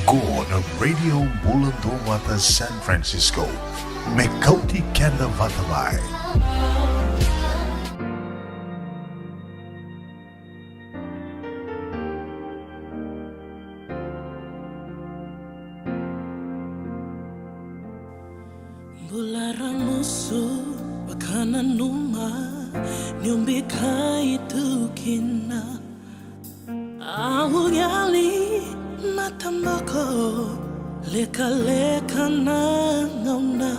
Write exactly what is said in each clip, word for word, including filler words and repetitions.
Qo na Radio Bula Duavata San Francisco, me kauti keda vata mai. Bula ramusu, vakananuma, ni o bikai tu kina. Au yali mataboko, lekaleka na gauna.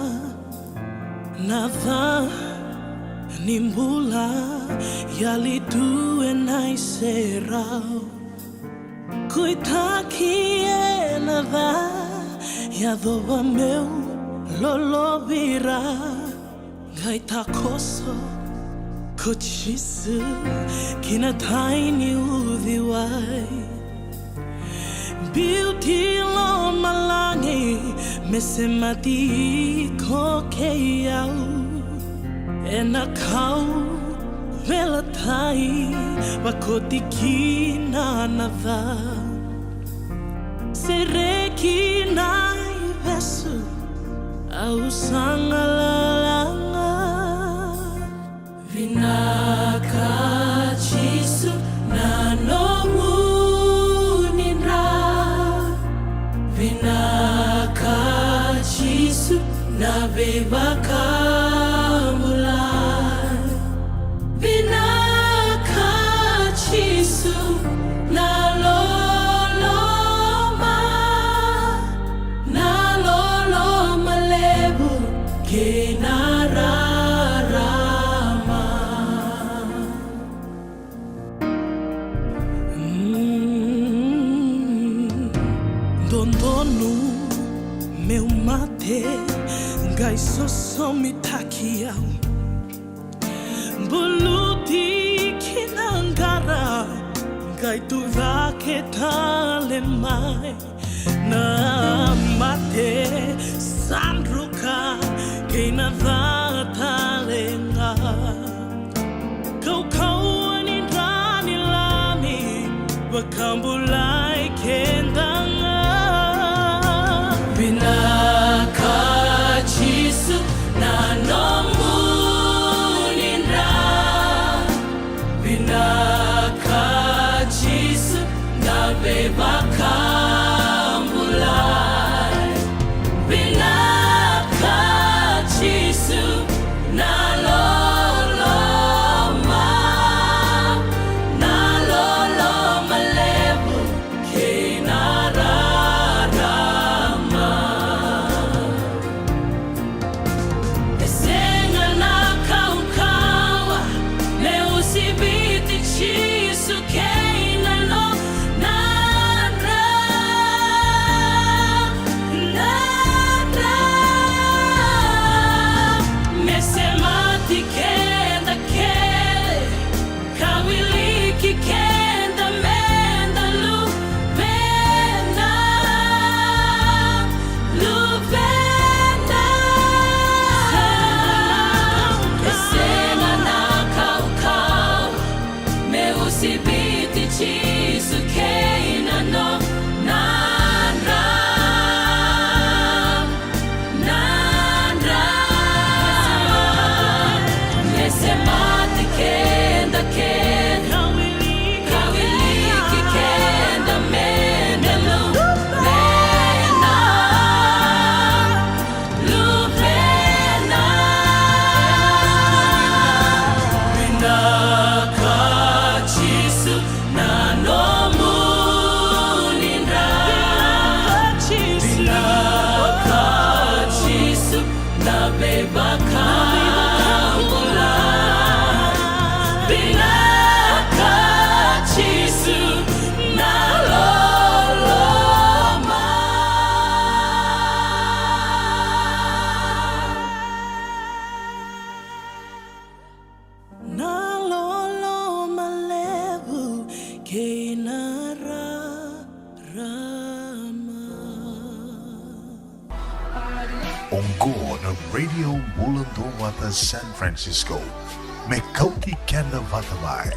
Na ca ni bula, yali tu ena iserau. Kuitaki ena ca, yacova meu lolovira. Qai takoso ko Jisu ki na tai ni uciwai. Biuti lomalagi me semati iko kei au. Ena kauveilatai vakoti kina na ca. Sereki na ivesu, au sa galala ga. Vinaka Jisu na nomuni dra. Vinaka Jisu na veivakabulai. Vinaka Jisu na loloma, na loloma levu kei na rarama. Mm. Dodonu meu mate, qai sosomitaki au. Buluti ki na qara, qai tucake tale mai. Na mate sa druka kei na ca tale ga. Kaukauwa ni dra ni Lami vakabulai keda ga. Vinaka Jisu na nomuni dra. Vinaka Jisu na veivakabulai. Vinaka Jisu na loloma, na loloma levu kei na rarama. E sega na kaukauwa me usiviti Jisu kei na nona dra, na dra. Me semati keda kece, ka wiliki keda meda luvena, luvena. E sega na kaukauwa me usiviti Jisu kei na nona dra. Na dra me semati keda kece, ka wiliki keda meda luvena, luvena. Vinaka Jisu na nomuni dra. Vinaka Jisu na veivakabulai. Vinaka Jisu na loloma. Na loloma levu kei na rarama. Oqo na Radio Bula Duavata San Francisco, me kauti keda vata mai.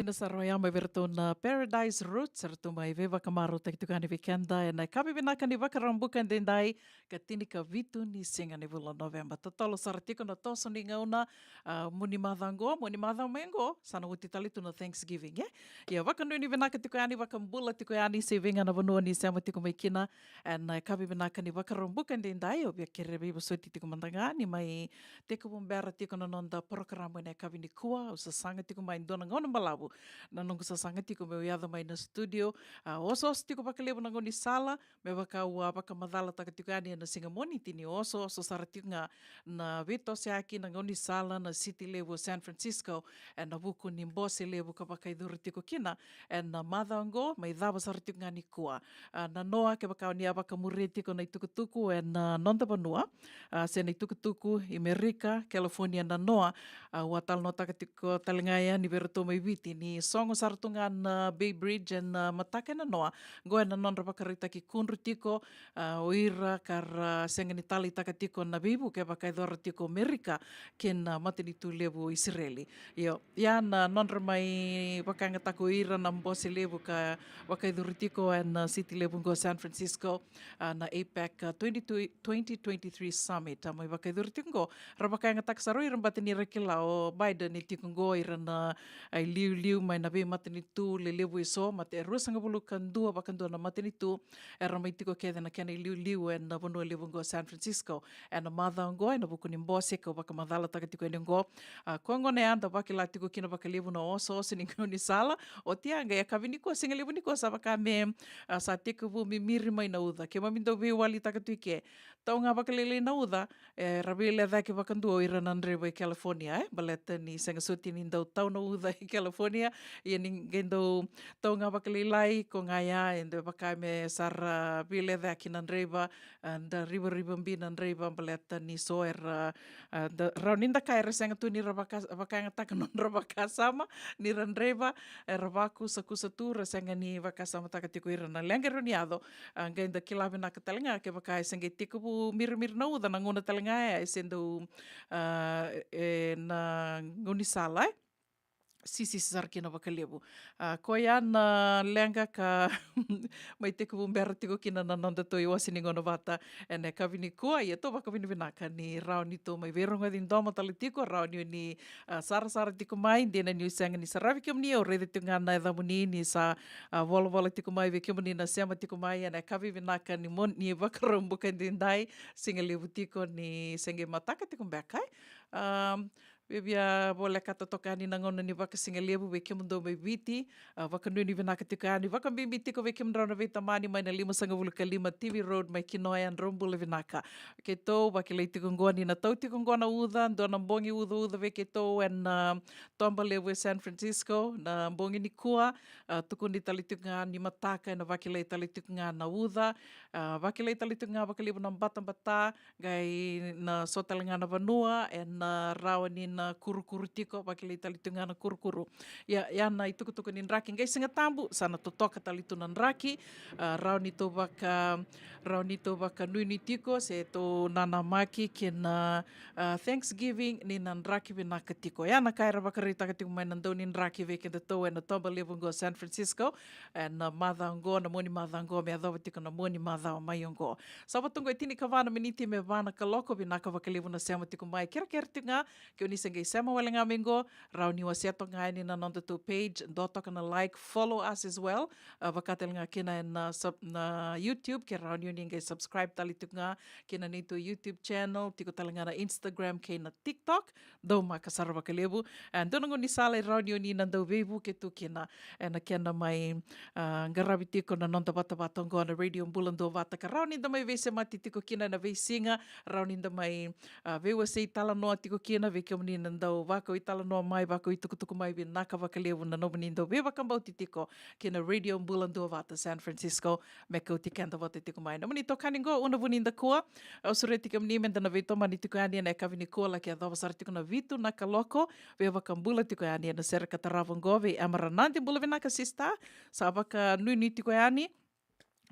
Sa rau ya mai vei ratou na Paradise Roots, sa ratou mai veivakamarautaki tiko yani vei keda ena yakavi vinaka ni Vakaraubuka edaidai, ka tinikavitu ni siga ni vula o Noveba. Totolo sara tiko na toso ni gauna, a, mua ni macawa qo, mua ni macawa mai qo, sa na oti tale tu na Thanksgiving, e? Ia, vakanuinui vinaka tiko yani, vakabula tiko yani, se i vei ga na vanua ni sema tiko mai kina, ena yakavi vinaka ni Vakaraubuka edaidai, au via kere veivosoti tiko mada ga ni mai tekivu bera tiko na noda porokaramu ena yakavi nikua. Au sasaga tiko mai dua na gauna balavu na noqu sasaga tiko meu yaco mai na studio. A, osooso tiko vakalevu na gaunisala, me vaka au a vakamacalataka tiko yani ena siga Moniti ni osooso sara tiko ga na veitosoyaki na gaunisala na siti levu o San Francisco, ena vuku ni bose levu ka vakayacori tiko kina ena macawa oqo, mai cava sara tiko ga nikua. A, nanoa, kevaka o ni a vakamuria tiko na itukutuku ena noda vanua, a, se na itukutuku i Merika, California, nanoa, a, au a talanoataka tiko tale ga yani vei ratou mai Viti ni sogo sara tu ga na Bay Bridge ena, a, mataka e nanoa. Qo ena nodra vakaraitaki kudru tiko, a, o ira ka ra sega ni taleitaka tiko na veivuke vakayacora tiko Merika kei na matanitu levu o Isireli. Io, ia na nodra mai vakayagataka o ira na bose levu ka vakayacori tiko ena, a, siti levu qo San Francisco, a, na APEC, a, twenty-two, twenty twenty-three Summit, a, mai vakayacori tiko qo. Ra vakayagataka sara o ira baleta ni ra kila o Biden e tiko qo, ira na, a, iliuliu mai na veimatanitu lelevu eso, mate e ruasagavulu ka dua vakadua na matanitu era mai tiko kece na kena iliuliu ena vanua levu qo San Francisco. Ena macawa oqo, ena vuku ni bose kau vakamacalataka tiko yani oqo. A, koya gona eda vakila tiko kina vakalevu na osooso ni gaunisala. Oti ya, qai yakavi nikua, siga levu nikua sa vaka me, a, sa tekivu mimiri mai na uca. Keimami dau veiwalitaka tu i ke. Tau ga vakalailai na uca, era veilecayaki vakadua o ira na draiva i California, e? Baleta ni sega soti ni dau tau na uca i California, ia ni qai dau tau ga vakalailai, koya ga ya, e dau vaka me sa ra veilecayaki na draiva, a, da rivarivabi na draiva, baleta ni so era, a, da, rawa ni da kaya era sega tu ni ra vaka, vakayagataka nodra vakasama, ni ra draiva, era vakusakusa tu, ra sega ni vakasamataka tiko ira na leqa e rawa ni yaco, a, qai da kila vinaka tale ga kevaka e se qai tekivu mirimiri na uca na gauna tale ga ya, e se dau, a, e na gaunisala, e sisisi sara kina vakalevu. A, koya na leqa ka mai tekivu bera tiko kina na nodatou iwase ni gauna vata ena yakavi nikua. Ia tou vakavinavinaka ni rawa ni tou mai veirogoci domo tale tiko, rawa ni o ni, a, sarasara tiko mai, dina niu sega ni saravi kemuni, au raica tiko ga na yacamuni ni sa, a, volavola tiko mai vei kemuni na sema tiko mai ena yakavi vinaka ni Mon-, ni Vakaraubuka edaidai, siga levu tiko ni se qai mataka tiko beka, e? A, via, via volekata toka yani na gauna ni vakasigalevu vei kemudou mai Viti, a, vakanuinui vinaka tiko yani, vakabibi tiko vei kemudrau na veitamani mai na limasagavulu ka lima Tivi Road mai Kinoya, drau bula vinaka. Keitou vakilai tiko qo ni na tau tiko qo na uca, dua na bogi ucauca vei keitou ena, a, toba levu e San Francisco, na bogi nikua, a, tukuni tale tiko ga ni mataka ena vakilai tale tiko ga na uca, a, vakilai tale tiko ga vakalevu na batabata, qai na so tale ga na vanua ena rawa ni na kurukuru tiko, vakilai tale tiko ga na kurukuru. Ia, ia na itukutuku ni draki qai Siga Tabu, sa na totoka tale tu na draki, a, rawa ni tou vaka, rawa ni tou vakanuinui tiko, se tou nanamaki kei na, a, Thanksgiving, ni na draki vinaka tiko. Ia na ka era vakaraitaka tiko mai na dau ni draki vei kedatou ena toba levu qo San Francisco, ena macawa qo, na mua ni macawa qo, me yacova tiko na mua ni macawa mai oqo. Sa vata oqo e tinikava na miniti me va na kaloko, vinaka vakalevu na sema tiko mai. Kerekere tiko ga, ke o ni se qai sema wale ga mai qo, rawa ni wasea toka ga yani na nodatou page, dua toka na like, follow us as well. A, vaka tale ga kina ena sub-, na YouTube, ke rawa ni o ni qai subscribe tale tiko ga kina neitou YouTube channel, tiko tale ga na Instagram kei na TikTok. Daumaka sara vakalevu. A, dua na gaunisala e rawa ni o ni na dau veivuke tu kina ena kena mai, a, qaravi tiko na noda vatavata oqo na Radio Bula Duavata, ka rawa ni da mai veisemati tiko kina ena veisiga, rawa ni da mai, a, veiwasei talanoa tiko kina, vei kemuni na dau vakau italanoa mai, vakau itukutuku mai, vinaka vakalevu na nomuni dau veivakabauti tiko kina Radio Bula Duavata San Francisco, me kauti keda vata tiko mai. Nomuni itokani qo, Una Vunidakua, au sureti kemuni meda na veitomani tiko yani ena yakavi nikua, laki yacova sara tiko na vitu na kaloko, veivakabula tiko yani ena sere ka tarava oqo vei Emma Ranadi. Bula vinaka sister, sa vakanuinui tiko yani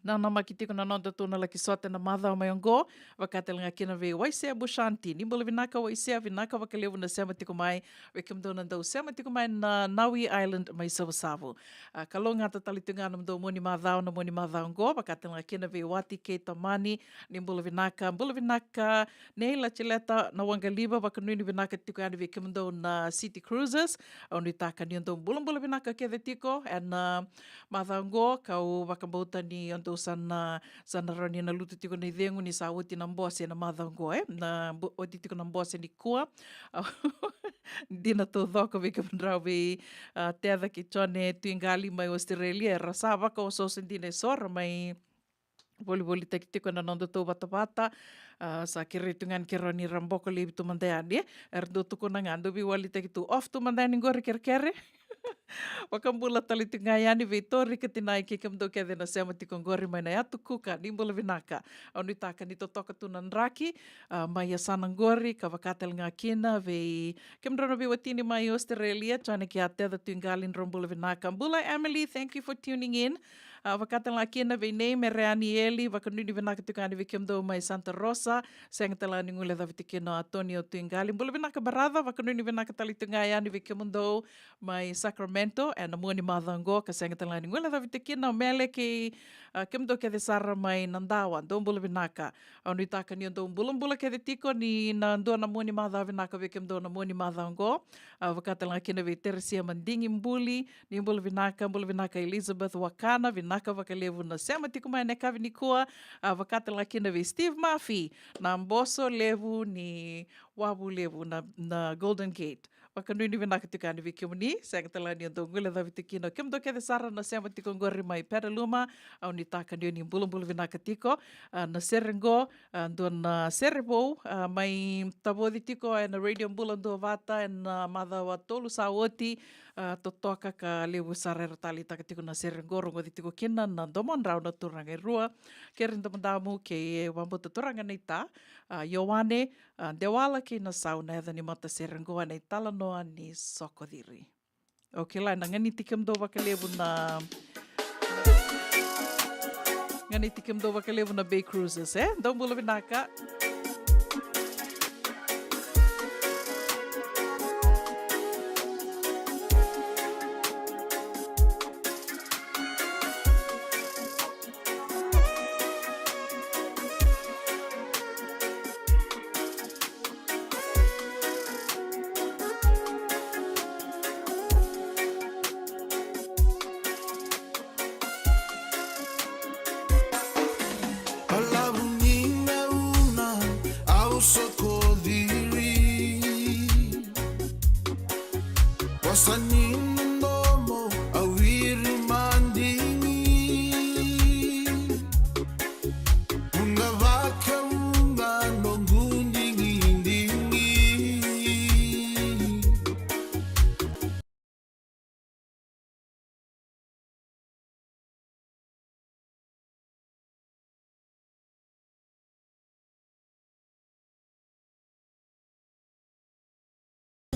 nanamaki tiko na nodatou na laki sota na macawa mai oqo. Vakatale ga kina vei Waisea Bushanti. Ni bula vinaka Waisea, vinaka vakalevu na sema tiko mai. Vei kemudou na dau sema tiko mai na Nawi Island mai Savusavu. A, kalougata tale tu ga na nomudou mua ni macawa, na mua ni macawa oqo. Vakatale ga kina vei Wati kei Tamani. Ni bula vinaka, bula vinaka. Nei Latileta na Waqaliva, vakanuinui vinaka tiko yani vei kemudou na City Cruisers. Au nuitaka ni o dou bulabula vinaka kece tiko ena, a, macawa oqo, kau vakabauta ni o dou sa na, sa na rawa ni na lutu tiko na icegu ni sa oti na bose na macawa oqo, e? Na bo-, oti tiko na bose nikua. Dina taucoko vei kemudrau vei, a, Teca kei Jone Tuiqali mai Australia, era sa vakaosooso dina eso, ra mai volivolitaki tiko ena nodatou vatavata. A, sa kerei tu ga ni keirau ni ra boko laivi tu mada yani, e? Era dau tukuna ga, dau veiwalitaki tu, off tu mada yani qori kerekere. Vakabula tale tu ga yani vei Tori ka Tinai kei kemudou kece na sema tiko qori mai na yatu Kuka, ni bula vinaka. Au nuitaka ni totoka tu na draki, a, mai yasana qori, ka vakatale ga kina vei kemudrau na veiwatini mai Australia, Jone kei Teca Tuiqali, drau bula vinaka. Bula Emily, thank you for tuning in. A, vakatale ga kina vei Nei Mereani Eli, vakanuinui vinaka tiko yani vei kemudou mai Santa Rosa, sega tale ga ni guilecavi tiko kina o Antonio Tuiqali. Bula vinaka brother, vakanuinui vinaka tale tu ga yani vei kemudou mai Sacramento, ena mua ni macawa oqo, ka sega tale ga ni guilecavi tiko kina o Mele kei, a, kemudou kece sara mai Nadawa, dou bula vinaka. Au nuitaka ni o dou bulabula kece tiko ni na dua na mua ni macawa vinaka vei kemudou na mua ni macawa oqo. A, vakatale ga kina vei Teresia Madigi Buli, ni bula vinaka, bula vinaka Elizabeth Wakana, vinaka vakalevu na sema tiko mai na yakavi nikua. A, vakatale ga kina vei Steve Murphy, na boso levu ni Wavu Levu na, na Golden Gate. Vakanuinui vinaka tiko yani vei kemuni, sega tale ga ni o dou guilecavi tiko kina. Kemudou kece sara na sema tiko qori mai Petaluma, au nuitaka ni o ni bulabula vinaka tiko. A, na sere qo, a, dua na sere vou, a, mai tavoci tiko ena Radio Bula Duavata ena, a, macawa tolu sa oti, a, totoka ka levu sara era taleitaka tiko na sere qo, rogoci tiko kina na domodrau na turaga e rua, Keri Damudamu kei Vabauta Turaga Naita, a, Ioane, a, Dewala kei Nasau na yaca ni matasere qo ena italanoa ni Sokociri. Okay, la, na ganiti kemudou vakalevu na, ganiti kemudou vakalevu na Bay Cruisers, e? Dou bula vinaka. Balavu ni gauna au sokociri, wasa ni domo au iri madigi. Vuqa vakavuqa noqu digidigi.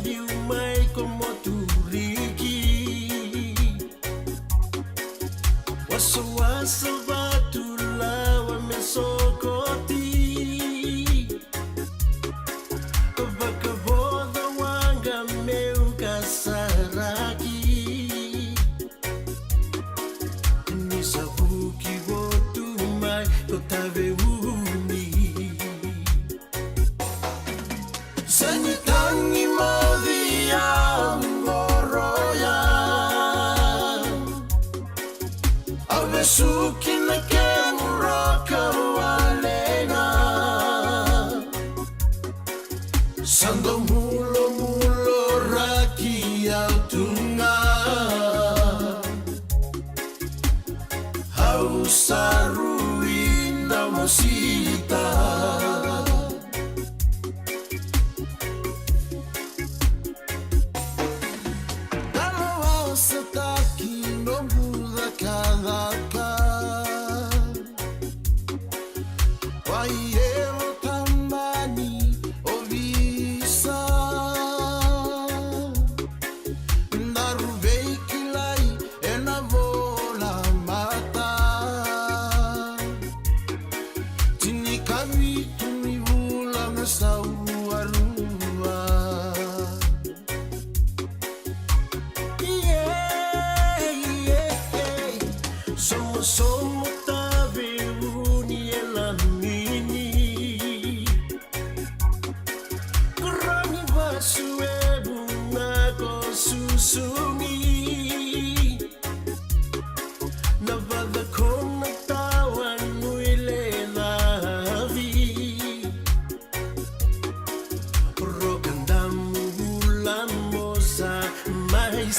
Niu mai ko Moturiki, wasawasa vatu lawa me sokoti. Vakavoca waqa meu kasaraki. Ni sa vuki votu mai ko Taveuni. Sa ni tagi moci au qoroya. Au vesuki na kemu roka wale ga. Sa dau mulomulo raki au tu ga. Au sa rui dau mosita. Dalo au sa taki noqu cakacaka. Wai evo tamani ovisa.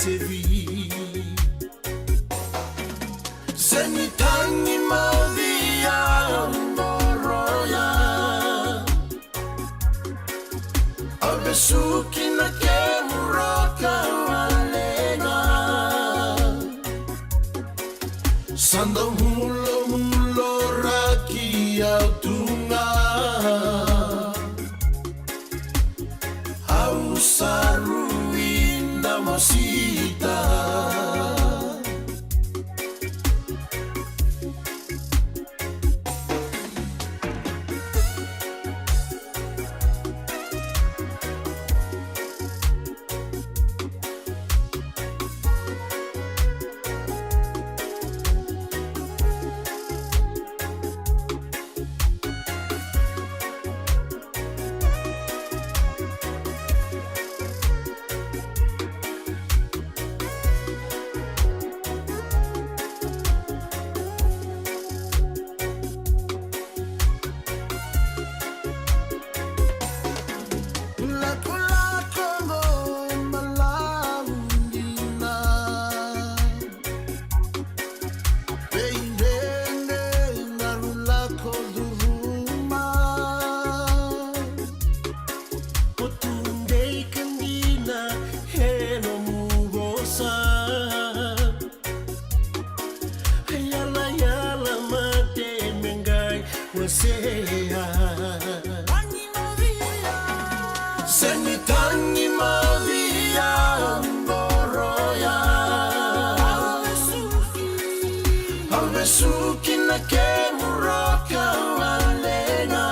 sevi. Se ni tagi mauci au qoroya, au vesuki na kemu raka valega. Sa dau mulomulo raki au tu ga. Au sa rui da mosita. Lakolako mo malaudina. Veidredre na rulako curuma. Ko tu dei ka dina e nomu vosa. Yalayala mate me qai wasea. Se ni tagi mauci au qoroya, au vesuki na kemu raka valega.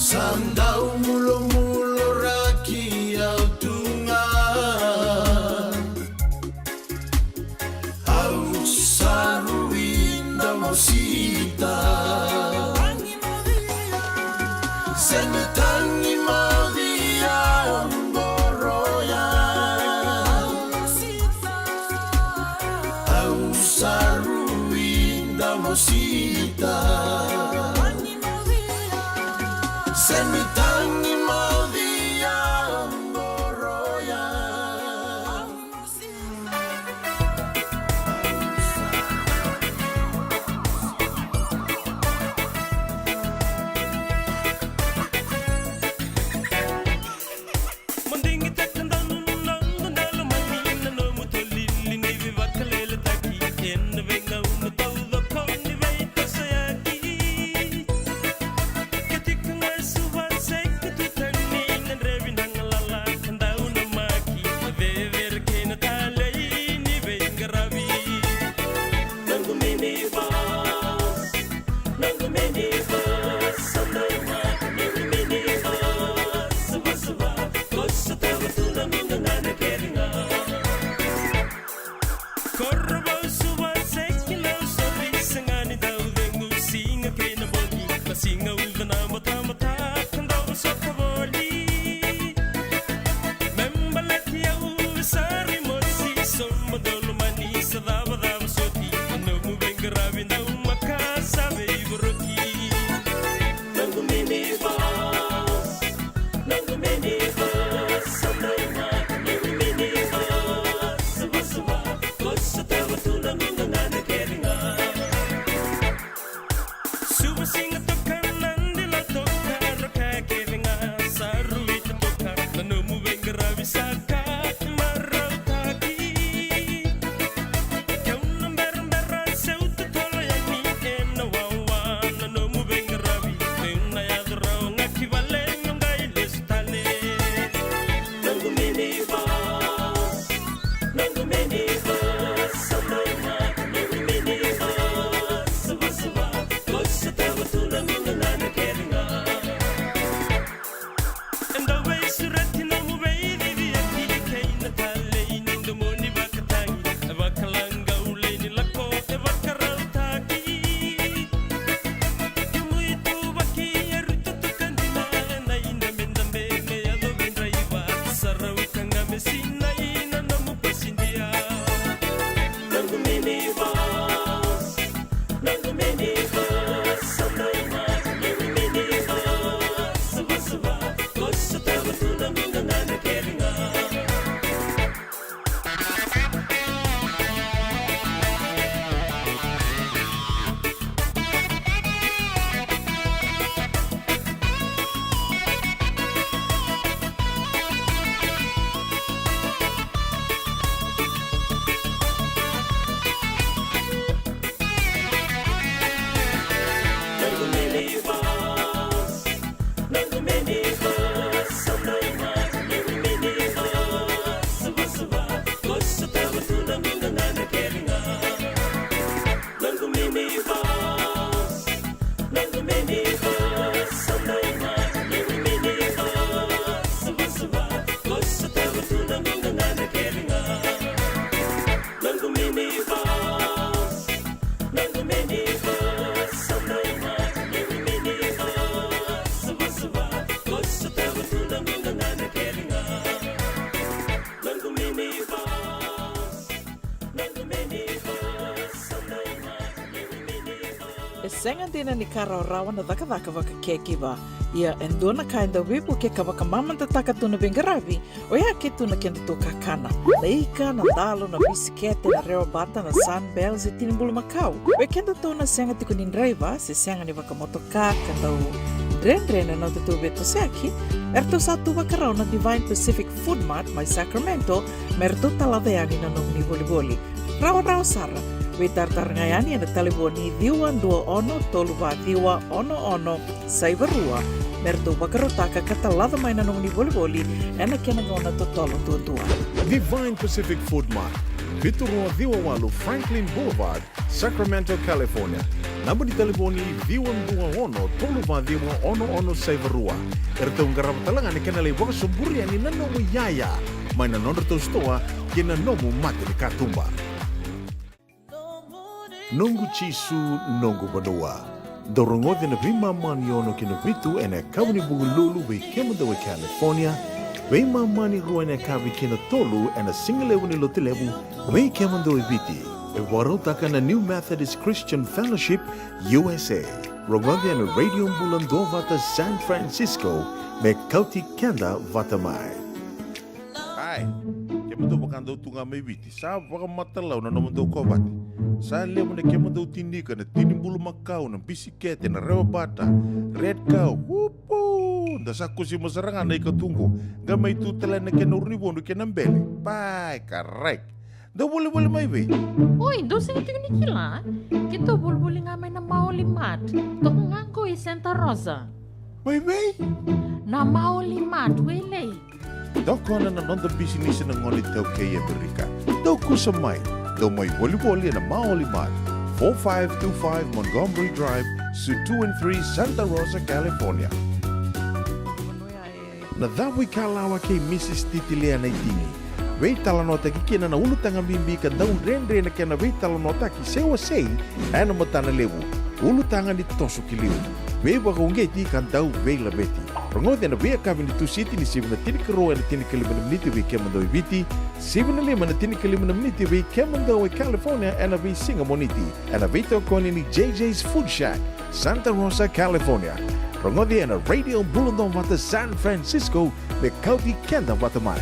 Sa dau mulomulo raki au tu ga. Au sa rui da mosita. Se ni tagi mauci au qoroya, au sa rui da mosita. Se ni tagi mauci au qoroya. Mo digitaka donu na noda dalo mai na nomu tolili ni veivakaleletaki. Ena veigauna taucoko ni veitosoyaki, ke tiko ga e Suva se E sega dina ni ka rawarawa na cakacaka vaka caregiver. Ia e dua na ka e dau veivukei ka vakamamadataka tu na veiqaravi, oya ke tu na kedatou kakana. Na ika, na dalo, na bisikete, na rewa bata, na Sunbell se tini bulumakau. Vei kedatou na sega tiko ni draiva se sega ni vakamotoka ka dau dredre na nodatou veitosoyaki, eratou sa tu vakarau na Divine Pacific Food Mart mai Sacramento me ratou talaca yani na nomuni volivoli. Rawarawa sara, veitaratara ga yani ena talevoni ciwa dua ono tolu va ciwa ono ono saiva rua me ratou vakarautaka ka talaca mai na nomuni volivoli ena kena gauna totolo duadua. Divine Pacific Food Mart, vitu rua ciwa walu Franklin Boulevard, Sacramento, California. Naba ni talevoni ciwa dua ono tolu va ciwa ono ono saiva rua. Eratou qarava tale ga na kena lai vakasoburi yani na nomu iyaya mai na nodratou sitoa kei na nomu mata ni katuba. Noqu Jisu, noqu vanua. Dou rogoci ena veimama ni ono ki na vitu ena yakavi ni Vukelulu vei kemudou e California, veimama ni rua ena yakavi ki na tolu ena sigalevu ni Lotulevu vei kemudou e Viti. E vakarautaka na New Methodist Christian Fellowship U S A. Rogoci ena Radio Bula Duavata San Francisco me kauti keda vata mai. Ai, kemudou vaka dou tu ga mai Viti, sa vakamatalau na nomudou kovate. Sa levu na kemudou tini ika, na tini bulumakau, na bisikete, na rewa bata, Red Cow, upu! Da sa kusima sara ga na ika tu qo, qai mai tu tale na kena uru ni vodo kei na bele. Pai, karai. Dou volivoli mai vei? Oi, dou sega tiko ni kila? Keitou volivoli ga mai na Maoli Mart. Toka ga qo i Santa Rosa. Mai vei? Na Maoli Mart, Wailei. Tokona na noda bisinisi na gone iTaukei e Amerika. Dou kusa mai. Dou mai volivoli ena Maoli Mart, four five two five Montgomery Drive, Suite two and three, Santa Rosa, California. Na cavu i Kalawa kei Mrs Titilia Naitini. Veitalanoataki kina na ulutaga bibi ka dau dredre na kena veitalanoataki se wasei ena matana levu. Ulutaga ni toso ki liu. Veivakauqeti ka dau veilaveti. Rogoci ena veiyakavi ni Tusiti ni sivi na tinikarua ena tinikalima na miniti vei kemudou e Viti, sivi na lima na tinikalima na miniti vei kemudou e California ena veisiga Moniti. Ena veitokoni ni J J's Food Shack, Santa Rosa, California. Rogoci ena Radio Bula Duavata San Francisco me kauti keda vata mai.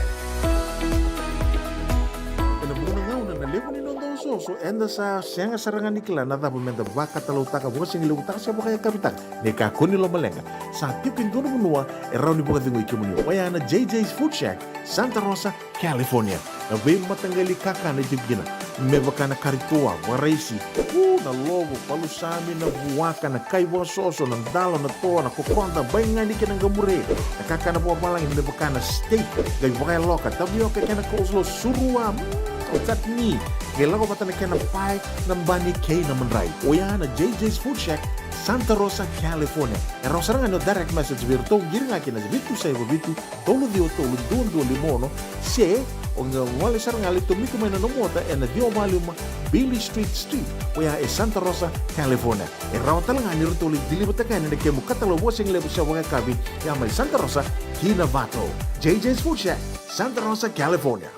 Ena vuqa na gauna na levu ni noda osooso, eda sa sega sara ga ni kila na cava meda vakatalautaka, vakasigalevu taka se vakayakavi taka. Ni kakua ni lomaleqa, sa tiko e dua na vanua e rawa ni vakacegui kemuni. Oya na J J's Food Shack, Santa Rosa, California. Na veimataqali kakana e tiko kina. Me vaka na kari toa, vakaraisi, u, na lovo, palusami, na vuaka, na kai vakasoso, na dalo, na toa, na kokoda, baigani kei na qamure. Na kakana vakavalagi me vaka na steak, qai vakayaloka, tavioka kei na coleslaw, surua, mm, chutney. Qai lako vata na kena pae, na bani kei na madrai. Oya na J J's Food Shack, Santa Rosa, California. E rawa sara ga ni o direct message vei iratou, qiri ga kina vitu saiva vitu, tolu ciwa tolu, dua dua lima ono, se o qai gole sara ga lai tomika mai na nomu ota ena ciwa va lima Beale Street Suite, oya e Santa Rosa, California. E rawa tale ga ni ratou lai deliver-taka yani na kemu katalau vakasigalevu se vakayakavi, ya mai Santa Rosa ki Novato. J J's Food Shack, Santa Rosa, California.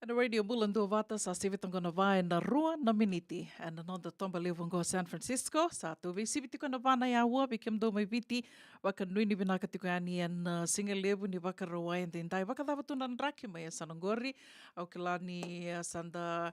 Ena Radio Bula Duavata sa sivi toka na va ena rua na miniti. Ena noda toba levu oqo San Francisco, sa tou veisivi tiko ena va na aua vei kemudou mai Viti. Vakanuinui vinaka tiko yani ena, uh, sigalevu ni Vakarauwai edaidai. Vakacava tu na draki mai yasana oqori? Au kila ni, uh, sa da,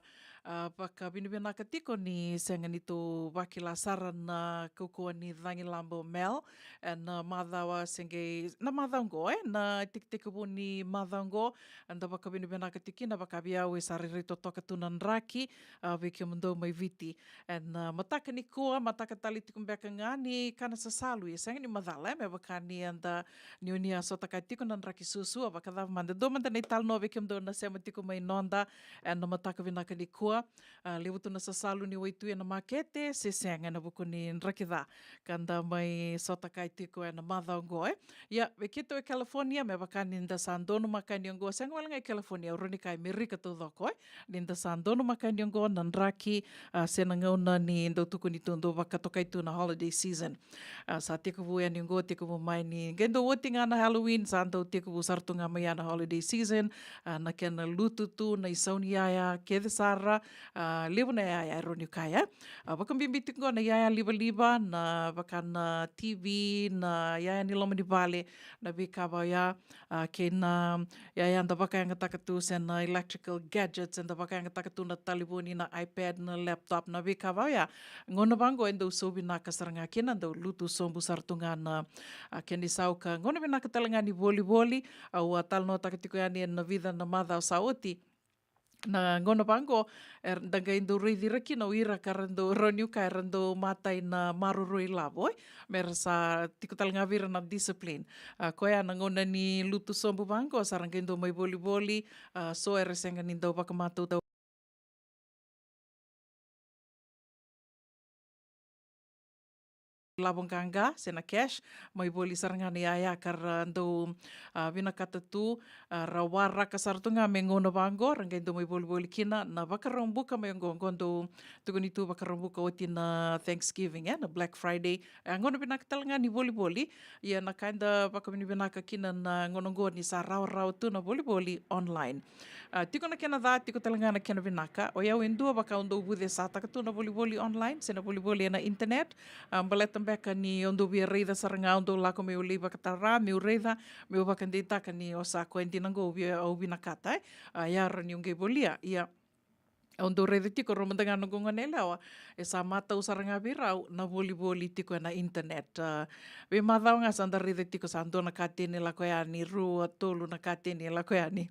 A, vakavinavinaka tiko ni sega ni tou vakila sara na kaukauwa ni cagilaba o Mel ena macawa se qai na macawa oqo, e, na tekitekivu ni macawa oqo. Eda vakavinavinaka tiko kina, vakaviau e sa rairai totoka tu na draki, a, vei kemudou mai Viti. Ena, a, mataka nikua, mataka tale tiko beka ga ni kana sasalu, ia sega ni macala, e, me vaka ni eda, ni oni a sotakaya tiko na draki suasua. Vakacava mada, dua mada na italanoa vei kemudou na sema tiko mai noda ena mataka vinaka nikua. A, levu tu na sasalu ni waitui ena makete, se sega, ena vuku ni draki ca ka da mai sotakaya tiko ena macawa oqo, e. Ia, vei keitou e California, me vaka ni da sa donumaka yani oqo, sega wale ga i California, au rawa ni kaya Merika taucoko, e. Ni da sa donumaka yani oqo na draki, a, se na gauna ni dau tukuni tu, dau vakatokai tu na holiday season. A, sa tekivu yani oqo, tekivu mai ni qai dau oti ga na Halloween, sa dau tekivu sara tu ga mai ya na holiday season. A, na kena lutu tu na isau ni yaya kece sara, a, levu na yaya e rawa niu kaya. A, vakabibi tiko oqo na yaya livaliva, na vaka na T V, na yaya ni loma ni vale, na veika vaya, a, kei na yaya da vakayagataka tu se na electrical gadgets, eda vakayagataka tu na talevoni, na iPad, na laptop, na veika vaya. Gauna vaqo e dau sau vinaka sara ga kina, dau lutu sobu sara tu ga na, a, kena isau. Ka gauna vinaka tale ga ni volivoli, au a talanoataka tiko yani ena vica na macawa sa oti. Na gauna vaqo, e, da qai dau raici ira kina o ira ka ra dau, rawa niu kaya, era dau matai na maroroi lavo, e. Me ra sa tiko tale ga vei ira na discipline. A, koya na gauna ni lutu sobu vaqo, sa ra qai dau mai volivoli, a, so era sega ni dau vakamatautau lavo qaqa se na cash, mai voli sara ga na yaya ka ra dau, a, vinakata tu, a, ra waraka sara tu ga me gauna vaqo, ra qai dau mai volivoli kina. Na Vakaraubuka mai oqo, oqo dau tukuni tu Vakaraubuka oti na Thanksgiving, e, na Black Friday. E, gauna vinaka tale ga ni volivoli, ia na ka eda vakavinavinaka kina na gauna oqo ni sa rawarawa tu na volivoli online. A, tiko na kena ca, tiko tale ga na kena vinaka. O yau e dua vaka au dau vucesataka tu na volivoli online, se na volivoli ena internet. A, baleta beka ni au dau via raica sara ga, au dau lako meu lai vakatara, meu raica, meu vakadeitaka ni o sa koya dina oqo au via, au vinakata, e. A, ia rawa niu qai volia. Ia, au dau raica tiko, rau mada ga na noqu goneyalewa, e sa matau sara ga vei rau na volivoli tiko ena internet. A, veimacawa ga sa da raica tiko sa dua na kateni lako yani, rua, tolu na kateni lako yani.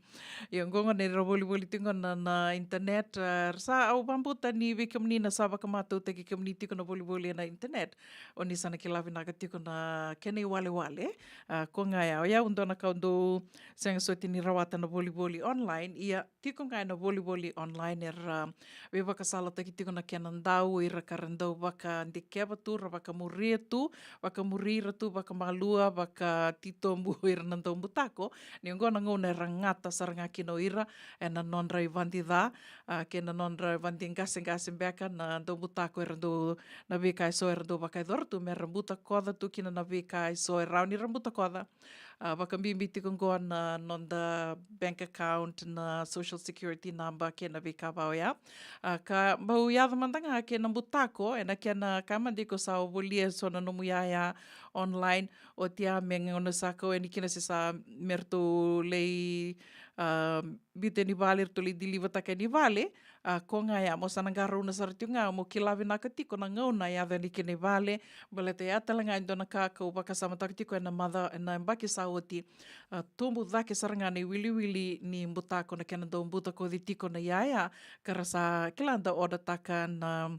Ia, oqo gona era volivoli tiko na, na internet, a, sa au vakabauta ni vei kemuni na sa vakamatautaki kemuni tiko na volivoli ena internet, oni sa na kila vinaka tiko na kena iwalewale. A, ko ga ya, o yau dua na ka au dau sega soti ni rawata na volivoli online, ia, tiko ga ena volivoli online era, a, veivakasalataki tiko na kena dau, ira ka ra dau vakadikeva tu, ra vakamuria tu, vakamuri ira tu vakamalua, vakatitobu ira na daubutako. Ni oqo na gauna era gata sara ga kina o ira ena nodra ivadi ca, a, kei na nodra ivadi qaseqase beka na daubutako, era dau, na veika eso era dau vakayacora tu me ra butakoca tu kina na veika eso e rawa ni ra butakoca. A, vakabibi tiko oqo na noda bank account, na social security number, kei na veika va oya. A, ka bau yaco mada ga kei na butako, ena kena ka mada iko sa volia eso na nomu yaya online, oti ya me gauna sa kau yani kina se sa me ratou lai, a, biuta yani vale, ratou lai deliver-taka yani vale, a, ko ga ya mo sa na qarauna sara tiko ga mo kila vinaka tiko na gauna e yaco yani kina i vale, baleta ya tale ga e dua na ka kau vakasamataka tiko ena maca, ena yabaki sa oti, a, tubu cake sara ga na iwiliwili ni butako, na kena dau butakoci tiko na yaya ka ra sa kila da order-taka na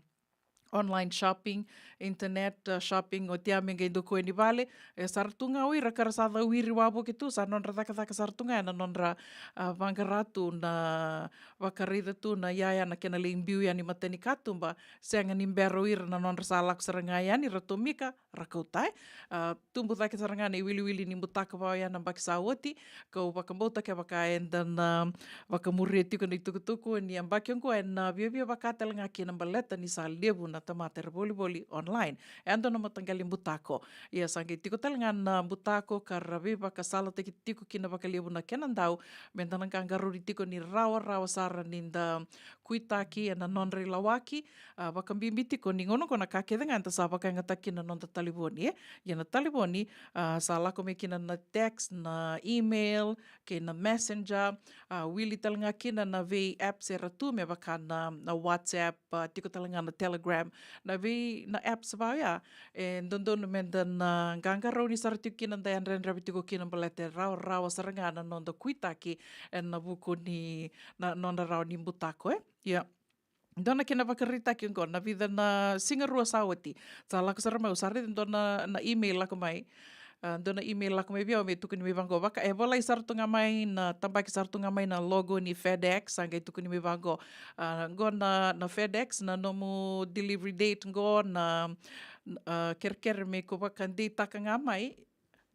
online shopping, internet, a, shopping, oti ya me qai dau kau yani vale, e sara tu ga o ira ka ra sa cawiri wavoki tu, sa nodra cakacaka sara tu ga ena nodra, a, vaqara tu na, vakaraica tu na yaya na kena lai biu yani matanikatuba, sega ni bera o ira na nodra sa lako sara ga yani, ra tomika, ra kauta, e. A, tubu cake sara ga na iwiliwili ni butako va oya na yabaki sa oti, kau vakabauta kevaka eda na vakamuria tiko na itukutuku ni yabaki oqo ena viavia vaka tale ga kina baleta ni sa levu na tamata era volivoli online. online. E dua na mataqali butako. Ia sa qai tiko tale ga na butako ka ra veivakasalataki tiko kina vakalevu na kena dau, me da na qaqarauni tiko ni rawarawa sara ni da kuitaki ena nodra ilawaki, a, vakabibi tiko ni gauna qo na ka kece ga eda sa vakayagataka kina na noda talevoni, e. Ia na talevoni, a, sa lako mai kina na text, na email, kei na messenger, a, wili tale ga kina na vei apps era tu me vaka na, na WhatsApp, a, tiko tale ga na Telegram, na vei, na apps va oya, e dodonu me da na qaqarauni sara tiko kina, da yadrayadravi tiko kina baleta e rawarawa sara ga na noda kuitaki ena vuku ni, na, nodra rawa ni butako, e. Ia. Dua na kena vakaraitaki oqo, na vica na siga rua sa oti. Sa lako sara mai, au sa raica dua na, na email lako mai. A, dua na email lako mai vei au me tukuni mai vaqo. Vaka, e volai sara tu ga mai na, tabaki sara tu ga mai na logo ni FedEx, sa qai tukuni mai vaqo. A, qo na, na FedEx, na nomu delivery date qo, na, a, kerekere me ko vakadeitaka ga mai,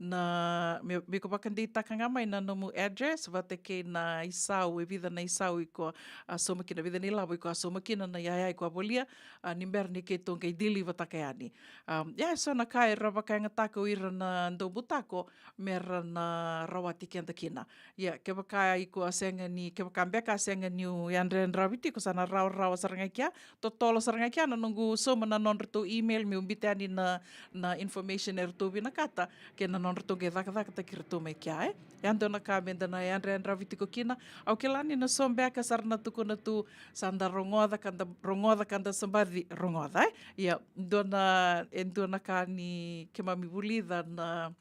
na, me, me ko vakadeitaka ga mai na nomu address, vata kei na isau, e vica na isau iko a sauma kina, vica na ilavo iko a sauma kina, na iyaya iko a volia, a, ni bera ni keitou qai deliver-taka yani. Am, ia, e so na ka era vakayagataka o ira na daubutako, me ra na rawati keda kina. Ia, kevaka iko a sega ni, kevaka beka a sega niu yadrayadravi tiko, sa na rawarawa sara ga i kea, totolo sara ga i kea na noqu sauma na nodratou email, meu biuta yani na, na information eratou vinakata, kei na nodratou qai cakacakataki iratou mai kea, e. E dua na ka me da na yadrayadravi tiko kina. Au kila ni na so beka sara na tukuna tu, sa da rogoca ka da, rogoca ka da sa baci rogoca, e. Ia, dua na, e dua na ka ni keimami vulica na,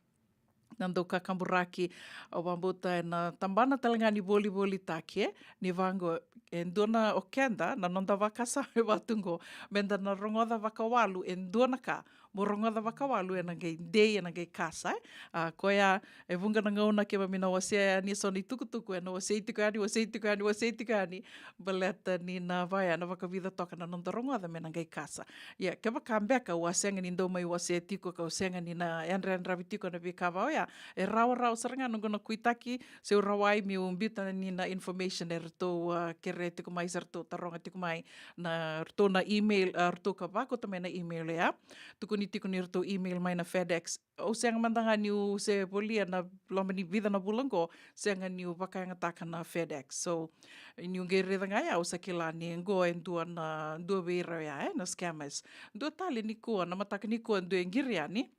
na daukakaburaki, au vakabauta ena tabana tale ga ni volivolitaki, e, ni vaqo, e dua na o keda, na noda vakasama e vatu qo, me da na rogoca vakawalu e dua na ka, mo rogoca vakawalu ena qai dei, ena qai kasa, e. A, koya, e vuqa na gauna keimami na wasea yani e so na itukutuku, ena wasei tiko yani, wasei tiko yani, wasei tiko yani, baleta ni na vaya, na vakavica toka na noda rogoca me na qai kasa. Ia, kevaka beka au a sega ni dau mai wasea tiko, kau sega ni na yadrayadravi tiko na veika va oya, e rawarawa sara ga noqu na kuitaki, se u rawai meu biuta yani na information eratou, a, kerea tiko mai, se ratou taroga tiko mai, na ratou na email, a, ratou ka vakauta mai na email oya. Tukuni tiko ni ratou email mai na FedEx. Au sega mada ga niu se volia na loma ni vica na vula qo, sega niu vakayagataka na FedEx. So, niu qai raica ga ya, au sa kila ni qo e dua na, dua vei ira ya, e, na scammers. Dua tale nikua, na mataka nikua, dua e qiri yani.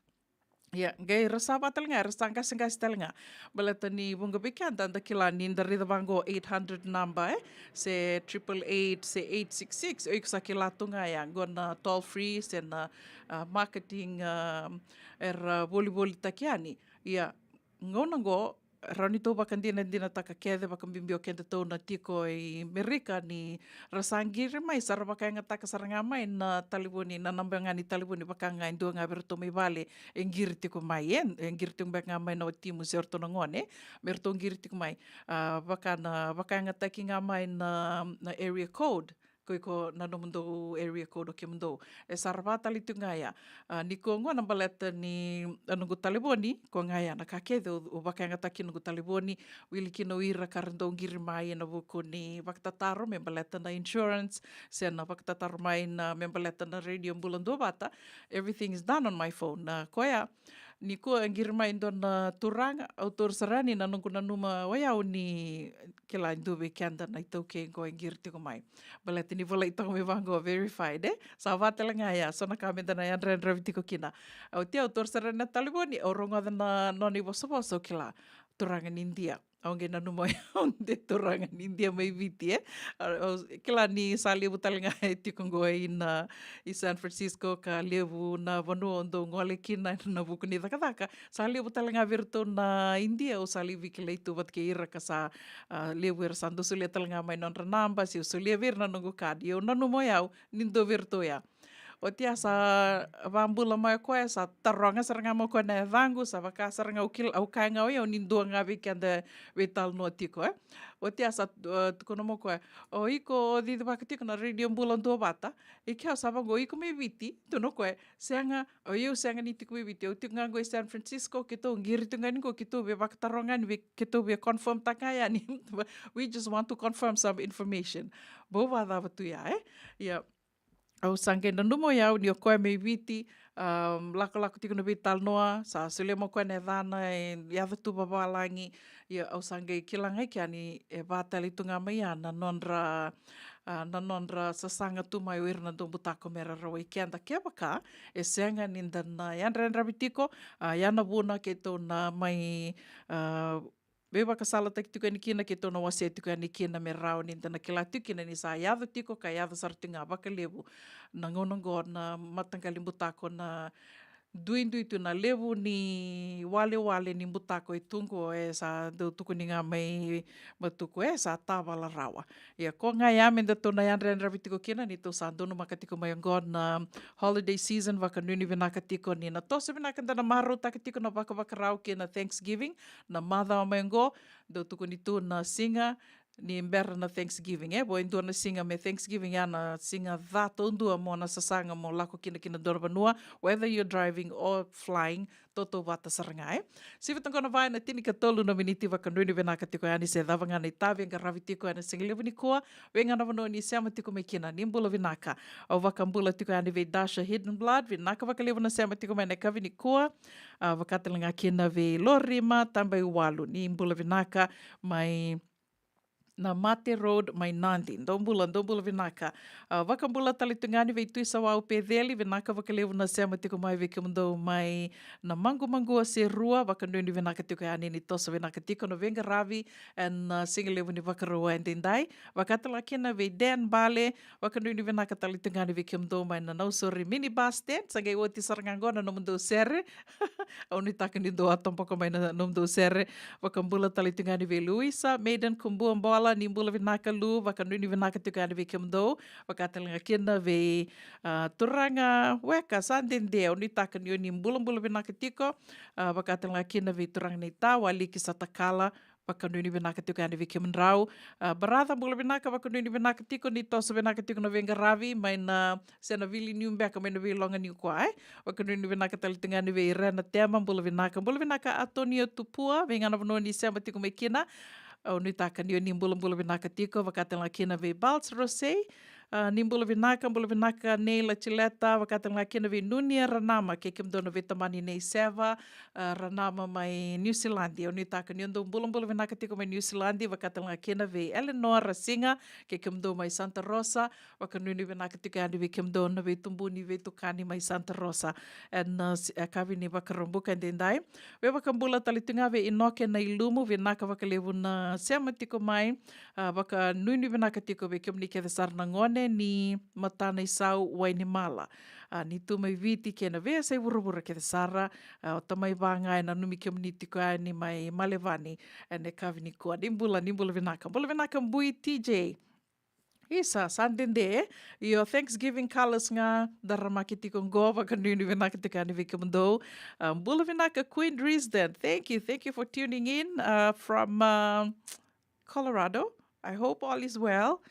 Ia, qai ra sa va tale ga, ra sa qaseqase tale ga. Baleta ni vuqa vei keda da kila ni da raica vaqo eight hundred number, e, se triple eight, se eight six six, o iko sa kila tu ga ya, qo na toll free, se na, a, marketing, a, era volivolitaki yani. Ia, gauna qo, rawa ni tou vakadinadinataka kece, vakabibi o kedatou na tiko i Merika, ni ra sa qiri mai, sa ra vakayagataka sara ga mai na talevoni, na naba ga ni talevoni, vaka ga e dua ga vei iratou mai vale e qiri tiko mai, e, e qiri tiko beka ga mai na watimu se o ratou na gone, me ratou qiri tiko mai. A, vaka na, vakayagataki ga mai na, na area code, ko iko na nomudou area code o kemudou. E sa ra va tale tiko ga ya. A, nikua qo na baleta ni, a, noqu talevoni, ko ga ya na ka kece au, au vakayagataki noqu talevoni, wili kina o ira ka ra dau qiri mai ena vuku ni vakatataro me baleta na insurance, se na vakatataro mai na me baleta na Radio Bula Duavata. Everything is done on my phone. Na koya, nikua e qiri mai e dua na turaga, au taura sara yani na noqu nanuma o yau ni kila e dua vei keda na iTaukei qo e qiri tiko mai. Baleta ni volai toka mai vaqo verified, e? Sa va tale ga ya, so na ka me da na yadrayadravi tiko kina. Oti au taura sara yani na talevoni, au rogoca na nona ivosavosa, au kila, turaga ni Idia. Au qai nanuma o yau de turaga ni Idia mai Viti, e? Au, au kila ni sa levu tale ga e tiko qo i na, i San Francisco, ka levu na vanua au dau gole kina ena vuku ni cakacaka. Sa levu tale ga vei iratou na Idia, au sa levu kilai tu vata kei ira ka sa, a, levu era sa dau solia tale ga mai nodra naba, se au solia vei ira na noqu kadi. Au nanuma o yau ni dua vei iratou ya. Oti ya sa vakabula mai o koya, sa taroga sara ga mai o koya na yacaqu, sa vaka sara ga au kila, au kaya ga o yau ni dua ga vei keda veitalanoa tiko, e. Oti ya sa, e, tukuna mai o koya, o iko o cicivaka tiko na Radio Bula Duavata? I kea au sa vaqo, o iko mai Viti? Tukuna o koya, sega, o yau sega ni tiko mai Viti, au tiko ga qo i San Francisco, keitou qiri tiko ga ni qo, keitou via vakataroga yani, vei, keitou via confirm taka ga yani. We just want to confirm some information. Bau vakacava tu ya, e? Ia. Au sa qai nanuma o yau ni o koya mai Viti, um, lakolako tiko na veitalanoa, sa solia mai o koya na yacana e yaco tu vavalagi. Ia au sa qai kila ga i kea ni e vatali tu ga mai ya na nodra, a, na nodra sasaga tu mai o ira na dau butako me ra rawai keda. Kevaka e sega ni da na yadrayadravi tiko, a, ya na vuna keitou na mai, a, veivakasalataki tiko yani kina, keitou na wasea tiko yani kina me rawa ni da na kila tiko kina ni sa yaco tiko ka yaco sara tiko ga vakalevu na gauna oqo na mataqali butako, na duidui tu na levu ni walewale ni butako e tu oqo, e sa dau tukuni ga mai Matuku e sa tavala rawa. Ia ko ga ya me datou na yadrayadravi tiko kina ni tou sa donumaka tiko mai oqo na holiday season, vakanuinui vinaka tiko ni na toso vinaka da na marautaka tiko na vakavakarau kei na Thanksgiving na macawa mai oqo. Dau tukuni tu na siga ni bera na Thanksgiving, e vo e dua na siga me Thanksgiving, ya na siga ca taudua mo na sasaga mo lako kina ki na dua na vanua, whether you're driving or flying, tautauvata sara ga, e. Sivi toqo na va ena tinikatolu na miniti, vakanuinui vinaka tiko yani se cava ga na itavi e qaravi tiko ena sigalevu nikua, vei ga na vanua ni sema tiko mai kina, ni bula vinaka. Au vakabula tiko yani vei Dasha Hidden Blood, vinaka vakalevu na sema tiko mai na yakavi nikua. A, vakatale ga kina vei Lorima Tabaiwalu, ni bula vinaka mai na Mate Road mai Nadi. Dou bula, dou bula vinaka. A, vakabula tale tu ga yani vei Tui Sawau Peceli, vinaka vakalevu na sema tiko mai vei kemudou mai na Maqumaqua Serua, vakanuinui vinaka tiko yani ni toso vinaka tiko na veiqaravi ena, a, sigalevu ni Vakarauwai edaidai. Vakatale ga kina vei Dan Bale, vakanuinui vinaka tale tu ga yani vei kemudou mai na Nausori mini bus stand, sa qai oti sara ga oqo na nomudou sere. Au nuitaka ni dou a toboka mai na nomudou sere. Vakabula tale tu ga yani vei Luisa Maiden Kubuabola, ni bula vinaka Lu, vakanuinui vinaka tiko yani vei kemudou. Vakatale ga kina vei, a, turaga weka sa dede, au nuitaka ni o ni bulabula vinaka tiko. A, vakatale ga kina vei turaga na itawa Aliki Satakala, vakanuinui vinaka tiko yani vei kemudrau. A, baraca, bula vinaka, vakanuinui vinaka tiko ni toso vinaka tiko na veiqaravi mai na, se na vili niu beka mai na veiloga nikua, e. Vakanuinui vinaka tale tu ga yani vei Rena Tema, bula vinaka, bula vinaka Antonio Tupua, vei ga na vanua ni sema tiko mai kina. Au nuitaka ni o ni bulabula vinaka tiko, vakatale ga kina vei Balts Rosei. A, ni bula vinaka, bula vinaka nei Latileta, vakatale ga kina vei Nunia Ranama, kei kemudou na veitamani nei Seva, a, Ranama mai Niusiladi. Au nuitaka ni o dou bulabula vinaka tiko mai Niusiladi, vakatale ga kina vei Eleanor Rasiga, kei kemudou mai Santa Rosa, vakanuinui vinaka tiko yani vei kemudou na veitubu ni veitukani mai Santa Rosa. Ena, a, si-, a, yakavi ni Vakaraubuka edaidai. Veivakabula tale tu ga vei Inoke na Ilumu, vinaka vakalevu na sema tiko mai. A, vakanuinui vinaka tiko vei kemuni kece sara na gone ni Matanaisau, Wainimala. A, ni tu mai Viti kei na veiyasai vuravura kece sara. A, o tamai va ga e nanumi kemuni tiko yani mai Malevani ena yakavi nikua. Ni bula, ni bula vinaka. Bula vinaka Bui T J. Isa, sa dede. Io, Thanksgiving colours ga daramaki tiko oqo, vakanuinui vinaka tiko yani vei kemudou. A, bula vinaka Queen Dresden. Thank you, thank you for tuning in, uh, from, uh, Colorado. I hope all is well.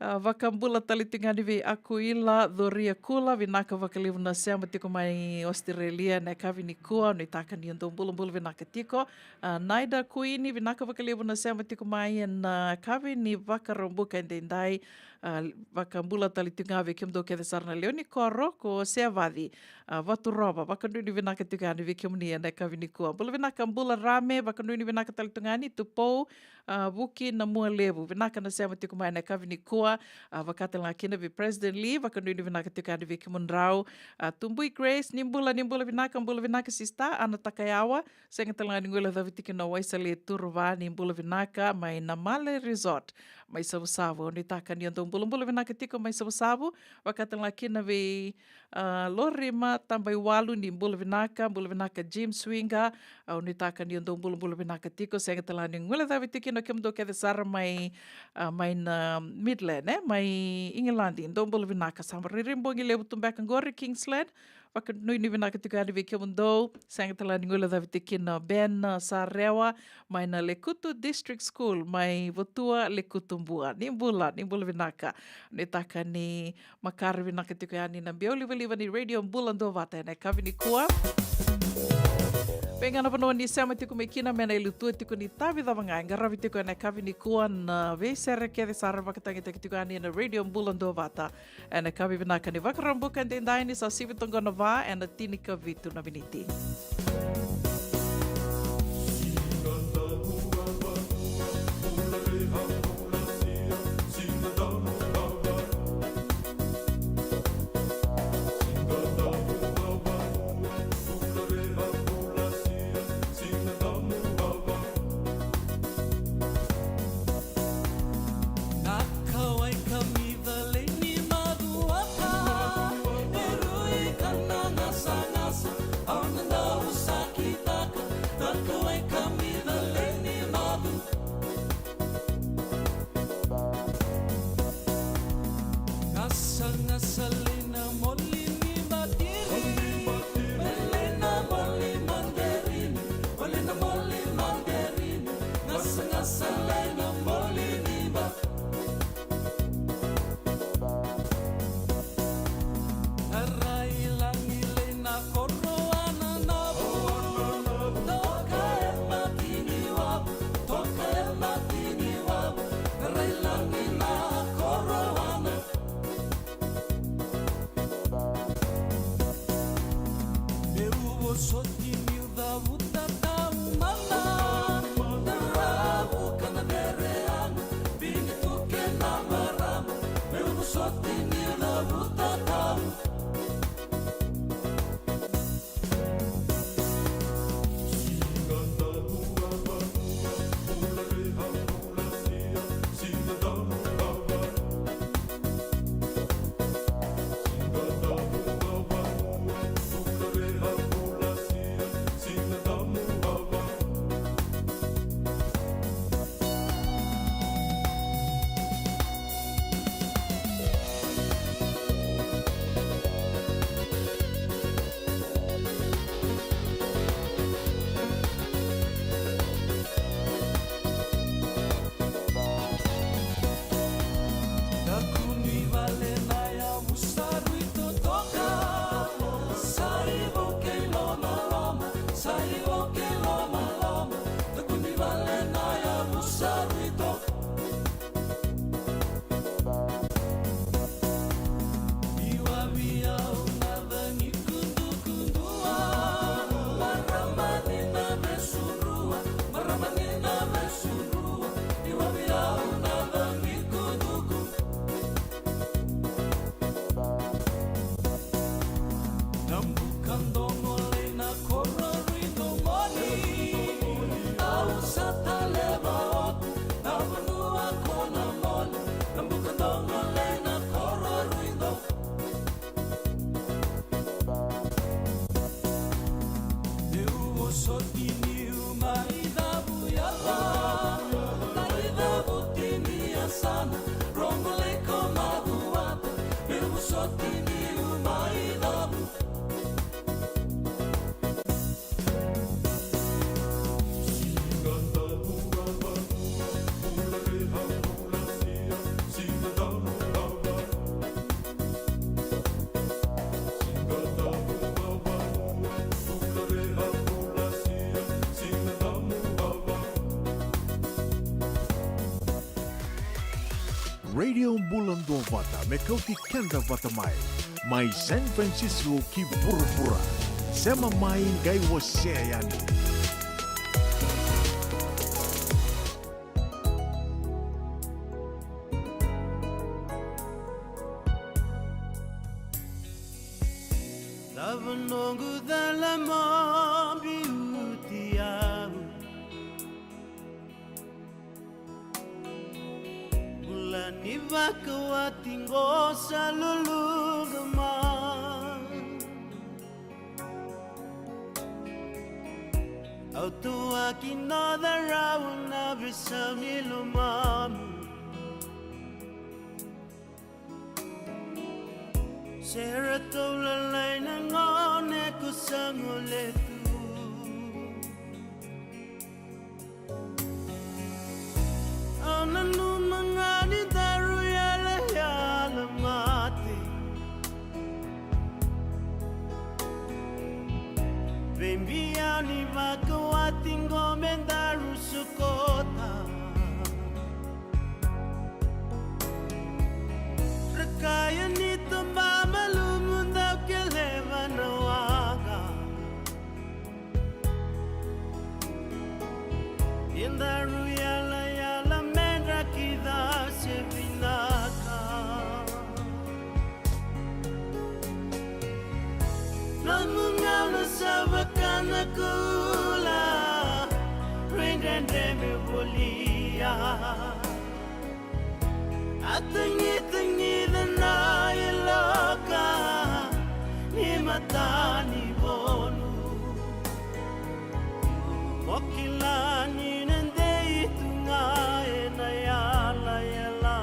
A, vakabula tale tu ga yani vei Akuila Coria Kula, vinaka vakalevu na sema tiko mai Australia ena yakavi nikua, nuitaka ni o dou bulabula vinaka tiko. A, Naida Kuini, vinaka vakalevu na sema tiko mai ena, a, yakavi ni Vakaraubuka edaidai. A, vakabula tale tu ga vei kemudou kece sara na lewe ni koro ko Sevaci, a, Vaturova, vakanuinui vinaka tiko yani vei kemuni ena yakavi nikua. Bula vinaka Bula Rame, vakanuinui vinaka tale tu ga yani Tupou, a, Vuki Namualevu, vinaka na sema tiko mai ena yakavi nikua. A, vakatale ga kina vei President Lee, vakanuinui vinaka tiko yani vei kemudrau. A, Tubui Grace, ni bula, ni bula vinaka, bula vinaka sista Ana Takayawa. Sega tale ga ni guilecavi tiko na Waisale Turuva, ni bula vinaka mai na Male Resort mai Savusavu. Au nuitaka ni o dou bulabula vinaka tiko mai Savusavu. Vakatale ga kina vei, a, Lorima Tabaiwalu, ni bula vinaka, bula vinaka Jim Swinga. Au nuitaka ni o dou bulabula vinaka tiko. Sega tale ga ni guilecavi tiko kina o kemudou kece sara mai, a, mai na Midland, e, mai Igiladi. Dou bula vinaka. Sa rairai bogi levu tu beka qori Kingsland. Vakanuinui vinaka tiko yani vei kemudou. Sega tale ga ni guilecavi tiko kina Ben, a, Sarewa mai na Lekutu District School mai Votua, Lekutubua. Ni bula, ni bula vinaka. Nuitaka ni makare vinaka tiko yani na biau livaliva ni Radio Bula Duavata ena yakavi nikua. Vei ga na vanua ni sema tiko mai kina, me na ilutua tiko ni tavi cava ga e qaravi tiko ena yakavi nikua, na veisere kece sara vakatagitaki tiko yani ena Radio Bula Duavata. Ena yakavi vinaka ni Vakaraubuka edaidai, ni sa sivi toqo na va ena tinikavitu na miniti. Gasagasa lei na moli ni batiri, lei na moli manderini, lei na moli manderini, gasagasa lei na moli ni ba. Rai lagi lei na koro ana na vu, toka e matini wavu, toka e matini wavu, rai lagi na koro ana. Meu vosoti niu cavuta tau mana, na ravu ka na vereana, vini tu kei na marama, meu vosoti niu cavuta tau. Daku ni vale na yavu sa rui totoka, sa ivo kei lomaloma, sa ivo kei lomaloma. Daku ni vale na yavu sa rui totoka. Iwavi au na cagi kudukudua, marama ni na vesurua, marama ni na vesurua. Iwavi au na cagi kuduku. Na buka dogo lei na koro rui domoni, au sa taleva oku na vanua ko na moni. Na buka dogo lei na koro rui do. Meu vosoti niu mai cavu yala, mai cavu tini yasana, rogo lei ko macuata. Meu vosoti niu mai cavu. Radio Bula Duavata, me kauti keda vata mai. Mai San Francisco ki vuravura. Sema mai qai wasea yani. Cava noqu cala mo biuti au? Bula ni vakawati qo sa luluqa mai. Au tuaki noda rau na veisau ni lomamu. Se ratou lalai na gone ko sa gole tu. Au nanuma ga ni daru yalayala mate. Biau ni vakawati qo me daru sukota. Rakaya ni taba malumu dau keleva na waqa. Ni daru yalayala me dra kida se vinaka. Nomu gauna sa vaka na kula, rui dredre me volia. A tagitagita na yaloka ni mata ni vonu. Mo kila ni na dei tu ga e na yalayala.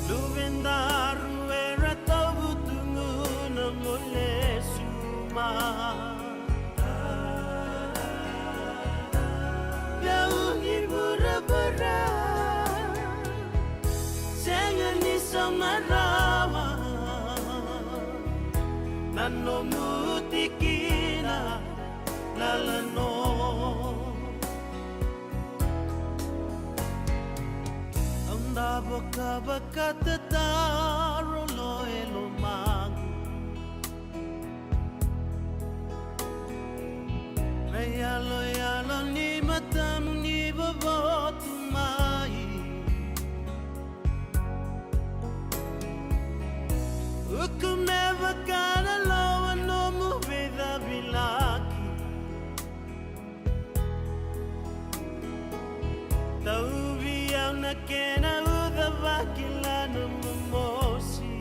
Luvedaru era tauvutugu na mole suma. Veu ni vuravura sega ni sauma rawa na nomu tikina lalano. Au da vakavakatataro lo e lomaqu. Na yaloyalo ni matamu ni vovotu mai. Uku me vaka na lowa nomu veicavilaki. Tauvi au na kena uca vakila na momosi.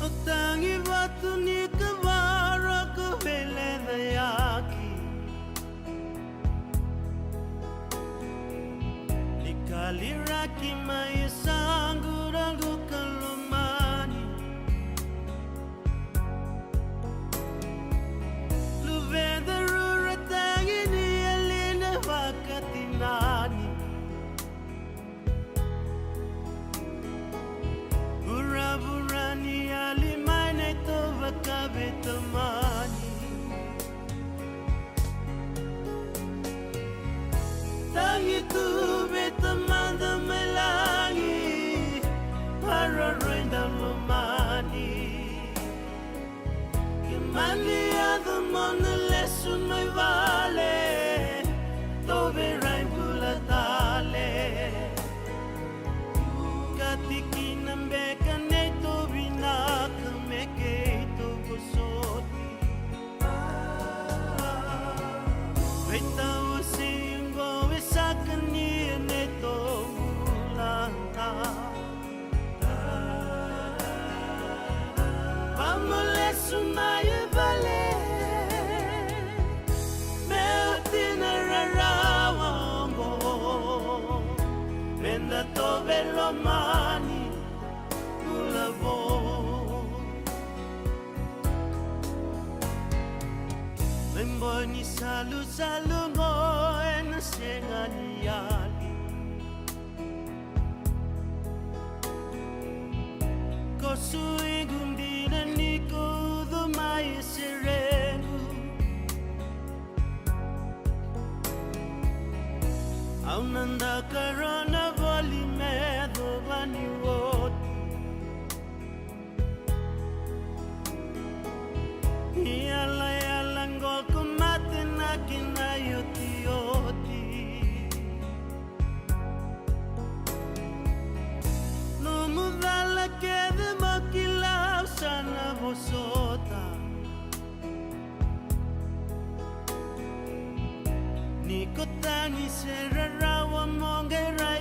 O tagi vatu ni kavara ko veleca yaki. Ni kaliraki mai e saqu raqu ka lomani. Luvedaru ra tagi ni yali na vakatinani. Vuravura ni yali mai na ito vakaveitamani. Tagi tu vei tamada mai lagi, maroroi da lomani. Ke mani yaco mo na lesu mai vale, tou veirai bula tale. Ka tikina beka neitou vinaka me keitou vosoti. Veitawasei oqo e saka ni neitou bula. Vamo lesu mai e vale me oti na rarawa oqo. Me da tou veilomani bula vou. Me boi ni salusalu oqo ena sega ni yali. Ko suiqu dina ni ko ucu mai e serequ. Au na dakarona voli me yacova ni oti. Ni yalayala qo ko mate na kena iotioti. Nomu cala kece mo kila au sa na vosota. Ni ko tagi se rarawa mo qai rai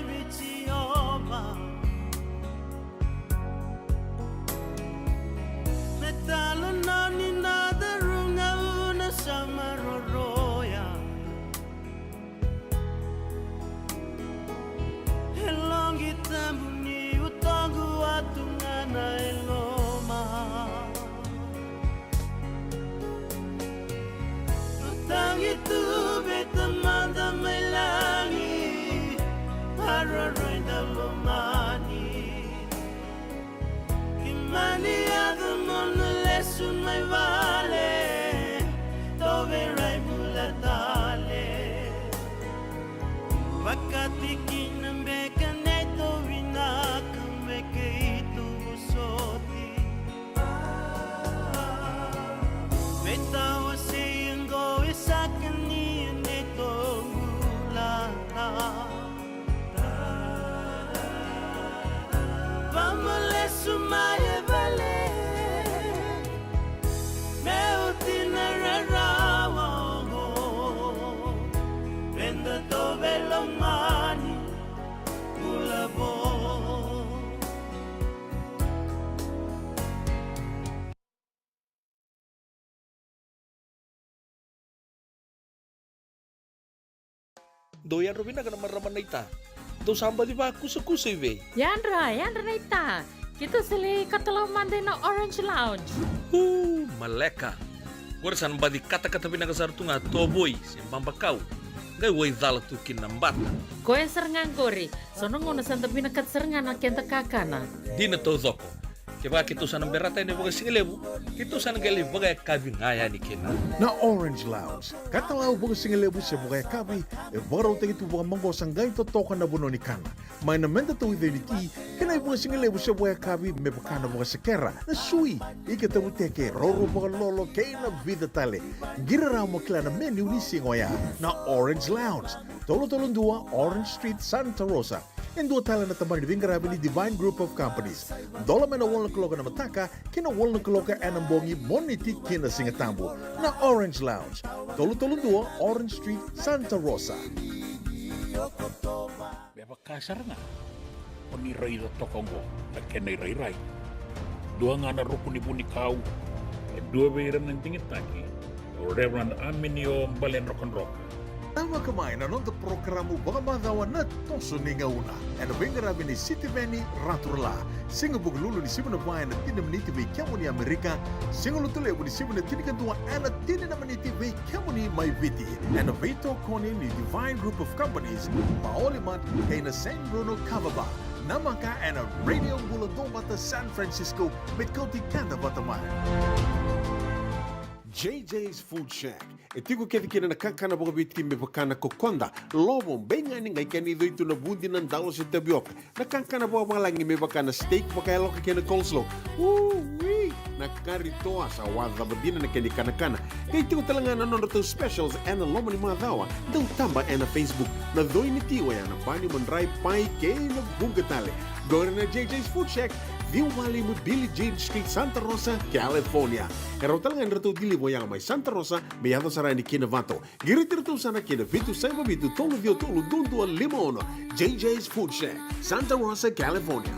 Dou yadra vinaka na marama naita. Dou sa baci vakusakusa i vei? Yadra, yadra naita. Keitou sa lai katalau mada ina Orange Lounge. U, maleka. Qori sa na baci katakata vinaka sara tu ga tovoi se babakau. Qai waicala tu kina na bata. Koya sara ga qori. So na gauna sa da vinakata sara ga na keda kakana. Dina taucoko. Kevaka keitou sa na berata yani vakasigalevu, keitou sa na qai lai vakayakavi ga yani kina. Na Orange Lounge, katalau vakasigalevu se vakayakavi, e vakarautaki tu vakamaqosa qai totoka na vanua ni kana. Mai na meda tauica ni ti, kei na ivakasigalevu se vakayakavi me vaka na vakasekera, na sui, ika tavuteke, roro vakalolo, kei na vica tale. Qiri rawa mo kila na menu ni siga oya. Na Orange Lounge, tolu tolu dua Orange Street, Santa Rosa. E dua tale na tabana ni veiqaravi ni Divine Group of Companies. Dola mai na walu na kaloko na mataka ki na walu na kaloko ena bogi, Moniti ki na Sigatabu. Na Orange Lounge, tolu tolu dua Orange Street, Santa Rosa. Me vaka sara ga o ni raica toka oqo na kena irairai. Dua ga na ruku ni vunikau, e dua vei ira na digitaki, o Reverend Aminio Baledrokadroka. Tavaka mai na noda porokaramu vakamacawa Na Toso ni Gauna, ena veiqaravi ni Sitiveni Raturala. Siga Vukelulu ni sivi na va ena tini na miniti vei kemuni Amerika. Siga Lotulevu ni sivi na tinikadua ena tini na miniti vei kemuni mai Viti. Ena veitokoni ni Divine Group of Companies, Maoli Mart, kei na San Bruno Kava Bar. Namaka ena Radio Bula Duavata San Francisco, me kauti keda vata mai. J J's Food Shack. E tiko kece kina na kakana vakaviti me vaka na kokoda, lovo, beigani, qai kena icoi tu na vudi, na dalo se tavioka. Na kakana vakavalagi me vaka na steak vakayaloka kei na coleslaw. Ui! Na kari toa sa wacava dina na kena ikanakana. Qai tiko tale ga na nodratou specials ena loma ni macawa. Dau taba ena Facebook. Na coi ni ti oya na bani, madrai, pai kei na vuqa tale. Qori na J J's Food Shack, ciwa walu lima Billie Jean Street, Santa Rosa, California. E rawa tale ga ni ratou deliver oya mai Santa Rosa me yaco sara yani ki Novato. Qiriti iratou sara ki na vitu saiva vitu tolu ciwa tolu dua dua lima ono. J J's Food Shack, Santa Rosa, California.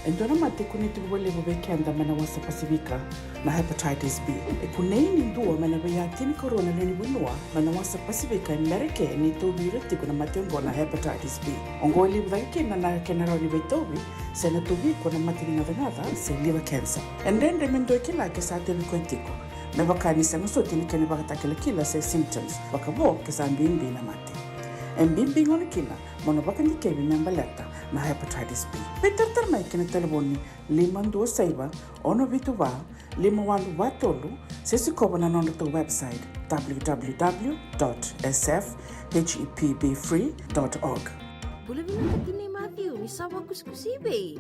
E dua na mate e kunei tiko vakalevu vei keda mai na wasa Pasifika, na hepatitis B. E kunei ni dua mai na veiya tinikarua na lewe ni vanua mai na wasa Pasifika e Merika ni tauvi ira tiko na mate oqo na hepatitis B. Oqo e levu cake kina na kena rawa ni veitauvi se na tauvi iko na mate ni gacagaca se liver cancer. E dredre me dua e kila ke sa tauvi koya tiko, me vaka ni sega soti na kena ivakatakilakila se symptoms, vakavo ke sa bibi na mate. E bibi gona kina mo na vakadikevi me baleta na hepatitis B. Veitaratara mai ki na talevoni lima dua saiva, ono vitu va, lima walu va tolu, se sikova na nodratou website, w w w dot s f h e p b free dot org. Bula vinaka tinai Matthew, ni sa vakusikusi i vei?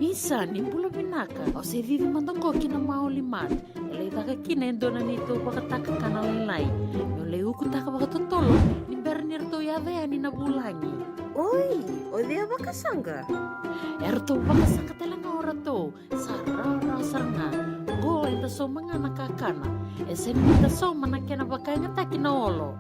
Isa, ni bula vinaka. Au se cici mada qo ki na Maoli Mart. E lai caka kina e dua na neitou vakataka kana lailai. Meu lai ukutaka vakatotolo ni bera ni ratou yaco yani na vulagi. Oi, o cei a vakasaqa? E ratou vakasaqa tale ga o ratou. Sa rawarawa sara ga. Qo eda sauma ga na kakana. E sega ni da sauma na kena vakayagataki na olo.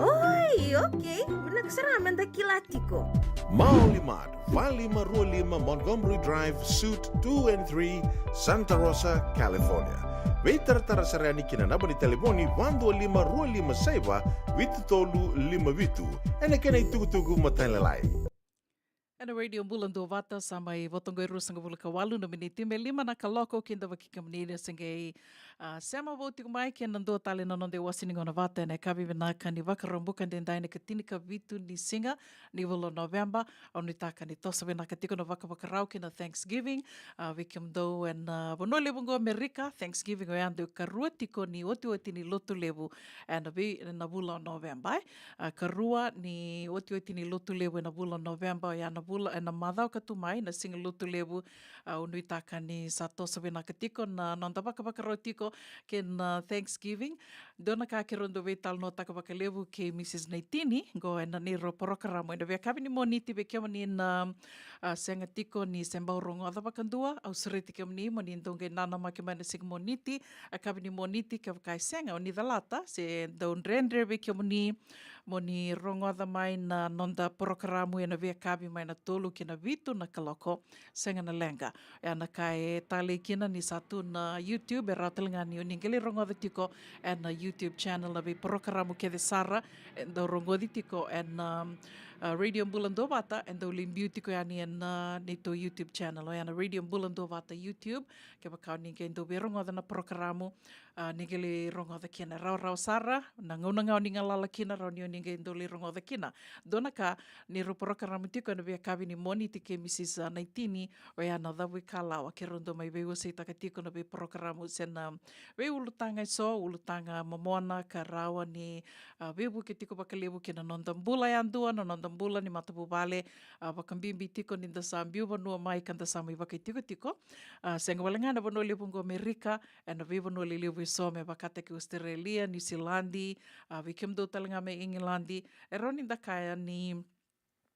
Oi, okei. Vinaka sara ga me da kila tiko. Maoli Mart, va lima rua lima Montgomery Drive, Suite two and three, Santa Rosa, California. Veitaratara sara yani ki na naba ni talevoni va dua lima rua lima saiva vitu tolu lima vitu. Ena kena itukutuku matailalai. Ena Radio Bula Duavata, sa mai vo toqo e ruasagavulu ka walu na miniti me lima na kaloko, kidavaki kemuni ni se qai, a, sema vou tiko mai kei na dua tale na noda iwase ni gauna vata ena yakavi vinaka ni Vakaraubuka edaidai, na ikatini ka vitu ni siga ni vula o Noveba. Au nuitaka ni toso vinaka tiko na vakavakarau kei na Thanksgiving, a, vei kemudou ena, a, vanua levu oqo Amerika, Thanksgiving oya e dau ikarua tiko ni otioti ni Lotulevu ena vei, ena vula o Noveba, e. A, karua ni otioti ni Lotulevu ena vula o Noveba, oya na vula, ena macawa ka tu mai, na Siga Lotulevu. A, au nuitaka ni sa toso vinaka tiko na noda vakavakarau tiko kei na Thanksgiving. Dua na ka keirau dau veitalanoataka vakalevu kei Mrs Naitini qo ena neirau porokaramu ena veiyakavi ni Moniti vei kemuni na, a, sega tiko ni se bau rogoca vakadua, au sureti kemuni mo ni dau qai nanamaki mai na siga Moniti, a, yakavi ni Moniti. Kevaka e sega, o ni calata, se dau dredre vei kemuni Mo ni rogoca mai na noda porokaramu ena veiyakavi mai na tolu ki na vitu na kaloko, sega na leqa. Oya na ka e talei kina ni sa tu na YouTube, e rawa tale ga ni o ni qai lai rogoca tiko ena YouTube channel na veiporokaramu kece sara e dau rogoci tiko ena, um, uh, Radio Bula Duavata, e dau lai biu tiko yani ena neitou YouTube channel. Oya na Radio Bula Duavata YouTube, kevaka o ni qai dau veirogoca na porokaramu, a, ni qai lai rogoca kina. Rawarawa sara, na gauna ga o ni galala kina, rawa ni o ni qai dau lai rogoca kina. Dua na ka, ni rau porokaramu tiko ena veiyakavi ni Moniti kei Missus Naitini, oya na Cavuikalawa, keirau dau mai veiwaseitaka tiko na veiporokaramu se na veiulutaga eso, ulutaga momona ka rawa ni, a, veivuke tiko vakalevu ki na noda bula yadua, na noda bula ni matavuvale, a, vakabibi tiko ni da sa biu vanua mai ka da sa mai vakaitikotiko. A, sega wale ga na vanua levu oqo Amerika, ena veivanua lelevu eso me vakataki Australia, Niusiladi, a, vei kemudou tale ga mai Igiladi, e rawa ni da kaya ni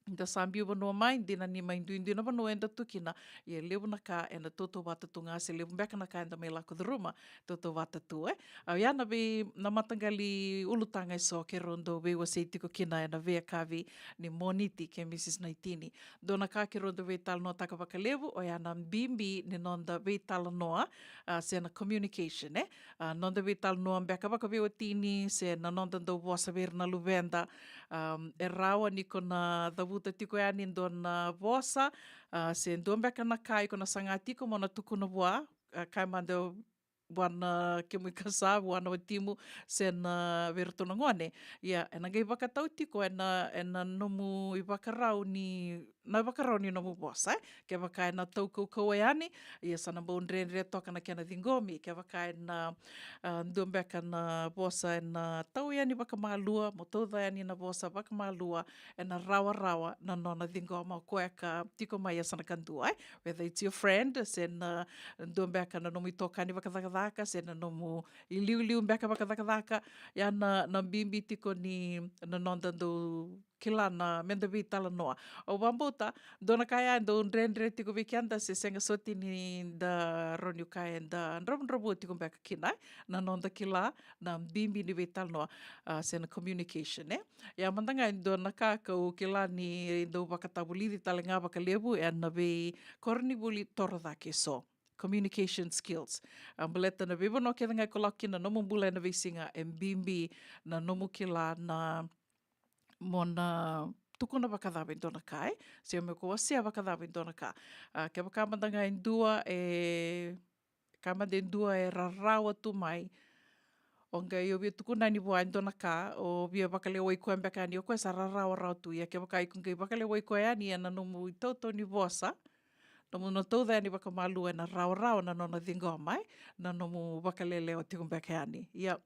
da sa biu vanua mai, dina ni mai duidui na vanua eda tu kina, ia levu na ka ena tautauvata tu ga se levu beka na ka eda mai lako curuma, tautauvata tu, e. A, oya na vei, na mataqali ulutaga eso keirau dau veiwasei tiko kina ena veiyakavi ni Moniti kei Missus Naitini. Dua na ka keirau dau veitalanoataka vakalevu, oya na bibi ni noda veitalanoa, a, se na communication, e. A, noda veitalanoa beka vakaveiwatini, se na noda dau vosa vei ira na luveda, um, e rawa ni ko na cavuta tiko yani dua na vosa, a, se dua beka na ka iko na saga tiko mo na tukuna vua, a, kaya mada vua na kemu ikasa, vua na watimu, se na vei iratou na gone. Ia, ena qai vakatau tiko ena, ena nomu ivakarau ni, na ivakarau ni nomu vosa, e. Kevaka ena tau kaukauwa yani, ia sa na bau dredre toka na kena ciqomi. Kevaka ena, a, dua beka na vosa ena tau yani vakamalua, mo tauca yani na vosa vakamalua, ena rawarawa na nona ciqoma o koya ka tiko mai e yasana kadua, e. Whether it's your friend, se na dua beka na nomu itokani vakacakacaka, se na nomu iliuliu beka vakacakacaka, ia na, na bibi tiko ni na noda dau kila na meda veitalanoa. Au vakabauta, dua na ka ya e dau dredre tiko vei keda se sega soti ni da rawa ni kaya eda dravudravua tiko beka kina, e, na noda kila na bibi ni veitalanoa, a, se na communication, e. Ia mada ga e dua na ka kau kila ni dau vakatavulici tale ga vakalevu ena veikoronivuli torocake eso. Communication skills. A, baleta na veivanua kece ga iko lako kina na nomu bula ena veisiga, e bibi na nomu kila na mo na tukuna vakacava e dua na ka, e. Se mo ko wasea vakacava e dua na ka. A, kevaka mada ga e dua e, ka mada e dua e rarawa tu mai. O qai o via tukuna yani vua e dua na ka, o via vakalewai koya beka yani, o koya sa rarawarawa tu. Ia kevaka iko qai vakalewai koya yani ena nomu itautau ni vosa, nomu na tauca yani vakamalua, ena rawarawa na nona ciqoma, e, na nomu vakalelewa tiko beka yani. Ia,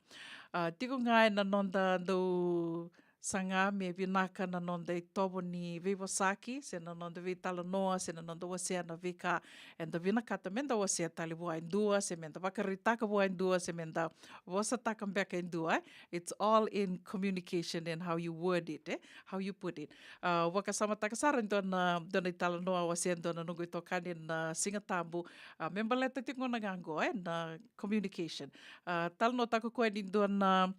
a, tiko ga ena noda dau saga me vinaka na noda itovo ni veivosaki, se na noda veitalanoa, se na noda wasea na veika eda vinakata meda wasea tale vua e dua, se meda vakaraitaka vua e dua, se meda vosataka beka e dua, e. It's all in communication and how you word it, e, how you put it. A, au vakasamataka sara e dua na, dua na italanoa au wasea e dua na noqu itokani ena Siga Tabu, a, me baleta tiko na ka qo, e, na communication. A, talanoataka o koya ni dua na,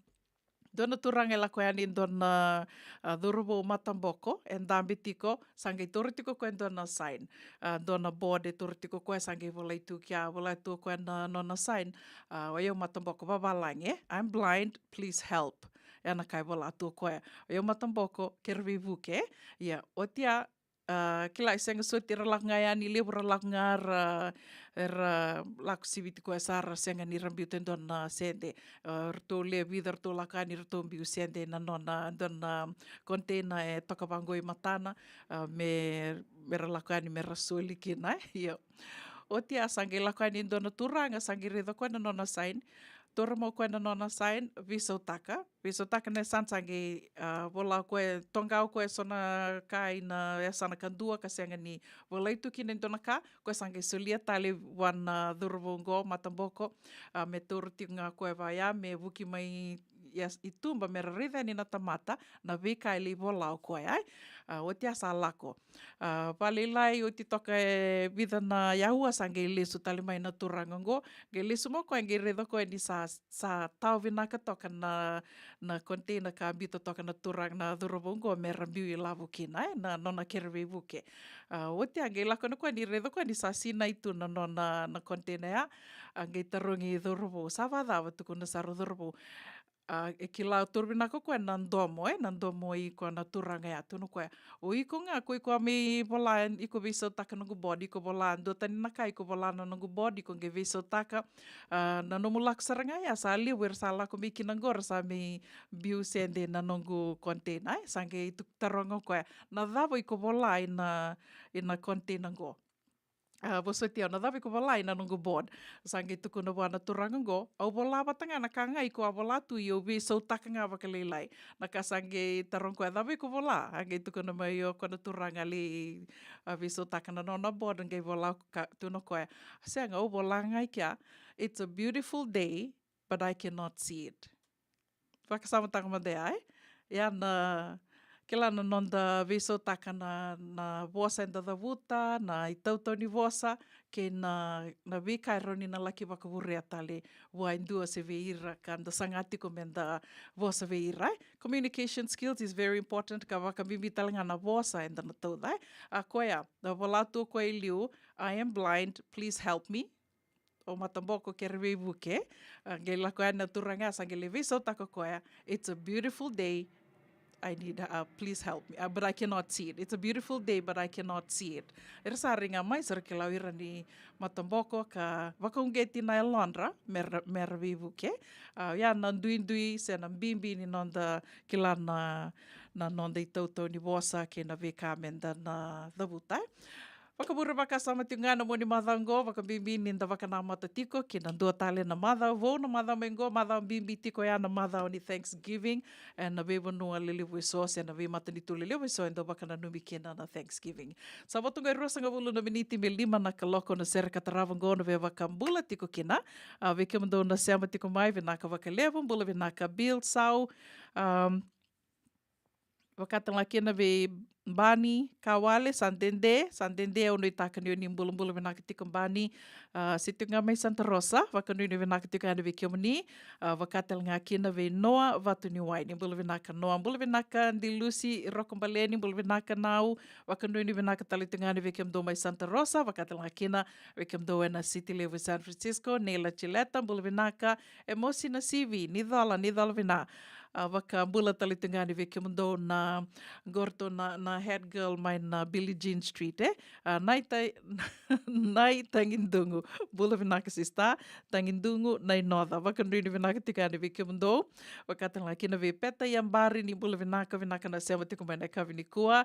dua na turaga e lako yani e dua na, a, cauravou mataboko, e dabe tiko, sa qai taura tiko o koya e dua na sign. A, dua na board e taura tiko o koya, sa qai volai tu kea, vola tu o koya na nona sign. A, o yau mataboko vavalagi, e, I'm blind, please help. Ia na ka e vola tu o koya. O yau mataboko, kerea veivuke, e. Ia, oti ya, a, kila e sega soti era lako ga yani, levu ra lako ga ra, era lako siviti koya sara, sega ni ra biuta e dua na sede. A, ratou le vica ratou lako yani, ratou biu sede na nona, dua na container e toka vaqo i matana, a, me, me ra lako yani me ra soli kina, e. Io. Oti ya sa qai lako yani e dua na turaga, sa qai raica o koya na nona sign, taura mai o koya na nona sign, veisautaka, veisautaka na yasana, sa qai, a, vola o koya, toqa o koya eso na ka ina yasana kadua ka sega ni volai tu kina e dua na ka, o koya sa qai solia tale vua na cauravou qo mataboko, a, me taura tiko ga o koya vaya, me vuki mai, yes, i tuba me ra raica yani na tamata na veika e lai vola o koya, e. A, oti a sa lako. A, vakalailai oti toka e vica na yaua sa qai lesu tale mai na turaga oqo. Qai lesu mai o koya, qai raica o koya ni sa, sa tawa vinaka toka na, na container ka biuta toka na turaga, na cauravou oqo me ra biu ilavo kina, e, na nona kere veivuke. A, oti a qai lako yani o koya ni raica o koya ni sa sinai tu na nona, na container ya. A qai tarogi cauravou, sa vakacava, tukuna sara o cauravou. A, e kila toro vinaka o koya na domo, e, na domo iko na turaga ya, tukuna o koya. O iko ga, ko iko a mai vola, iko veisautaka noqu board, iko vola duatani na ka, iko vola na noqu board, iko qai veisautaka. A, na nomu lako sara ga ya, sa levu era sa lako mai kina oqo, ra sa mai biu sede na noqu container, e, sa qai tu taroga o koya. Na cava iko vola ina, ina container oqo? A, vosoti au, na cava iko vola ina noqu board? Sa qai tukuna vua na turaga oqo, au vola vata ga na ka ga iko a vola tu, ia au veisautaka ga vakalailai. Na ka sa qai taroga o koya, cava iko vola? A qai tukuna mai o koya na turaga lai, a, veisautaka na nona board, qai vola ka, tukuna o koya. Sega, au vola ga i kea, it's a beautiful day, but I cannot see it. Vakasamataka mada ya, e? Ia na, kila na noda veisautaka na, na vosa eda cavuta, na itautau ni vosa, kei na, na veika e rawa ni na laki vakavurea tale vua e dua se vei ira ka da saga tiko me da vosa vei ira, e? Communication skills is very important, ka vakabibi tale ga na vosa eda na tauca, e? A koya, na vola tu o koya i liu, I am blind, please help me. O mataboko kere veivuke. A, qai lako yani na turaga ya, sa qai lai veisautaka o koya. It's a beautiful day. I need, uh, please help me. Uh, but I cannot see it. It's a beautiful day, but I cannot see it. Era sa rai ga mai, sa ra kila o ira ni mataboko ka vakauqeti na yalodra me ra, me ra veivuke. A, ia na duidui se na bibi ni noda kila na, na noda itautau ni vosa kei na veika me da na cavuta. Vakavure vakasama tiko ga na mua ni macawa oqo, vakabibi ni da vakanamata tiko ki na dua tale na macawa vou, na macawa mai oqo, macawa bibi tiko ya na macawa ni Thanksgiving, e na veivanua lelevu eso se na veimatanitu lelevu eso e dau vakananumi kina na Thanksgiving. Sa vo tu ga e ruasagavulu na miniti me lima na kaloko, na sere ka tarava oqo na vei vakabula tiko kina. A, vei kemudou na sema tiko mai, vinaka vakalevu, bula vinaka Bill, Sau, um, vaka tale ga kina vei Bani Kawale, sa dede, sa dede, au nuitaka ni o ni bulabula vinaka tiko Bani. A, se tiko ga mai Santa Rosa, vakanuinui vinaka tiko yani vei kemuni. A, vaka tale ga kina vei Noa Vatuniwai, ni bula vinaka Noa, bula vinaka Dilusi Rokobaleni, bula vinaka Nau, vakanuinui vinaka tale tiko ga yani vei kemudou mai Santa Rosa, vaka tale ga kina vei kemudou ena siti levu San Francisco, Neila Chileta, bula vinaka, Emosi Nasivi, ni cola, ni cola vina. A, vakabula tale tu ga yani vei kemudou na qori tu na, na head girl mai na Billie Jean Street, e? A, Nai Ta-, Nai Tagidugu. Bula vinaka sister, Tagidugu, Nai Noca. Vakanuinui vinaka tiko yani vei kemudou. Vaka tale ga kina vei Peta Iabari, ni bula vinaka, vinaka na sema tiko mai na yakavi nikua.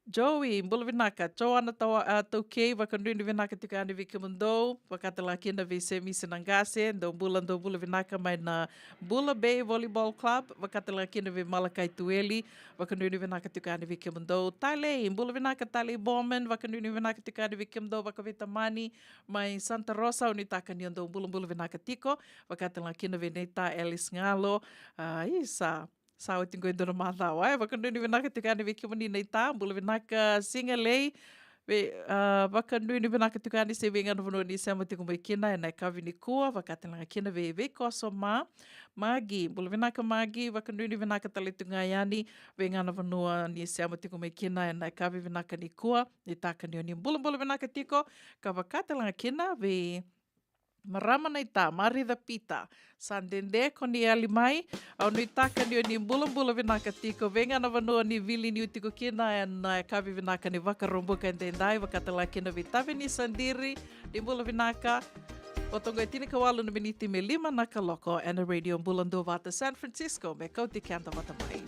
Joey, bula vinaka. Joana Tau-, a, Taukei, vakanuinui vinaka tiko yani vei kemudou. Vaka tale ga kina vei Semisi Naqase, dou bula, dou bula vinaka mai na Bula Bay Volleyball Club. Vaka tale ga kina vei Malakai Tueli, vakanuinui vinaka tiko yani vei kemudou. Talei, bula vinaka Talei Bowman, vakanuinui vinaka tiko yani vei kemudou vakaveitamani mai Santa Rosa, au nuitaka ni o dou bulabula vinaka tiko. Vaka tale ga kina vei Neita Alice Galo, a, isa. Sa oti qo e dua na macawa, e, vakanuinui vinaka tiko yani vei kemuni Neita, bula vinaka Sigalei. Vei, a, vakanuinui vinaka tiko yani se vei ga na vanua ni sema tiko mai kina ena yakavi nikua, vaka tale ga kina vei, vei Koso Ma, Magi, bula vinaka Magi, vakanuinui vinaka tale tiko ga yani vei ga na vanua ni sema tiko mai kina ena yakavi vinaka nikua, nuitaka ni o ni bulabula vinaka tiko, ka vaka tale ga kina vei marama Neita, Marica Pita. Sa dede ko ni yali mai, au nuitaka ni o ni bulabula vinaka tiko, vei ga na vanua ni vili niu tiko kina ena, e, yakavi vinaka ni Vakaraubuka edaidai, vaka tale ga kina vei Taveni Sadiri, ni bula vinaka. Vo toka e tinikawalu na miniti me lima na kaloko, ena Radio Bula Duavata San Francisco, me kauti keda vata mai.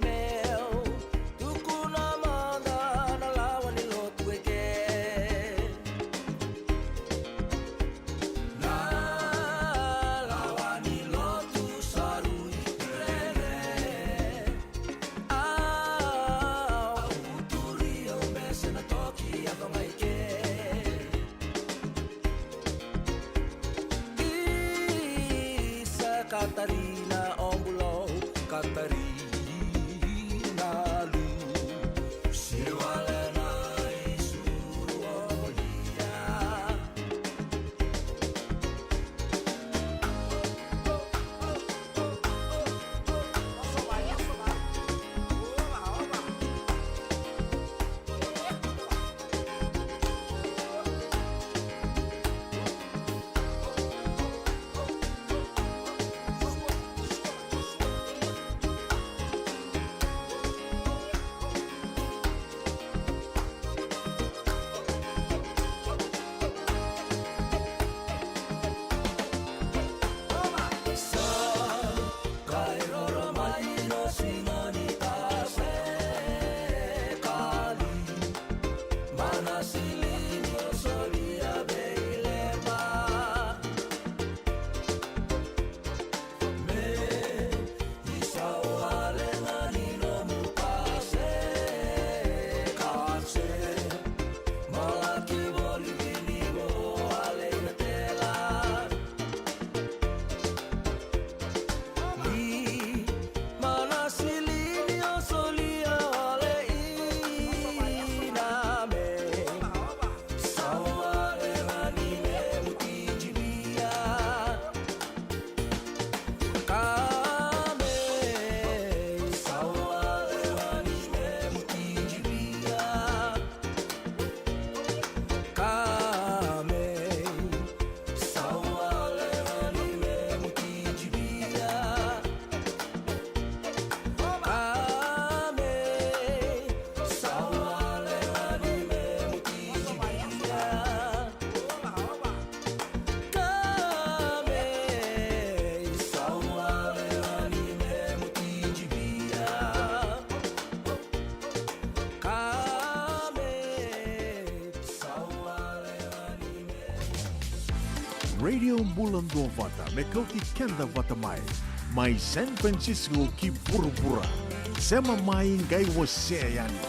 Meu tukuna mada na lawa ni lotu eke. Na lawa ni lotu sa rui rere. Au turi au bese na toki a vagai ke. Isa Katarina o bulou Katarina lu. Siwale na isuru o molia. Radio Bula Duavata, me kauti keda vata mai. Mai San Francisco ki vuravura. Sema mai qai wasea yani.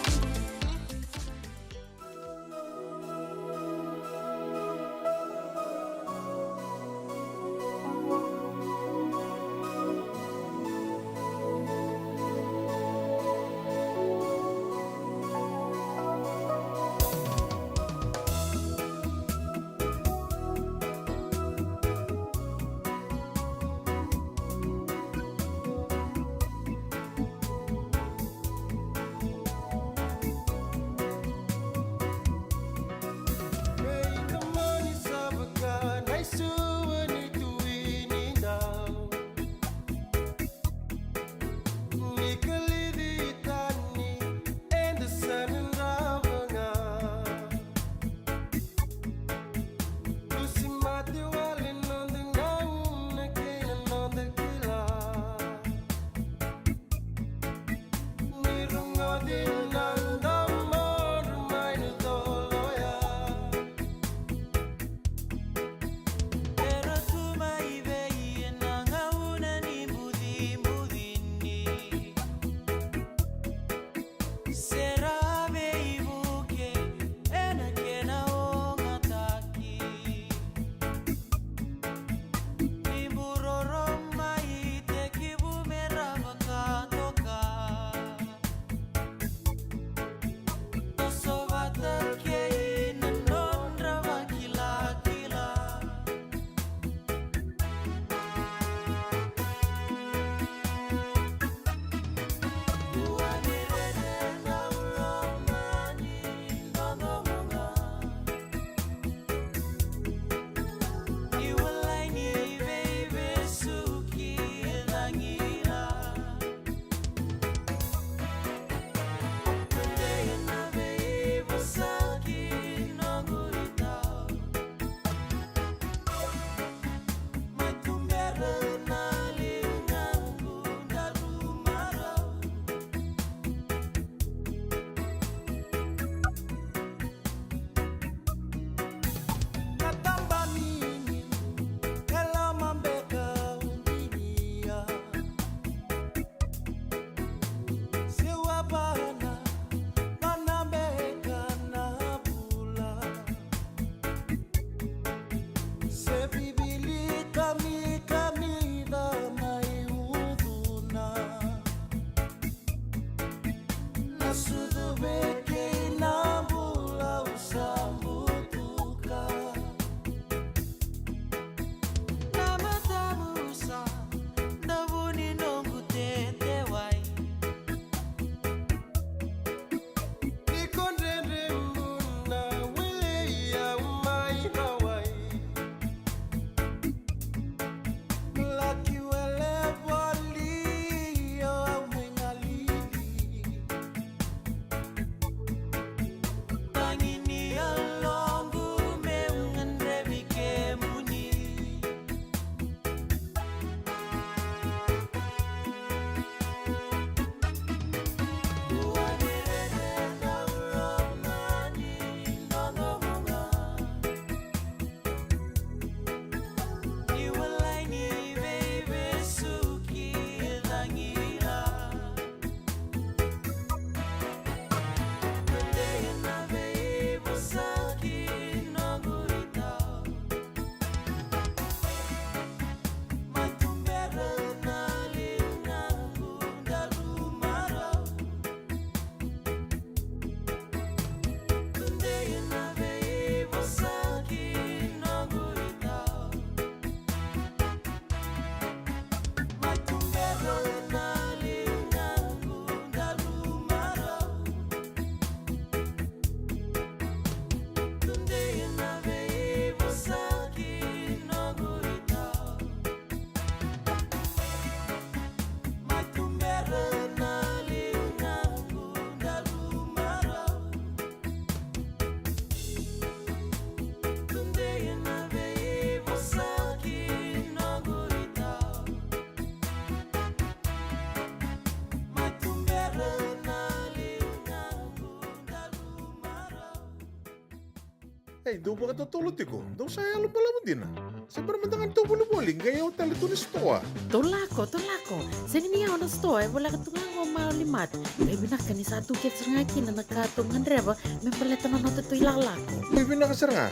Ei, dou vakatotolo tiko, dou sa yalo balavu dina. Se bera mada ga ni tou volivoli, qai yawa tale tu na sitoa. Tou lako, tou lako. Sega ni yawa na sitoa, e voleka tu ga qo Mauli Mart. Qai vinaka ni sa tu kece sara ga kina na ka tou gadreva me baleta na noda tou ilakolako. Qai vinaka sara ga.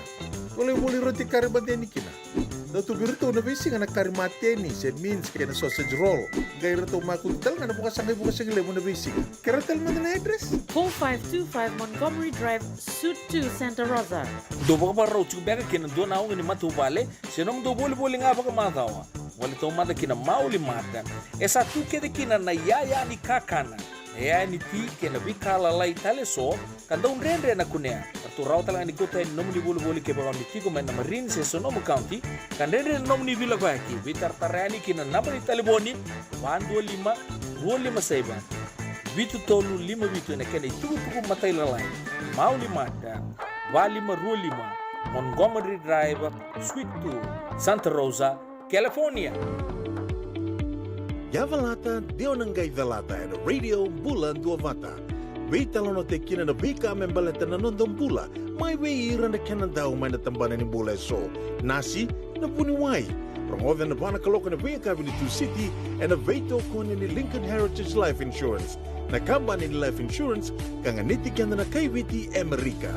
Volivoli roti kari mate ni kina. Dau tu vei iratou na veisiga na kari mateni, se mince kei na sausage roll. Qai ratou makutu tale ga na vakasaqa i Vukasagilevu na veisiga. Kerea tale mada na address? Four five two five Montgomery Drive, Suite two, Santa Rosa. Dou vakavakarau tiko beka ki na dua na auga ni matavuvale, se nomudou volivoli ga vakamacawa. Gole taumada ki na Mauli Mart. E sa tu kece kina na yaya ni kakana, na yaya ni ti kei na veika lalai tale eso, ka dau dredre na kunea. Ratou rawa tale ga ni kauta yani na nomuni volivoli kevaka o ni tiko mai na Marin se Sonoma County, ka dredre na nomuni veilakoyaki. Veitaratara yani ki na naba ni talevoni, va dua lima, rua lima saiva, vitu tolu lima vitu, ena kena itukutuku matailalai. Mauli Mart, va lima rua lima, Montgomery Drive, Suite two, Santa Rosa, California. Yavalata, de o na qai calata ena Radio Bula Duavata. Veitalanoataki kina na veika me baleta na noda bula, mai vei ira na kena dau mai na tabana ni bula eso. Nasi, na vuniwai. Rogoca ena va na kaloko ena veiyakavi ni Tusiti, ena veitokoni ni Lincoln Heritage Life Insurance, na kabani ni life insurance ka ganiti keda na kai Viti e Amerika.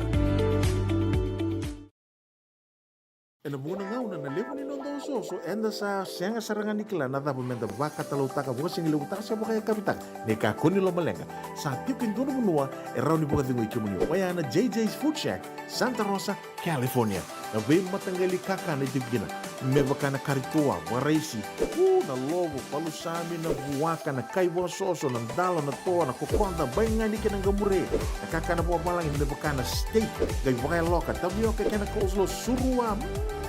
Ena vuqa na gauna na levu ni noda osooso, eda sa sega sara ga ni kila na cava meda vakatalautaka, vakasigalevu taka se vakayakavi taka. Ni kakua ni lomaleqa, sa tiko e dua na vanua e rawa ni vakacegui kemuni. Oya na J J's Food Shack, Santa Rosa, California. Na veimataqali kakana e tiko kina, me vaka na kari toa, vakaraisi, u, na lovo, palusami, na vuaka, na kai vakasoso, na dalo, na toa, na kokoda, baigani kei na qamure, na kakana vakavalagi me vaka na steak, qai vakayaloka, tavioka kei na coleslaw, surua, mm,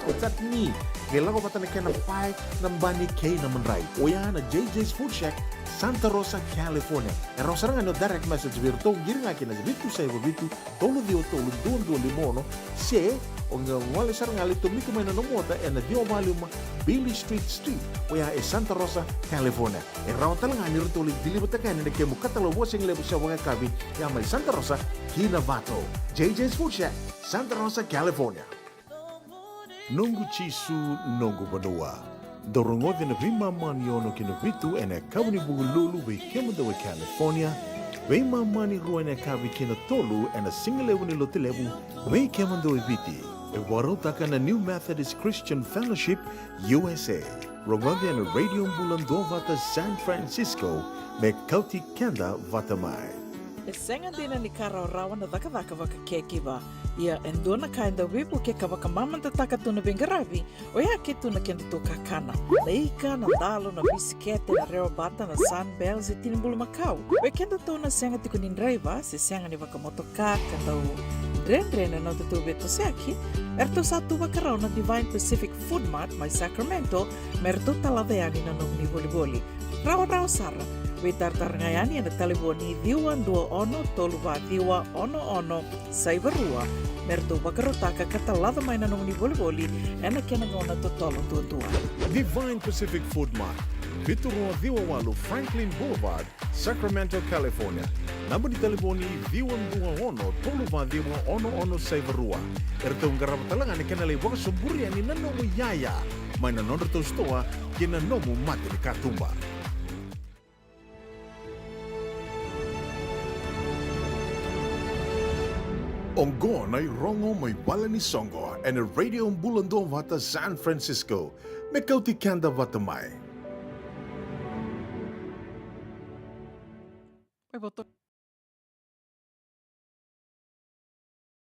o chutney, qai lako vata na kena pae, na bani kei na madrai. Oya na J J's Food Shack, Santa Rosa, California. E rawa sara ga ni o direct message vei iratou, qiri ga kina vitu saiva vitu, tolu ciwa tolu, dua dua lima ono, se o qai gole sara ga lai tomika mai na nomu ota ena ciwa walu lima Beale Street Suite, oya e Santa Rosa, California. E rawa tale ga ni ratou lai deliver-taka yani na kemu katalau vakasigalevu se vakayakavi, ya mai Santa Rosa ki Novato. J J's Food Shack, Santa Rosa, California. Noqu Jisu, noqu vanua. Dou rogoca na veimama ni ono ki na vitu ena yakavi ni Vukelulu vei kemudou e California, veimama ni rua ena yakavi ki na tolu ena sigalevu ni Lotulevu vei kemudou e Viti. E vakarautaka na New Methodist Christian Fellowship U S A. Rogoca ena Radio Bula Duavata San Francisco, me kauti keda vata mai. E sega dina ni ka rawarawa na cakacaka vakacaregiver. Ia e dua na ka e dau veivuke ka vakamamadataka tu na veiqaravi, oya ke tu na kedatou kakana. Na ika, na dalo, na bisikete, na rewabata, na Sunbell, se tini bulumakau. Oi kedatou na sega tiko ni draiva, se sega ni vakamotoka, ka dau dredre na nodatou veitosoyaki, eratou sa tu vakarau na Divine Pacific Food Mart mai Sacramento, me ratou talaca yani na nomuni volivoli. Rawarawa sara, veitaratara ga yani ena talevoni ciwa dua ono tolu va ciwa ono ono saiva rua, me ratou vakarautaka ka talaca mai na nomuni volivoli ena kena gauna totolo duadua. Divine Pacific Food Mart, vitu rua ciwa walu Franklin Boulevard, Sacramento, California. Naba ni talevoni ciwa dua ono tolu va ciwa ono ono saiva rua. Eratou qarava tale ga na kena lai vakasoburi yani na nomu iyaya mai na nodratou sitoa kei na nomu mata ni katuba. Oqo na irogo mai vale ni soqo ena Radio Bula Duavata San Francisco, me kauti keda vata mai. Mai voto.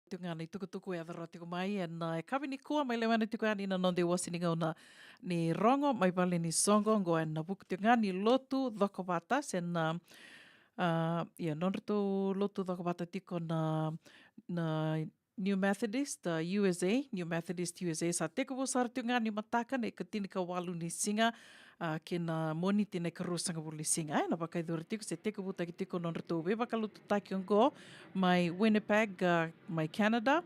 Tiko ga na itukutuku e yaco rawa tiko mai ena, e, yakavi nikua, mai lewena tiko yani na noda iwase ni gauna ni rogo mai vale ni soqo, oqo ena vuku tiko ga ni lotu cokovata, se na, a, ia, nodratou lotu cokovata tiko na, na New Methodist, a, U S A, New Methodist U S A, sa tekivu sara tiko ga ni mataka na ikatini ka walu ni siga, a, kei na Moniti na ikarua sagavulu ni siga. E, na vakayacori tiko se tekivutaki tiko nodratou veivakalotutaki oqo mai Winnipeg, a, mai Canada.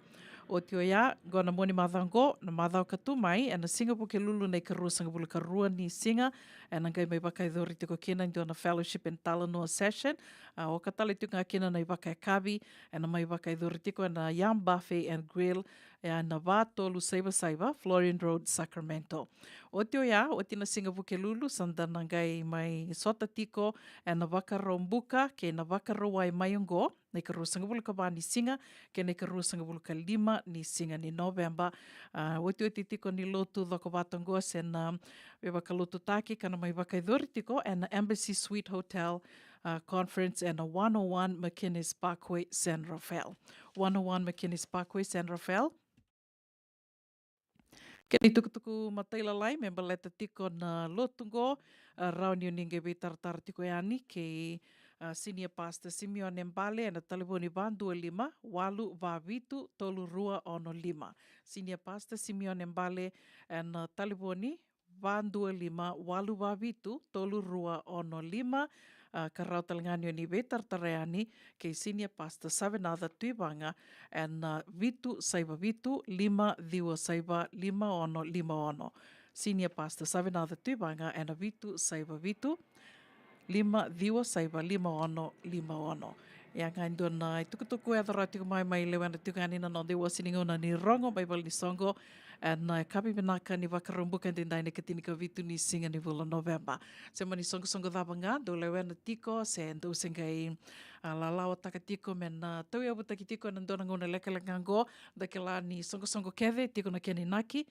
Oti oya, oqo na Moniti macawa oqo, na macawa ka tu mai, ena siga Vukelulu na ikarua sagavulu karua ni siga, ena qai mai vakayacori tiko kina e dua na fellowship and talanoa session. A, oka tale tiko ga kina na ivakayakavi, ena mai vakayacori tiko ena Yam Buffet and Grill, e na va tolu saiva saiva Florin Road, Sacramento. Oti oya, oti na siga Vukelulu, sa da na qai mai sota tiko e na Vakaraubuka kei na Vakarauwai mai oqo, na ikaruasagavulu ka va ni siga kei na ikaruasagavulu ka lima ni siga ni Noveba. A, otioti tiko ni lotu cokovata oqo se na veivakalotutaki ka na mai vakayacori tiko e na Embassy Suite Hotel, a, Conference e na one oh one McInnes Parkway, San Rafael. One oh one McInnes Parkway, San Rafael. Kei na itukutuku matailalai me baleta tiko na lotu qo, a, rawa ni o ni qai veitaratara tiko yani kei, a, Senior Pastor Simeone Bale e na talevoni va dua lima walu va vitu tolu rua ono lima. Senior Pastor Simeone Bale e na talevoni va dua lima walu va vitu tolu rua ono lima. A, ka rawa tale ga ni o ni veitaratara yani kei Senior Pastor Savenaca Tuivaga e na vitu saiva vitu lima ciwa saiva lima ono lima ono. Senior Pastor Savenaca Tuivaga e na vitu saiva vitu lima ciwa saiva lima ono lima ono. Ia ga e dua na itukutuku e yaco rawa tiko mai, mai lewena tiko yani na noda iwasi ni gauna ni rogo mai valenisoqo e na yakavi vinaka ni Vakaraubuka edaidai na ikatinikavitu ni siga ni vula Noveba. Se mani soqosoqo cava ga dou lewena tiko se dou se qai, a, lalawataka tiko me na tauyavutaki tiko e na dua na gauna lekaleka qo, da kila ni soqosoqo kece tiko na kena inaki.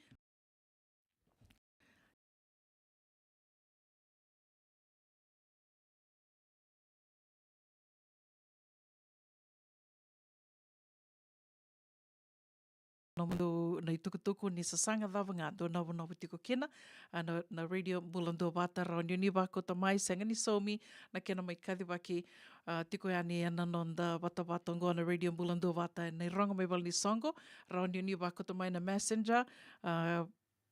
Nomudou na itukutuku ni sasaga cava ga dou navunavu tiko kina, a, na, na Radio Bula Duavata, rawa ni o ni vakauta mai, sega ni saumi na kena mai kacivaki, a, tiko yani e na noda vatavata oqo na Radio Bula Duavata e na irogo mai valenisoqo. Rawa ni o ni vakauta mai na Messenger, a,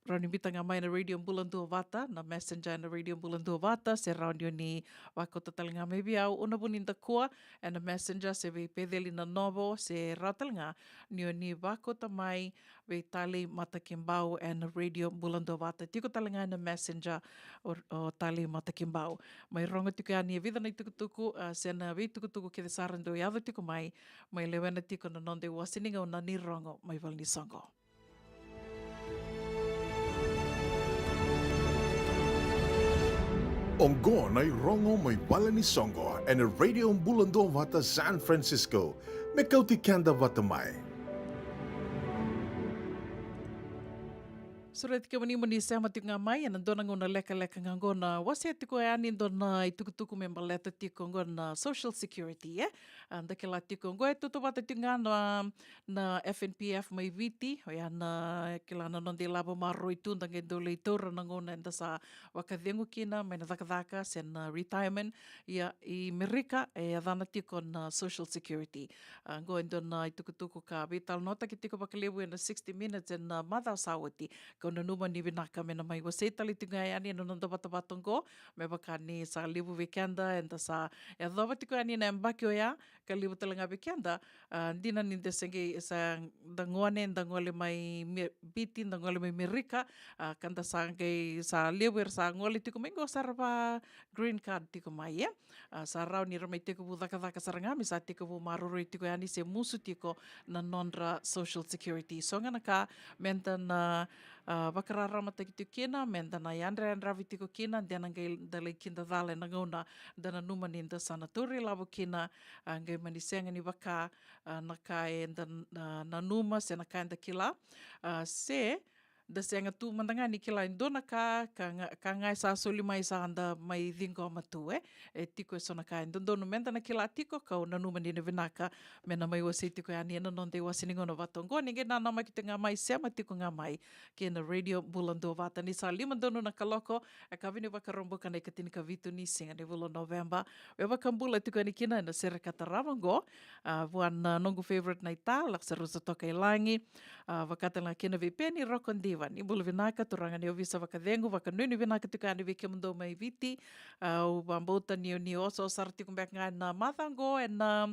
rawa ni biuta ga mai na Radio Bula Duavata, na Messenger na Radio Bula Duavata, se rawa ni o ni vakauta tale ga mai vei au, o na vuni dakua e na Messenger, se vei Peceli Nanovo, se rawa tale ga ni o ni vakauta mai vei Talei Matakibau e na Radio Bula Duavata. Tiko tale ga e na Messenger o, o Talei Matakibau. Mai rogo tiko yani e vica na itukutuku, a, se na veitukutuku kece sara dou yaco tiko mai, mai lewena tiko na noda iwasi ni gauna ni rogo mai valenisoqo. Oqo na irogo mai valenisoqo e na Radio Bula Duavata San Francisco. Me kauti keda vata mai. Sureti kemuni mo ni sema tiko ga mai e na dua na gauna lekaleka ga oqo na wasea tiko yani e dua na itukutuku me baleta tiko oqo na Social Security, e? A, da kila tiko oqo e tautauvata tiko ga na, na F N P F mai Viti, oya na kila na noda ilavo maroroi tu, da qai dau lai taura na gauna eda sa vakacegu kina mai na cakacaka se na retirement. Ia i Merika e yacana tiko na Social Security. A, oqo e dua na itukutuku ka veitalanoataki tiko vakalevu e na sixty Minutes e na macawa sa oti. Kau nanuma ni vinaka me na mai wasei tale tiko ga yani e na noda vatavata oqo, me vaka ni sa levu vei keda eda sa yacova tiko yani na yabaki oya, ka levu tale ga vei keda, a, dina ni da se qai sa da gone, da gole mai Me-, Viti, da gole mai Merika, a, ka da sa qai sa levu era sa gole tiko mai qo sa ra va green card tiko mai, e? A, sa rawa ni ra mai tekivu cakacaka sara ga me sa tekivu maroroi tiko yani se musu tiko na nodra Social Security. So ga na ka me da na, a, vakararamataki tiko kina, me da na yadrayadravi tiko kina, de na qai da lai kidacala e na gauna da nanuma ni da sa na tauri lavo kina, a, qai mani sega ni vaka, a, na ka eda na, nanuma se na ka eda kila, a, se da sega tu mada ga ni kila e dua na ka, ka ga, ka ga e sa soli mai sa da mai ciqoma tu, e. E tiko e so na ka e dodonu me da na kila tiko, kau nanuma ni na vinaka me na mai wasei tiko yani e na noda iwasi ni gauna vata oqo. Ni qai nanamaki tiko ga mai, sema tiko ga mai kei na Radio Bula Duavata. Ni sa lima donu na kaloko, e yakavi ni Vakaraubuka na ikatinikavitu ni siga ni vula Noveba. E vakabula tiko yani kina e na sere ka tarava oqo, a, vua na noqu favorite naita, Lakasarusa Tokailagi. A, vaka tale ga kina vei Peni Rokodiva, ni bula vinaka, turaga ni ovisa vakacegu, vakanuinui vinaka tiko yani vei kemudou mai Viti. A, au vakabauta ni o ni osooso sara tiko beka ga e na macawa oqo e na,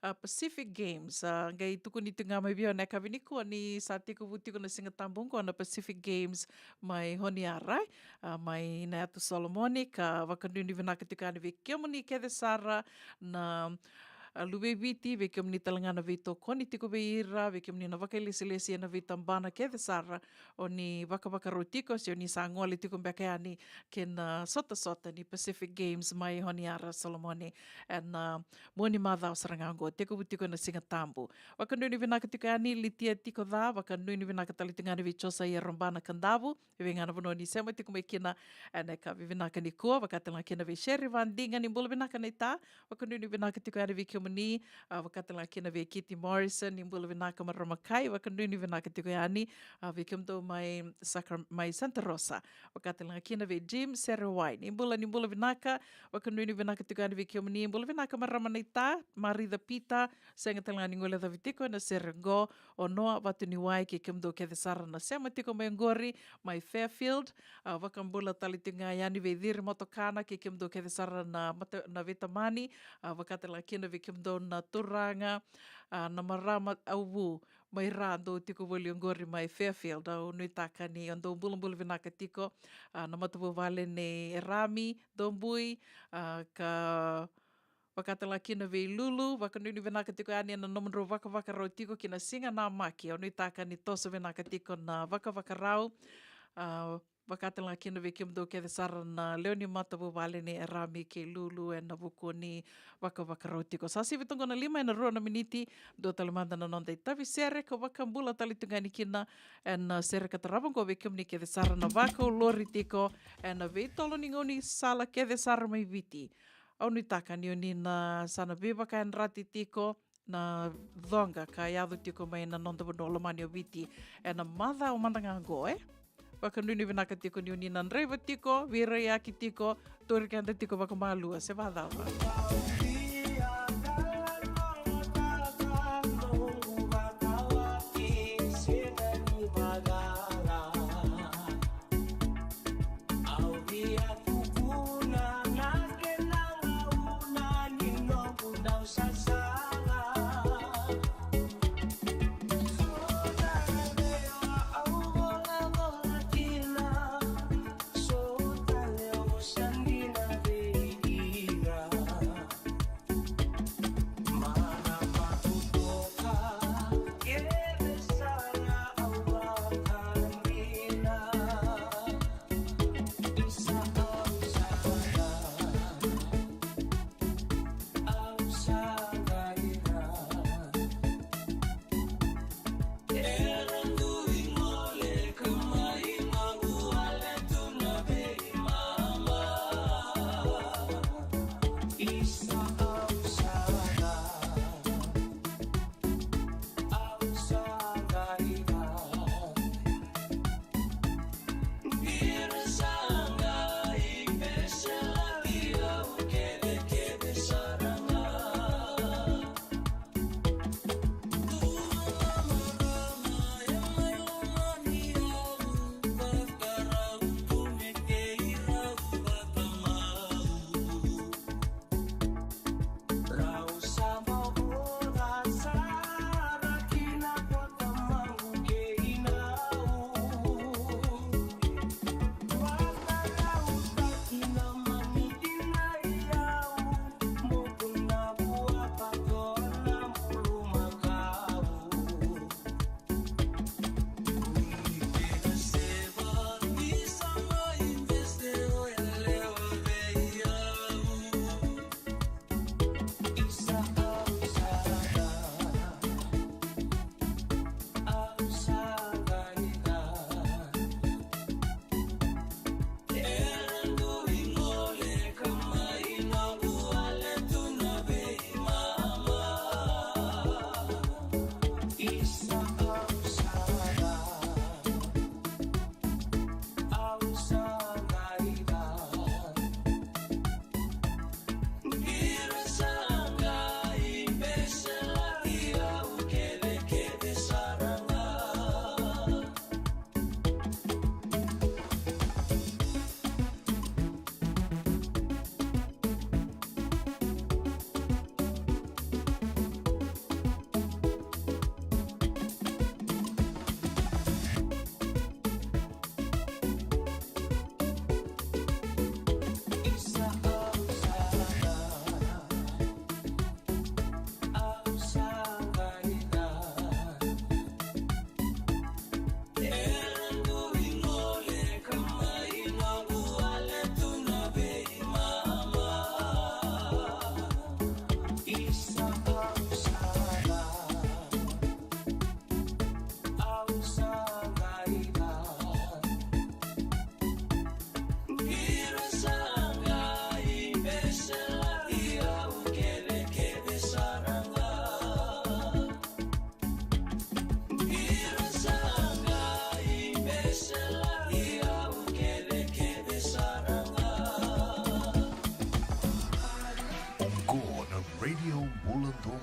a, Pacific Games. A, qai tukuni tiko ga mai vei au na yakavi nikua ni sa tekivu tiko na Siga Tabu oqo na Pacific Games mai Honiara, a, mai na Yatu Solomoni, ka vakanuinui vinaka tiko yani vei kemuni kece sara na a, luvei Viti, vei kemuni tale ga na veitokoni tiko vei ira, vei kemuni na vakailesilesi ena veitabana kece sara o ni vakavakarau tiko, se o ni sa gole tiko beka yani kei na sotasota ni Pacific Games mai Honiara, Solomoni, ena, a, mua ni macawa sara ga oqo, tekivu tiko ena Siga Tabu. Vakanuinui vinaka tiko yani Litia Tikoca, vakanuinui vinaka tale tiko ga yani vei Josaia Robana Kadavu, vei ga na vanua ni sema tiko mai kina ena yakavi vinaka nikua, vaka tale ga kina vei Sherry Vadiga, ni bula vinaka naita, vakanuinui vinaka tiko yani vei kemuni, a, vaka tale ga kina vei Kitty Morrison, ni bula vinaka marama Kai, vakanuinui vinaka tiko yani, a, vei kemudou mai Sacra-, mai Santa Rosa, vaka tale ga kina vei Jim Serewai, ni bula, ni bula vinaka, vakanuinui vinaka tiko yani vei kemuni, bula vinaka marama naita, Marica Peter, sega tale ga ni guilecavi tiko ena sere qo, o Noa Vatuniwai kei kemudou kece sara na sema tiko mai oqori, mai Fairfield, a, vakabula tale tiko ga yani vei Ciri Motokana kei kemudou kece sara na mata-, na veitamani, a, vaka tale ga kina vei kemudou na turaga, a, na marama au vu mai ra dou tiko voli oqori mai Fairfield, au nuitaka ni o dou bulabula vinaka tiko, a, na matavuvale nei Erami Dobui, a, ka vaka tale ga kina vei Lulu, vakanuinui vinaka tiko yani ena nomudrau vakavakarau tiko ki na siga namaki, au nuitaka ni toso vinaka tiko na vakavakarau, a, vaka tale ga kina vei kemudou kece sara na lewe ni matavuvale nei Erami kei Lulu ena vuku ni vakavakarau tiko. Sa sivi toqo na lima ena rua na miniti, dua tale mada na noda itavi sere, ka vakabula tale tu ga yani kina ena sere ka tarava oqo vei kemuni kece sara na vakaulori tiko ena veitolo ni gaunisala kece sara mai Viti. Au nuitaka ni o ni na sa na veivakayadrati tiko na coqa ka yaco tiko mai na noda vanua lomani o Viti ena macawa mada ga oqo, e? Vakanuinui vinaka tiko ni o ni na draiva tiko, veiraiyaki tiko, tauri keda tiko vakamalua, se vakacava?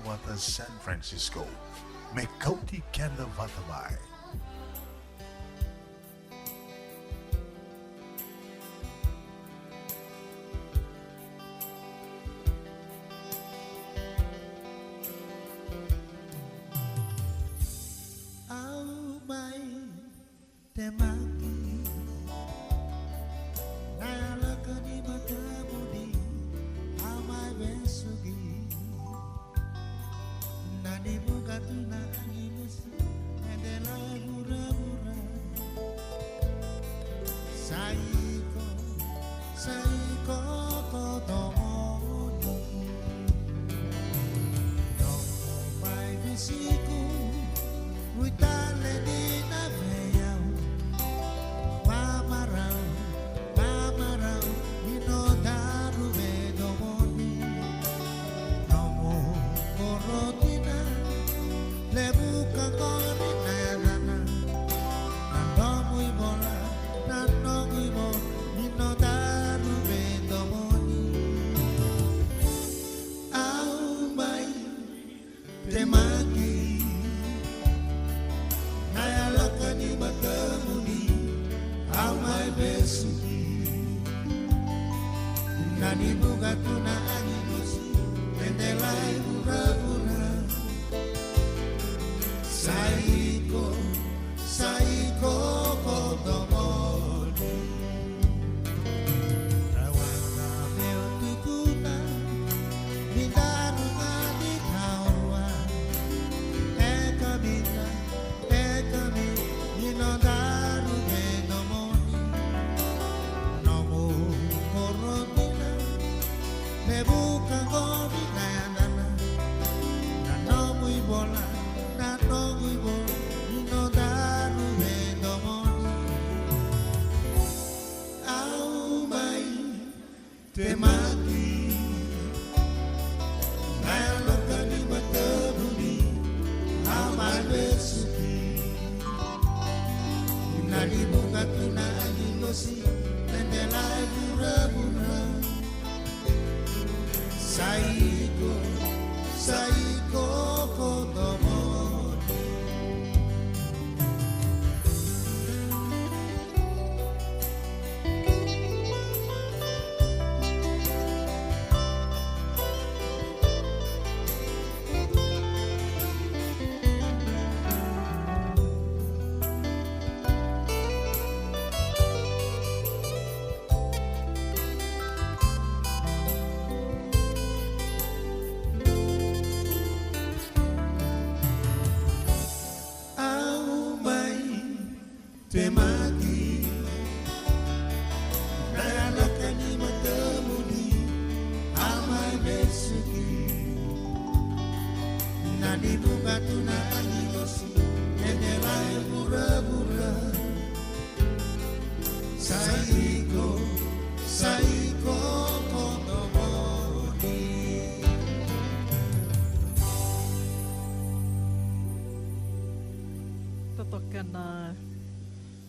Vata San Francisco. Me kauti keda vata mai. Au mai temaki, na yaloka ni matamuni, au mai vesuki. Na ni buka tu na agilosi, e delai vuravura. Sa iko, sa iko ko domoni. Nomu mai vesuki, uitale ni na veyau. Mamarau, mamarau, ni nodaru veidomoni. Nomu koro dina, levu ka qori na yacana. Na nomu ivola, na noqu ivola, ni nodaru veidomoni. Au mai temaki, na yaloka ni matamuni, au mai vesuki. Na ni buka tu na agilosi, e delai vuravura. Sa iko, sa iko ko domoni. Rawana meu tukuna, ni daru ga ni kawa. E kamina, e kami, ni nodaru veidomoni. Nomu koro dina, me buka qori na yacana. Na nomu ivola, na noqu ivola, ni nodaru veidomoni. Au mai temaki, na yaloka ni matamuni, au mai vesuki. Na ni buka tu na agilosi, e delai vuravura. Sa iko, sa iko ko domoni. Au mai temaki, na yaloka ni matamuni, au mai vesuki. Na ni buka tu na agilosi, e delai vuravura. Sa iko, sa iko ko domoni. Totoka na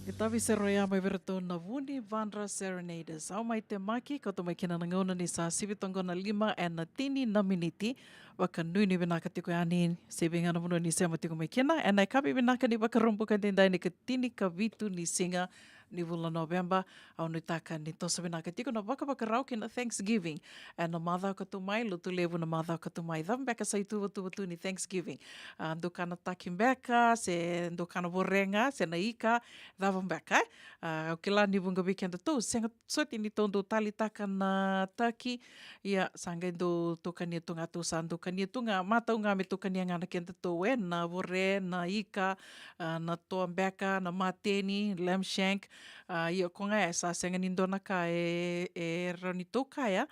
itavi sere oya mai vei iratou na Vunivadra Serenaders. Au mai temaki, kauta mai kina na gauna ni sa sivi toka na lima ena tini na miniti. Vakanuinui vinaka tiko yani, se vei ga na vanua ni sema tiko mai kina. Ena yakavi vinaka ni Vakaraubuka edaidai ni ka tini ka vitu ni siga ni vula Noveba. Au nuitaka ni toso vinaka tiko na vakavakarau ki na Thanksgiving. Ena macawa ka tu mai, Lotulevu na macawa ka tu mai. Cava beka sa ituvatuva tu ni Thanksgiving? A, dou kana taki beka, se dou kana vorega, se na ika, cava beka, e? A, au kila ni vuqa vei kedatou, sega soti ni tou dau talitaka na taki, ia sa qai dau tou kania tu ga, tou sa dau kania tu ga, matau ga me tou kania ga na kedatou, e, na vore, na ika, a, na toa beka, na mateni, lamb shank, a, ia ko ga e sa sega ni dua na ka e, e rawa ni tou kaya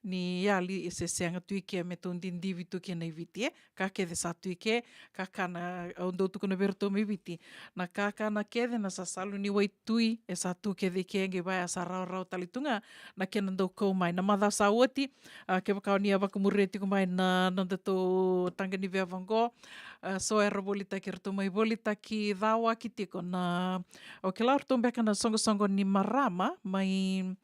ni yali, e se sega tu i ke me tou didivi tu kina i Viti, e. Ka kece sa tu i ke, kakana, au dau tukuna vei iratou mai Viti. Na kakana kece, na sasalu ni waitui, e sa tu kece i ke, qai vaya sa rawarawa tale tu ga na kena dau kau mai. Na macawa sa oti, a, kevaka o ni a vakamuria tiko mai na nodatou taqa ni veva qo, a, so era volitaki, eratou mai volitaki cawaki tiko na, au kila o ratou beka na soqosoqo ni marama mai,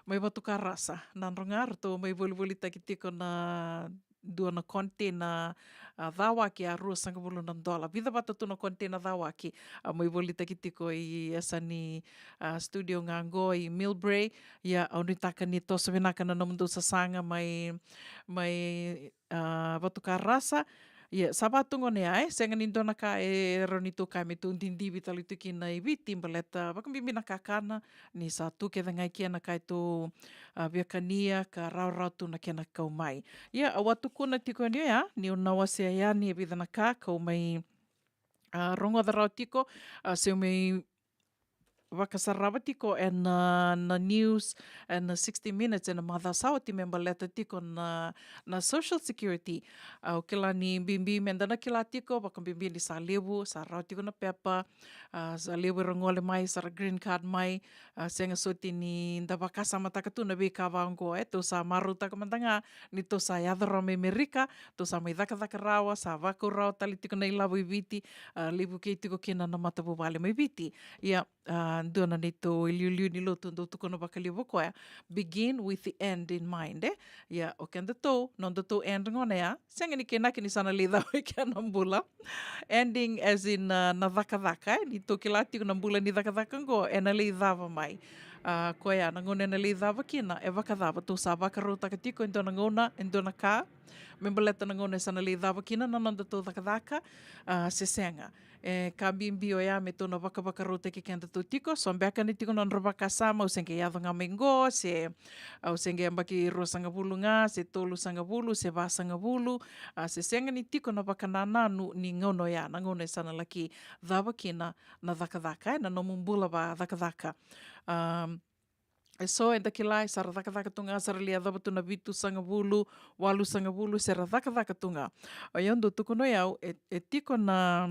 mai Vatukarasa. Nadroga ratou mai volivolitaki tiko na dua na container, a, cawaki a ruasagavulu na dola. Vica vata tu na container cawaki, a, mai volitaki tiko i yasa ni, a, studio ga qo i Millbrae. Ia, au nuitaka ni toso vinaka na nomudou sasaga mai, mai, a, Vatukarasa. Ia, sa vatu gona ya, e sega ni dua na ka e rawa ni tou kaya me tou didivi tale tu kina i Viti, baleta vakabibi na kakana, ni sa tu kece ga i kea na ka e tou, a, via kania ka rawarawa tu na kena kau mai. Ia, au a tukuna tiko ni oya, niu na wasea yani e vica na ka kau mai, a, rogoca rawa tiko, a, se u mai vakasarava tiko ena, na news, ena sixty Minutes, ena macawa sa oti me baleta tiko na, na Social Security. Au kila ni bibi meda na kila tiko, vakabibi ni sa levu, sa rawa tiko na pepa, a, sa levu era gole mai, sa ra green card mai, a, sega soti ni da vakasamataka tu na veika vaqo, e, tou sa marautaka mada ga, ni tou sa yaco rawa mai Merika, tou sa mai cakacaka rawa, sa vakau rawa tale tiko na ilavo i Viti, a, levu kei tiko kina na matavuvale mai Viti. Ia, a, dua na neitou iliuliu ni lotu dou tukuna vakalevu o koya, begin with the end in mind, e? Ia, o kedatou, nodatou end gona ya, sega ni kena kina ni sa na lai cava i kea na bula. Ending as in, a, na cakacaka, e? Ni tou kila tiko na bula ni cakacaka qo, ena lai cava mai. A, koya, na gauna ena lai cava kina, e vakacava, tou sa vakarautaka tiko, e dua na gauna, e dua na ka, me baleta na gauna e sa na lai cava kina, na nodatou cakacaka, a, se sega. E, ka bibi oya me tou na vakavakarautaki kedatou tiko, so beka ni tiko na nodra vakasama, au se qai yaco ga mai qo, se, au se qai yabaki ruasagavulu ga, se tolusagavulu, se vasagavulu, a, se sega ni tiko na vakanananu ni gauna oya, na gauna e sa na laki cava kina na cakacaka, e, na nomu bula va cakacaka. A, e so eda kila, e sa ra cakacaka tu ga, sa ra lai yacova tu na vitusagavulu, walusagavulu, se ra cakacaka tu ga. Oya au dau tukuna oya, e, e tiko na,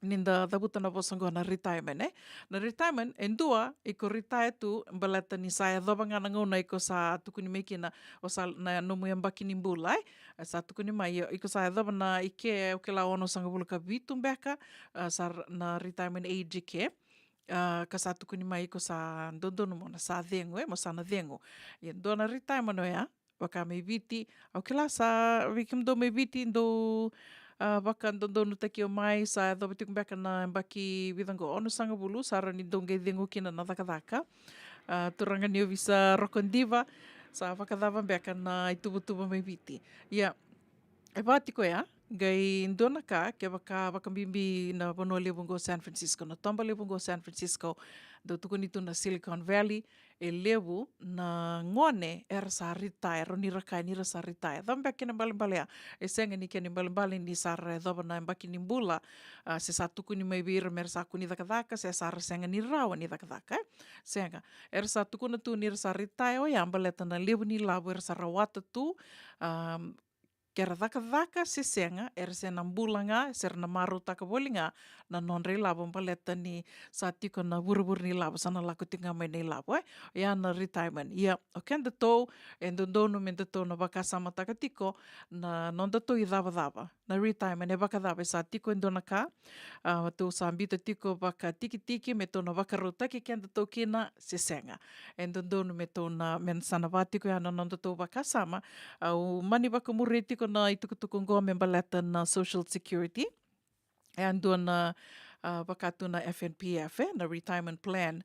ni da cavuta na vosa qo na retirement, e? Na retirement, e dua, iko retire tu, baleta ni sa yacova ga na gauna iko sa tukuni mai kina, o sa na nomu yabaki ni bula, e? E sa tukuni mai, iko sa yacova na i ke, au kila onosagavulu ka vitu beka, a, sa r-, na retirement age i ke. A, ka sa tukuni mai iko sa dodonu mo na sa cegu, e, mo sa na cegu. Ia dua na retirement oya, vaka mai Viti, au kila sa vei kemudou mai Viti, dou, a, vakadodonutaki au mai, sa yacova tiko beka na yabaki vica qo, onosagavulu, sa rawa ni dou qai cegu kina na cakacaka. A, turaga ni ovisa Roko Diva, sa vakacava beka na ituvatuva mai Viti. Ia, e va tiko ya, qai dua na ka, kevaka vakabibi na vanua levu qo San Francisco, na toba levu qo San Francisco, dau tukuni tu na Silicon Valley, e levu na gone era sa retire, o ni ra kaya ni ra sa retire. Cava beka kena ibalebale ya? E sega ni kena ibalebale ni sa ra yacova na yabaki ni bula, a, se sa tukuni mai vei ira me ra sa kua ni cakacaka, se sa ra sega ni rawa ni cakacaka, e? Sega. Era sa tukuna tu ni ra sa retire oya baleta na levu ni lavo era sa rawata tu, a, ke ra cakacaka se sega, era se na bula ga, se ra na marautaka voli ga na nodra ilavo baleta ni sa tiko na vuravura ni lavo, sa na lako tiko ga mai na ilavo, e? Ia na retirement. Ia, o kedatou, e dodonu me datou na vakasamataka tiko na nodatou icavacava. Na retirement, e vakacava, e sa tiko e dua na ka, a, tou sa biuta tiko vakatikitiki, me tou na vakarautaki kedatou kina, se sega. E dodonu me tou na, me sa na va tiko ya na nodatou vakasama. Au mani vakamuria tiko na itukutuku qo me baleta na Social Security. E a dua na, a, vaka tu na F N P F, e, na retirement plan,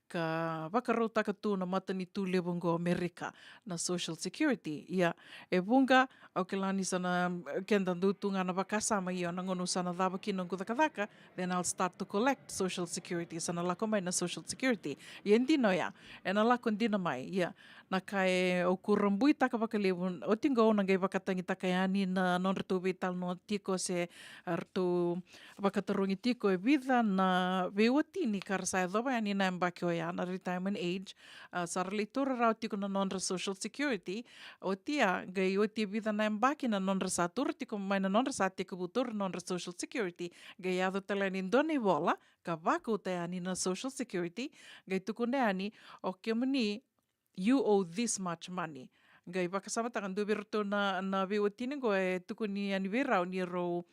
ka vakarautaka tu na matanitu levu qo Amerika, na Social Security. Ia, e vuqa, au kila ni sa na, keda dau tu ga na vakasama, io, na gauna au sa na cava kina noqu cakacaka, then I'll start to collect Social Security, sa na lako mai na Social Security. Ia e dina oya, e na lako dina mai, ia, na ka e au kurabuitaka vakalevu, oti qo au na qai vakatagitaka yani na nodratou veitalanoa tiko se, a, ratou vakatarogi tiko e vica na veiwatini ka ra sa yacova yani na yabaki oya, na retirement age, a, sa ra lai taura rawa tiko na nodra Social Security, oti ya, qai oti e vica na yabaki na nodra sa taura tiko mai na nodra sa tekivu taura nodra Social Security, qai yaco tale yani dua na ivola, ka vakauta yani na Social Security, qai tukuna yani, o kemuni, you owe this much money. Qai vakasamataka dua vei iratou na, na veiwatini qo e tukuni yani vei rau ni rau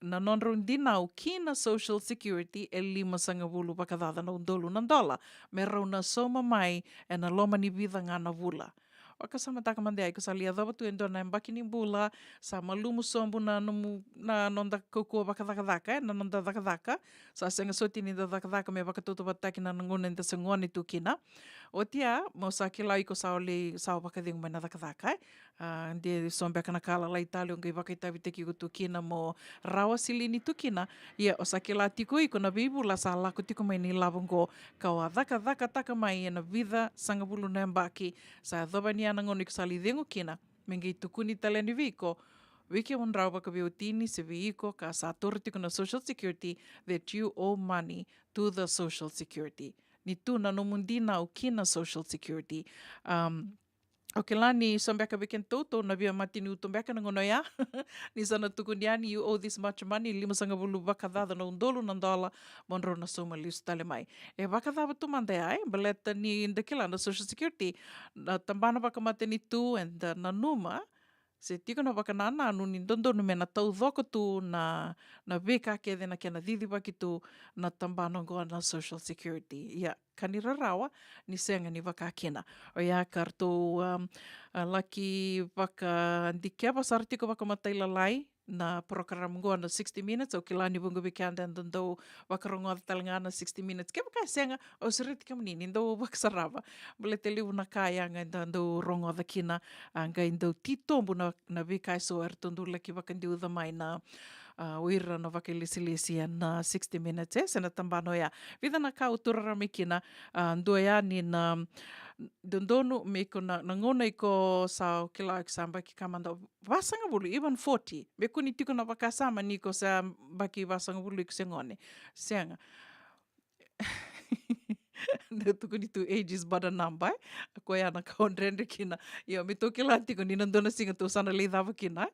na nodrau dinau ki na Social Security e limasagavulu vakacaca na udolu na dola. Me rau na sauma mai e na loma ni vica ga na vula. Vakasamataka mada ya, iko sa lai yacova tu e dua na yabaki ni bula, sa malumu sobu na nomu, na noda kaukauwa vakacakacaka, e, na noda cakacaka. Sa sega soti ni da cakacaka me vakatautauvatataki na gauna eda se gone tu kina. Oti ya, mo sa kila iko sa o lai, sa o vakacegu mai na cakacaka, e. A, de so beka na ka lalai tale o qai vakaitavitaki iko tu kina mo rawa silini tu kina. Ia, o sa kila tiko iko na veivula sa lako tiko mai na ilavo oqo, ka o a cakacakataka mai ena vica sagavulu na yabaki. Sa yacova ni ya na gauna iko sa lai cegu kina, me qai tukuni tale yani vei iko, vei kemudrau vakaveiwatini se vei iko ka sa taura tiko na Social Security, that you owe money to the Social Security. Ni tu na nomu dinau ki na Social Security. Um, o kila ni so beka vei kedatou, tou na via mataniutu beka na gauna oya. Ni sa na tukuni yani, you owe this much money, limasagavulu vakacaca na udolu na dola, mo drau na sauma lesu tale mai. E vakacava tu mada ya, e, baleta ni da kila na Social Security, na tabana vakamatanitu, eda nanuma se tiko na vakanananu ni dodonu me na taucoko tu na, na veika kece na kena cicivaki tu na tabana oqo na Social Security. Ia, ka ni rarawa ni sega ni vaka kina. Oya ka ratou, um, a, laki vakadikeva sara tiko vakamatailalai na program oqo na sixty Minutes. Au kila ni vuqa vei keda eda dau vakarogoca tale ga na sixty Minutes. Kevaka e sega, au sureti kemuni ni dau vakasarava. Baleta e levu na ka ya ga eda dau rogoca kina, a, qai dau titobu na, na veika eso eratou dau laki vakadeuca mai na, a, o ira na vakailesilesi ena sixty Minutes, e, se na tabana oya. Vica na ka au taura mai kina, a, dua yani na dodonu me iko na, na gauna iko sa, o kila, iko sa yabaki ka mada vasagavulu, even forty. Me kua ni tiko na vakasama ni iko sa yabaki vasagavulu iko se gone. Sega. Dau tukuni tu, age is but a number, e? Koya na ka o dredre kina. Ia, me tou kila tiko ni na dua na siga tou sa na lai cava kina, e?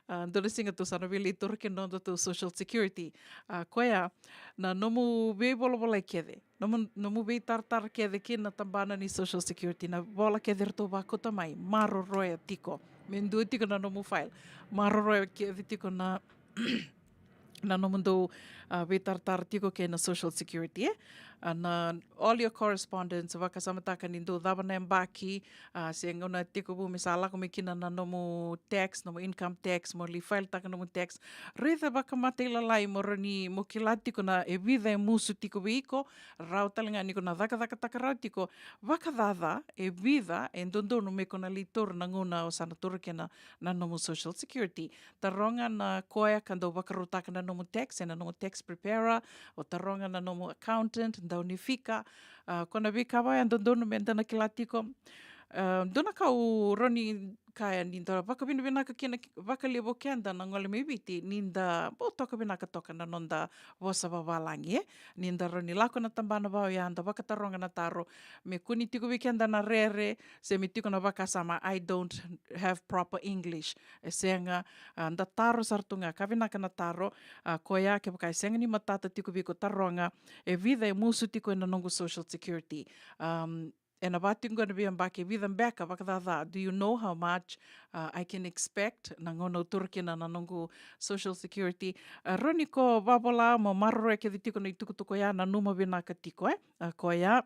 A, dua na siga tou sa na via lai taura kina na nodatou Social Security. A, koya na nomu veivolavolai kece, nomu, nomu veitaratara kece ki na tabana ni Social Security, na vola kece eratou vakauta mai, maroroya tiko. Me dua tiko na nomu file, maroroya kece tiko na, na nomudou, a, veitaratara tiko kei na Social Security, e? A, na all your correspondence, vakasamataka ni dou cava na yabaki, a, se gauna tekivu me sa lako mai kina na nomu tax, nomu income tax, mo lai file-taka nomu tax. Raica vakamatailalai mo rawa ni mo kila tiko na e vica e musu tiko vei iko, rawa tale ga ni ko na cakacakataka rawa tiko, vakacaca e vica e dodonu me ko na lai taura na gauna o sa na taura kina na nomu Social Security. Taroga na koya ka dau vakarautaka na nomu tax, e na nomu tax preparer, o taroga na nomu accountant, dau ni fika, a, ko na veika vaya dodonu me da na kila tiko. A, dua na ka au rawa ni kaya ni da vakavinavinaka kina vakalevu keda na gole mai Viti, ni da bau toka vinaka toka na noda vosa vavalagi, e? Ni da rawa ni lako na tabana vaya, da vakataroga na taro, me kua ni tiko vei keda na rere, se me tiko na vakasama, "I don't have proper English." E sega, a, da taro sara tu ga, ka vinaka na taro, a, koya kevaka e sega ni matata tiko vei iko, taroga, e vica e musu tiko e na noqu Social Security. Um, e na va tiko qo na veiyabaki, e vica beka vakacaca, do you know how much, uh, I can expect na gauna au taura kina na noqu Social Security? A, rawa ni ko vavola mo maroroya kece tiko na itukutuku ya, nanuma vinaka tiko, e? A, koya,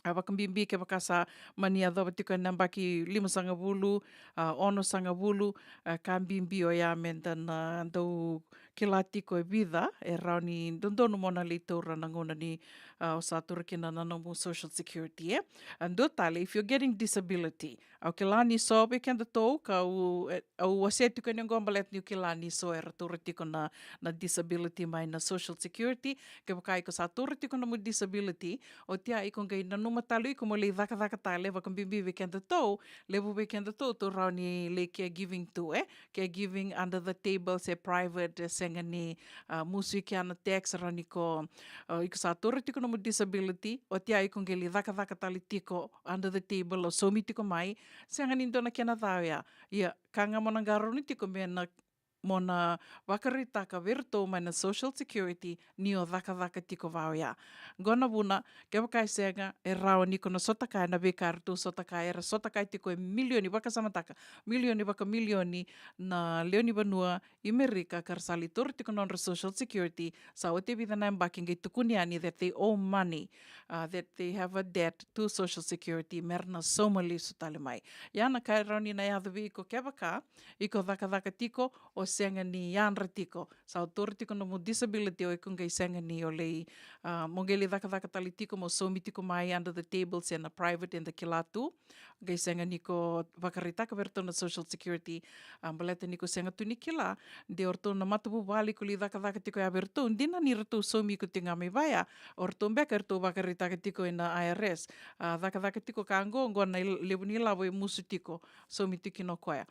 a, vakabibi kevaka sa mani yacova tiko e na yabaki limasagavulu, a, onosagavulu, a, ka bibi oya me da na dau kila tiko e vica e rawa ni dodonu mo na lai taura na gauna ni, a, o sa taura kina na nomu Social Security, e? A, dua tale, if you're getting disability, au kila ni so vei kedatou, ka au, e, au wasea tiko yani oqo baleta niu kila ni so era taura tiko na, na disability mai na Social Security. Kevaka iko sa taura tiko nomu disability, oti ya iko qai nanuma tale iko mo lai cakacaka tale, vakabibi vei kedatou, levu vei kedatou tou rawa ni lai caregiving tu, e? Caregiving under the table, se private, e sega ni, a, musu i kea na tax, rawa ni ko, a, iko sa taura tiko nomu disability, oti ya iko qai lai cakacaka tale tiko under the table, o saumi tiko mai, sega ni dua na kena ca oya. Ia, ka ga mo na qarauna tiko me na mo na vakaraitaka vei iratou mai na Social Security ni o cakacaka tiko vaka oya. Qo na vuna, kevaka e sega, e rawa ni ko na sota kaya na veika eratou sota kaya, era sota kaya tiko e milioni, vakasamataka, milioni vakamilioni na lewe ni vanua i Merika ka ra sa lai taura tiko na nodra Social Security, sa oti e vica na yabaki qai tukuni yani that they owe money, uh, that they have a debt to Social Security, me ra na sauma lesu tale mai. Ia na ka e rawa ni na yaco vei iko kevaka iko cakacaka tiko, o sega ni yadra tiko, sa o taura tiko nomu disability, o iko qai sega ni o lai, ah, mo qai lai cakacaka tale tiko, mo saumi tiko mai under the table se na private eda kila tu, qai sega ni ko vakaraitaka vei iratou na Social Security, ah, baleta ni ko sega tu ni kila, de o ratou na matavuvale ko lai cakacaka tiko ya vei iratou, dina ni ratou saumi iko tiko ga mai vaya, o ratou beka eratou vakaraitaka tiko ena I R S, ah, cakacaka tiko ka qo, qo na il-, levu ni ilavo e musu tiko, saumi tiko kina o koya.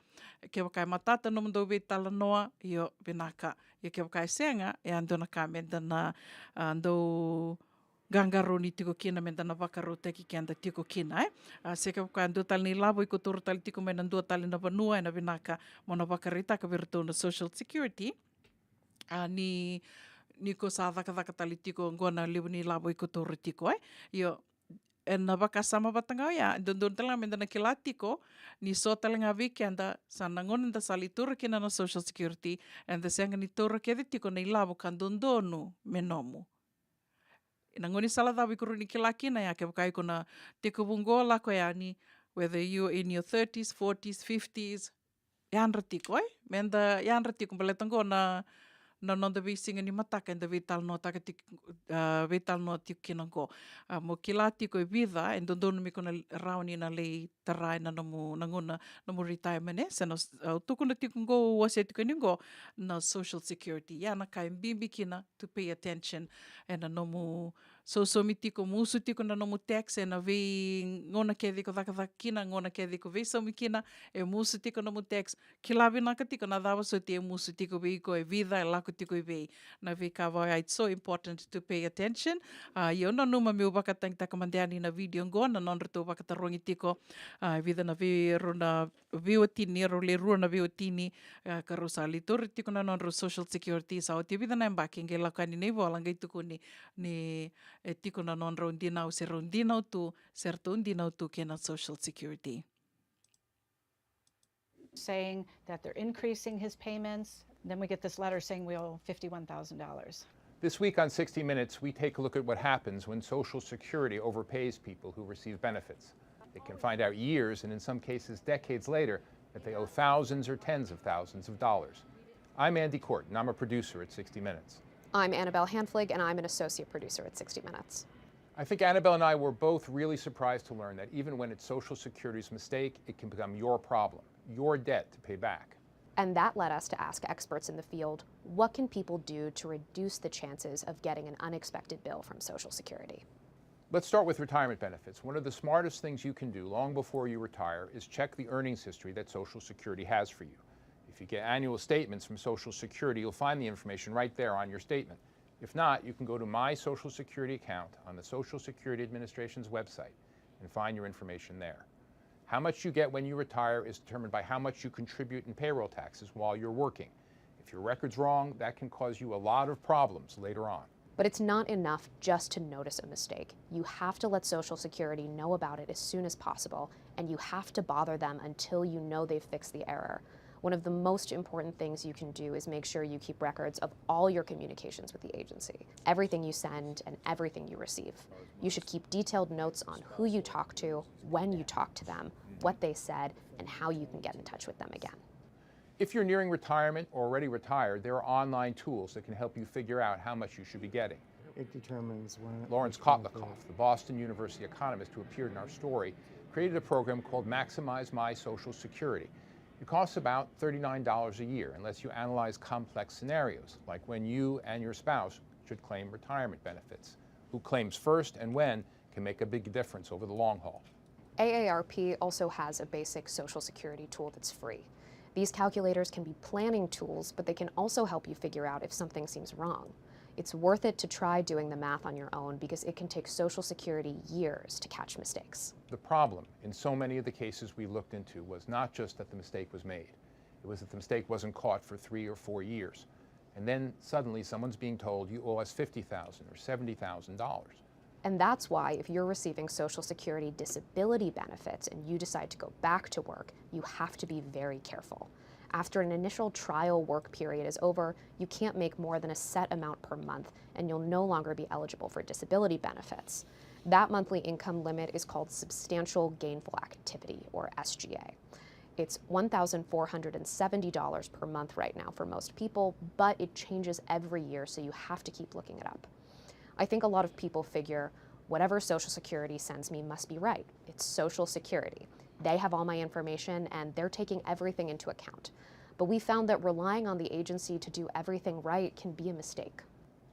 Kevaka e matata nomudou veitalanoa, io, vinaka. Ia kevaka e sega, e a dua na ka meda na, ah, dau qaqarauni tiko kina, meda na vakarautaki keda tiko kina, e? Ah, se kevaka e dua tale na ilavo iko taura tale tiko mai na dua tale na vanua, ena vinaka mo na vakaraitaka vei iratou na Social Security, ah, ni, ni ko sa cakacaka tale tiko, qo na levu ni ilavo iko taura tiko, e? Io, ena vakasama vata ga oya, e dodonu tale ga meda na kila tiko ni so tale ga vei keda, sa na gauna da sa lai taura kina na Social Security, eda sega ni taura kece tiko na ilavo ka dodonu me nomu. Na gaunisala cava iko rawa ni kila kina ya, kevaka iko na tekivu qo lako yani, whether you in your thirties, forties, fifties, yadra tiko, e? Meda yadra tiko, baleta qo na, na noda veisiga ni mataka eda veitalanoataka tiko, ah, veitalanoa tiko kina qo. Ah, mo kila tiko e vica e dodonu me ko na rawa ni na lai tara ena nomu, na gauna nomu retirement, e? Se na, ah, au tukuna tiko qo, au wasea tiko yani qo na Social Security. Ia na ka e bibi kina to pay attention ena nomu sausaumi tiko, musu tiko na nomu tax ena veigauna kece iko cakacaka kina, gauna kece iko veisaumi kina, e musu tiko nomu tax. Kila vinaka tiko na cava soti e musu tiko vei iko, e vica, e lako tiko i vei. Na veika vaya, it's so important to pay attention. Ah, io, nanuma meu vakatagitaka mada yani na video qo, na nodratou vakatarogi tiko, ah, e vica na vei, rau na veiwatini, rau le rua na veiwatini, ah, ka rau sa lai taura tiko na nodrau Social Security, sa oti e vica na yabaki qai lako yani na ivola qai tukuni ni e tiko na nodrau dinau, se rau dinau tu, se ratou dinau tu kei na Social Security. Saying that they're increasing his payments. Then we get this letter saying we owe fifty-one thousand dollars. This week on sixty Minutes, we take a look at what happens when Social Security overpays people who receive benefits. It can find out years, and in some cases decades later, that they owe thousands or tens of thousands of dollars. I'm Andy Court, and I'm a producer at sixty Minutes. I'm Annabelle Hanflig, and I'm an associate producer at sixty Minutes. I think Annabelle and I were both really surprised to learn that even when it's Social Security's mistake, it can become your problem, your debt to pay back. And that led us to ask experts in the field, what can people do to reduce the chances of getting an unexpected bill from Social Security? Let's start with retirement benefits. One of the smartest things you can do long before you retire is check the earnings history that Social Security has for you. If you get annual statements from Social Security, you'll find the information right there on your statement. If not, you can go to My Social Security Account on the Social Security Administration's website and find your information there. How much you get when you retire is determined by how much you contribute in payroll taxes while you're working. If your record's wrong, that can cause you a lot of problems later on. But it's not enough just to notice a mistake. You have to let Social Security know about it as soon as possible, and you have to bother them until you know they've fixed the error. One of the most important things you can do is make sure you keep records of all your communications with the agency, everything you send and everything you receive. You should keep detailed notes on who you talk to, when you talk to them, what they said, and how you can get in touch with them again. If you're nearing retirement or already retired, there are online tools that can help you figure out how much you should be getting. It determines when Lawrence Kotlikov, the Boston University economist who appeared in our story, created a program called Maximize My Social Security. It costs about thirty-nine dollars a year and lets you analyze complex scenarios, like when you and your spouse should claim retirement benefits. Who claims first and when can make a big difference over the long haul. A A R P also has a basic Social Security tool that's free. These calculators can be planning tools, but they can also help you figure out if something seems wrong. It's worth it to try doing the math on your own because it can take Social Security years to catch mistakes. The problem in so many of the cases we looked into was not just that the mistake was made. It was that the mistake wasn't caught for three or four years. And then suddenly someone's being told, "You owe us fifty thousand or seventy thousand dollars." And that's why, if you're receiving Social Security disability benefits and you decide to go back to work, you have to be very careful. After an initial trial work period is over, you can't make more than a set amount per month, and you'll no longer be eligible for disability benefits. That monthly income limit is called substantial gainful activity, or S G A. It's one thousand four hundred and seventy dollars per month right now for most people, but it changes every year, so you have to keep looking it up. I think a lot of people figure, "Whatever Social Security sends me must be right. It's Social Security. They have all my information, and they're taking everything into account." But we found that relying on the agency to do everything right can be a mistake.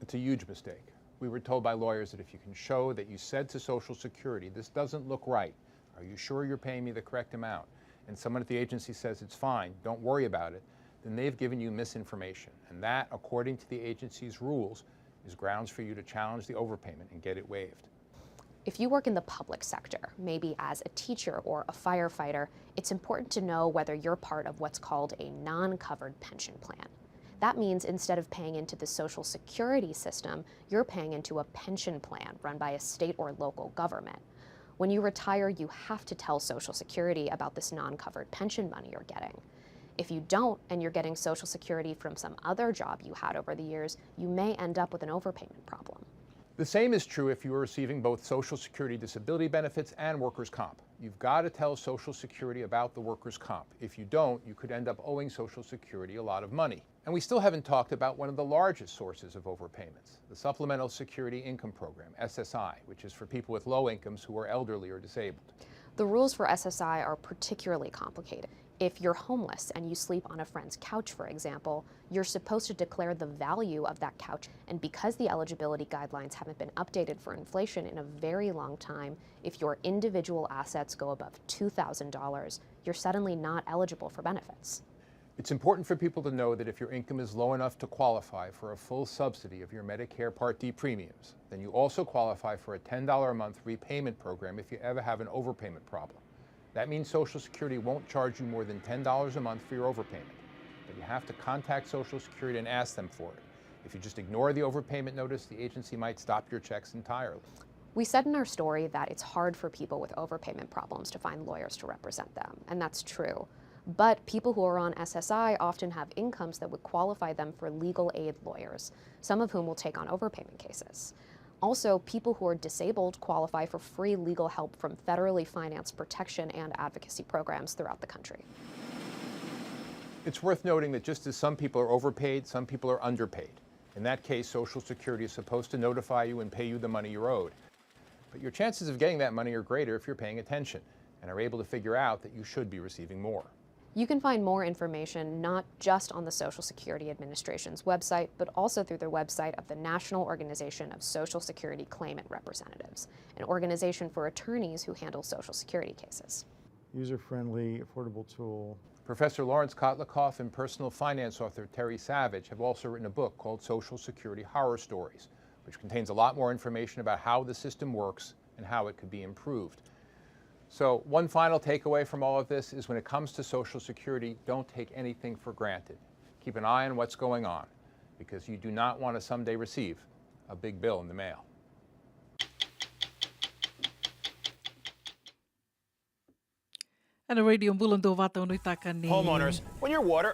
It's a huge mistake. We were told by lawyers that if you can show that you said to Social Security, "This doesn't look right. Are you sure you're paying me the correct amount?" And someone at the agency says, "It's fine, don't worry about it," then they've given you misinformation. And that, according to the agency's rules, is grounds for you to challenge the overpayment and get it waived. If you work in the public sector, maybe as a teacher or a firefighter, it's important to know whether you're part of what's called a non-covered pension plan. That means instead of paying into the Social Security system, you're paying into a pension plan run by a state or local government. When you retire, you have to tell Social Security about this non-covered pension money you're getting. If you don't, and you're getting Social Security from some other job you had over the years, you may end up with an overpayment problem. The same is true if you are receiving both Social Security disability benefits and workers' comp. You've got to tell Social Security about the workers' comp. If you don't, you could end up owing Social Security a lot of money. And we still haven't talked about one of the largest sources of overpayments, the Supplemental Security Income Program, S S I, which is for people with low incomes who are elderly or disabled. The rules for S S I are particularly complicated. If you're homeless and you sleep on a friend's couch, for example, you're supposed to declare the value of that couch. And because the eligibility guidelines haven't been updated for inflation in a very long time, if your individual assets go above two thousand dollars, you're suddenly not eligible for benefits. It's important for people to know that if your income is low enough to qualify for a full subsidy of your Medicare Part D premiums, then you also qualify for a ten dollar a month repayment program if you ever have an overpayment problem. That means Social Security won't charge you more than ten dollars a month for your overpayment, but you have to contact Social Security and ask them for it. If you just ignore the overpayment notice, the agency might stop your checks entirely. We said in our story that it's hard for people with overpayment problems to find lawyers to represent them, and that's true. But people who are on S S I often have incomes that would qualify them for legal aid lawyers, some of whom will take on overpayment cases. Also, people who are disabled qualify for free legal help from federally financed protection and advocacy programs throughout the country. It's worth noting that just as some people are overpaid, some people are underpaid. In that case, Social Security is supposed to notify you and pay you the money you're owed. But your chances of getting that money are greater if you're paying attention and are able to figure out that you should be receiving more. You can find more information not just on the Social Security Administration's website, but also through the website of the National Organization of Social Security Claimant Representatives, an organization for attorneys who handle Social Security cases. User-friendly, affordable tool. Professor Lawrence Kotlikoff and personal finance author Terry Savage have also written a book called Social Security Horror Stories, which contains a lot more information about how the system works and how it could be improved. So, one final takeaway from all of this is, when it comes to Social Security, don't take anything for granted. Keep an eye on what's going on, because you do not want to someday receive a big bill in the mail. Ena Radio Bula Duavata, au nuitaka ni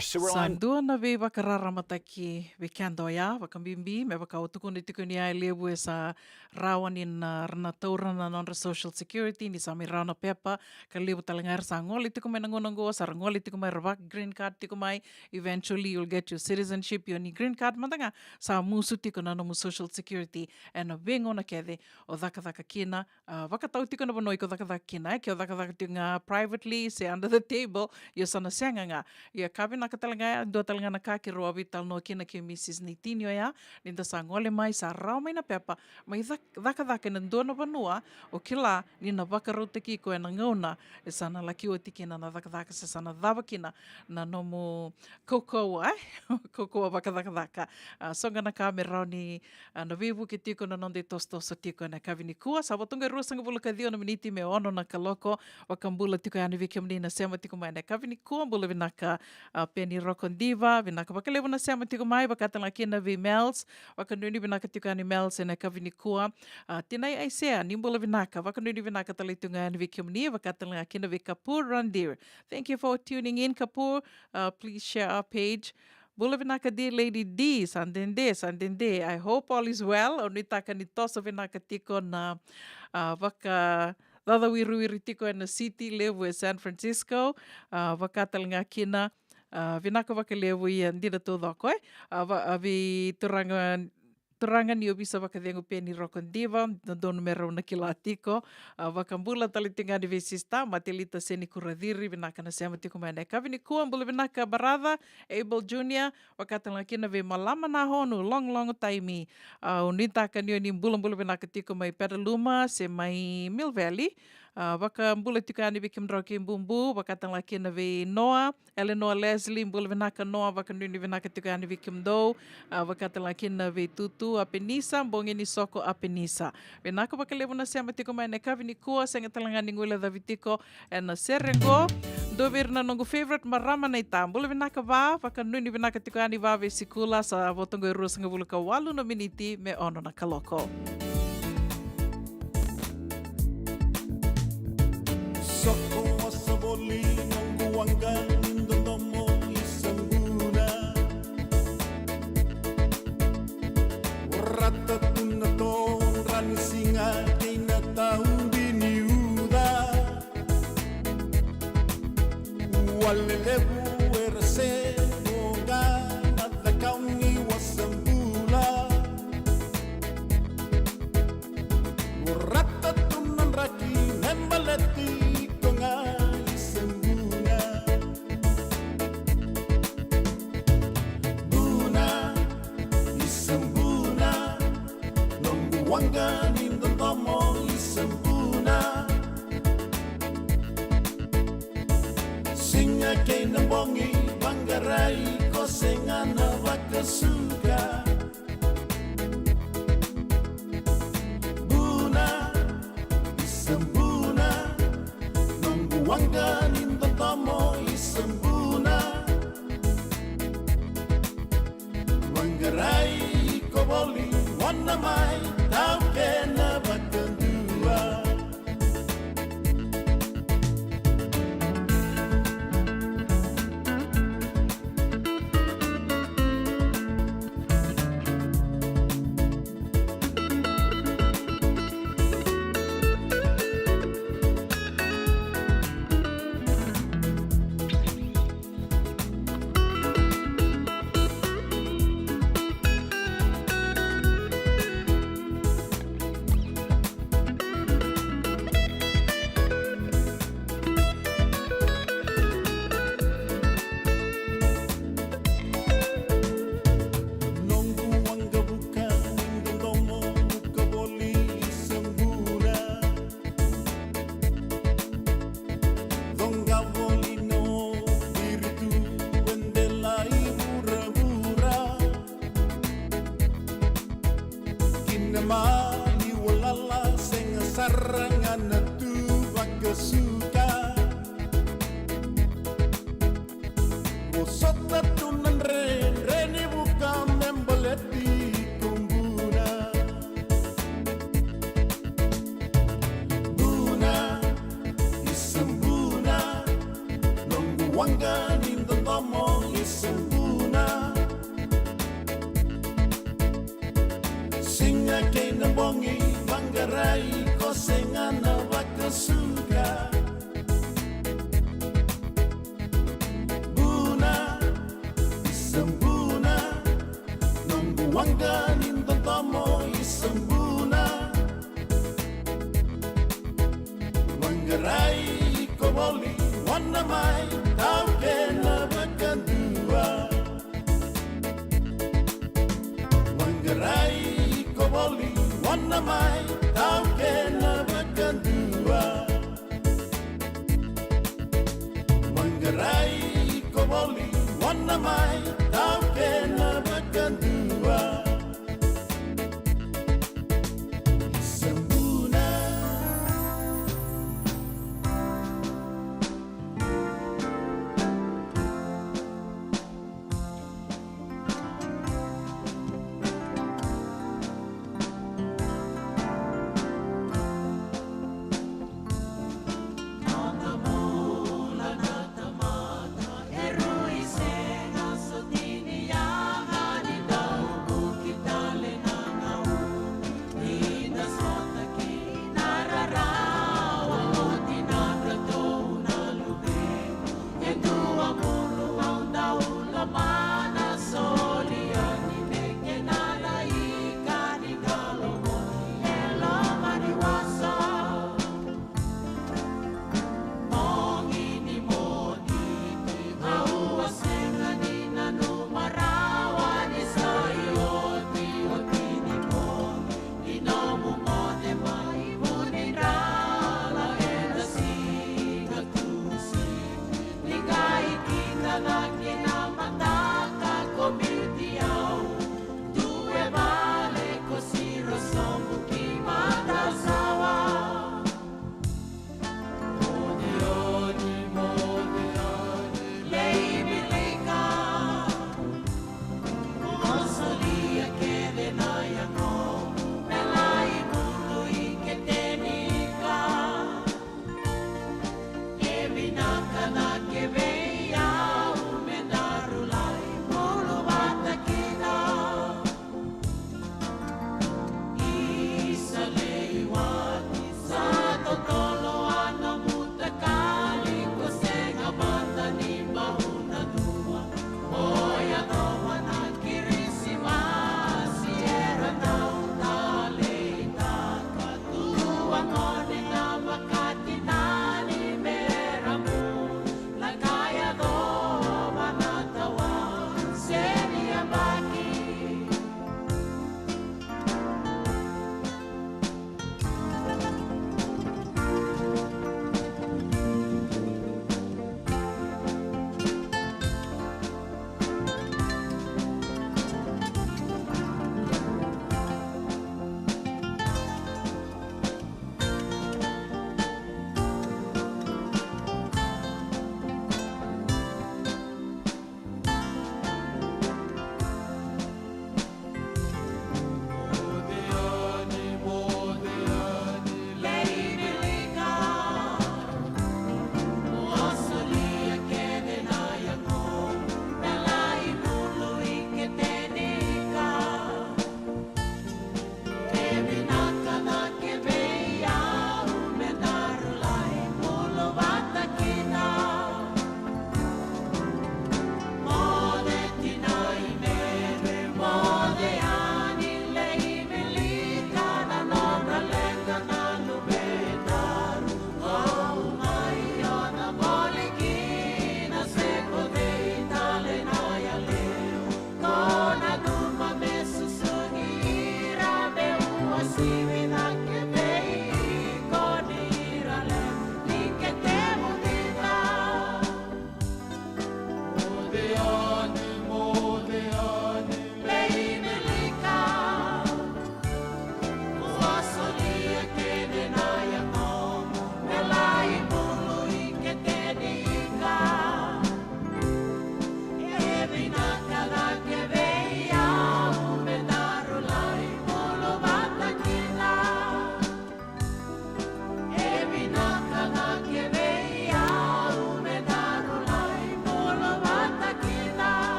sa dua na veivakararamataki vei keda oya, vakabibi me vaka au tukuna tiko ni a levu e sa rawa ni na, ra na taura na nodra Social Security, ni sa mai rawa na pepa, ka levu tale ga era sa gole tiko mai na gauna oqo, sa ra gole tiko mai, ra vaka green card tiko mai. Eventually you'll get your citizenship, io, ni green card mada ga sa musu tiko na nomu Social Security ena veigauna kece o cakacaka kina. A, vakatau tiko na vanua iko cakacaka kina, e, ke o cakacaka tiko ga privately se under the table, io, sa na sega ga. Ia, ka vinaka tale ga, e dua tale ga na ka keirau a veitalanoa kina kei Mrs Neitini oya, ni da sa gole mai, sa rawa mai na pepa, mai cak-, cakacaka ena dua na vanua o kila ni na vakarautaki iko ena gauna e sa na laki oti kina na cakacaka se sa na cava kina na nomu kaukauwa, e? Kaukauwa vakacakacaka. A, so ga na ka me rawa ni, a, na veivuke tiko na noda itosotoso tiko ena yakavi nikua. Sa vo tu ga e ruasagavulu ka ciwa na miniti me ono na kaloko. Vakabula tiko yani vei kemuni na sema tiko mai ena yakavi nikua, bula vinaka, a, Peni Rokodiva, vinaka vakalevu na sema tiko mai, vaka tale ga kina vei Mels, vakanuinui vinaka tiko yani Mels ena yakavi nikua. A, Tinai Aisea, ni bula vinaka, vakanuinui vinaka tale tu ga yani vei kemuni, vaka tale ga kina vei Kapur Randir. Thank you for tuning in, Kapur. Uh, please share our page. Bula vinaka, dear Lady D, sa dede, sa dede. I hope all is well. Au nuitaka ni toso vinaka tiko na, a, vaka caca wiriwiri tiko ena city levu e San Francisco. A, vaka tale ga kina, a, vinaka vakalevu, ia dina taucoko, e. A, va-, a, vei turaga, turaga ni ovisa vakacegu Peni Rokodiva, dodonu me rau na kila tiko. A, vakabula tale tiko ga yani vei sista Matelita Seni Kuraciri, vinaka na sema tiko mai ena yakavi nikua, bula vinaka brother Abel Junior, vaka tale ga kina vei Malama Nahonu, long, long time. A, au nuitaka ni o ni bulabula vinaka tiko mai Petaluma se mai Mill Valley. A, vakabula tiko yani vei kemudrau kei Bubu, vaka tale ga kina vei Noa, Eleanor Leslie, bula vinaka Noa, vakanuinui vinaka tiko yani vei kemudou. A, vaka tale ga kina vei Tutu Apenisa, bogi ni soko Apenisa. Vinaka vakalevu na sema tiko mai ena yakavi nikua, sega tale ga ni guilecavi tiko ena sere qo. Dua vei ira na noqu favorite marama naita, bula vinaka Va, vakanuinui vinaka tiko yani Va Veisikula, sa vo toqo e ruasagavulu ka walu na miniti me ono na kaloko. Soko wasa voli noqu waqa ni dodomo i Sabuna. Rata tu na todra ni siga kei na taubi ni uca. Ua lelevu era se voqa na cakau ni wasa bula. Ua rata tu na draki me baleti koga i Sabuna. Buna, i Sabuna, noqu waqa ni dodomo i Sabuna. Siga kei na bogi vaqarai ko sega na vakasuka. Buna, i Sabuna, noqu waqa ni dodomo i Sabuna. Vaqarai iko voli, mona mai, tau kena vakadua. Noqu waqavuka ni dodomo vuka voli i Sabuna. Coqa voli na o viritu e dela i vuravura. Ki na maliwa lala sega sara ga na tu vakasuka. Vosota tu na dredre ni vuka me baleti iko Buna. Buna, i Sabuna, noqu waqa ni dodomo i Sabuna. Siga kei na bogi vaqarai ko sega na vakasuka. Buna, i Sabuna, noqu waqa ni dodomo i Sabuna. Vaqarai iko voli, mona mai, tau kena vakadua. Vaqarai iko voli, mona mai, tau kena vakadua. Vaqarai iko voli, mona mai, tau kena vakadua. Sabuna.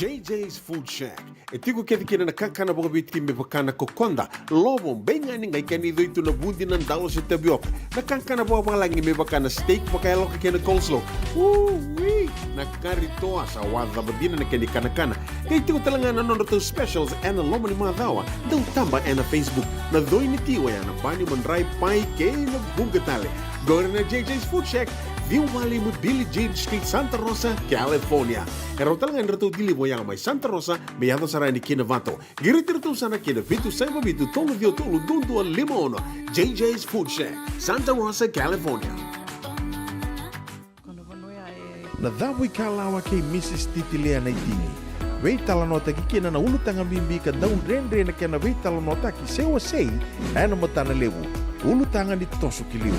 J J's Food Shack. E tiko kece kina na kakana vakaviti me vaka na kokoda, lovo, beigani, qai kena icoi tu na vudi, na dalo se tavioka. Na kakana vakavalagi me vaka na steak vakayaloka kei na coleslaw. Ui! Na kari toa sa wacava dina na kena ikanakana. Qai tiko tale ga na nodratou specials ena loma ni macawa. Dau taba ena Facebook. Na coi ni ti oya na bani, madrai, pai kei na vuqa tale. Qori na J J's Food Shack, ciwa walu lima Billie Jean Street, Santa Rosa, California. E rawa tale ga ni ratou deliver oya mai Santa Rosa me yaco sara yani ki Novato. Qiriti iratou sara ki na vitu saiva vitu tolu ciwa tolu dua dua lima ono. J J's Food Shack, Santa Rosa, California. Na cavu ikalawa kei Mrs Titilia Naitini. Veitalanoataki kina na ulutaga bibi ka dau dredre na kena veitalanoataki se wasei ena matana levu. Ulutaga ni toso ki liu,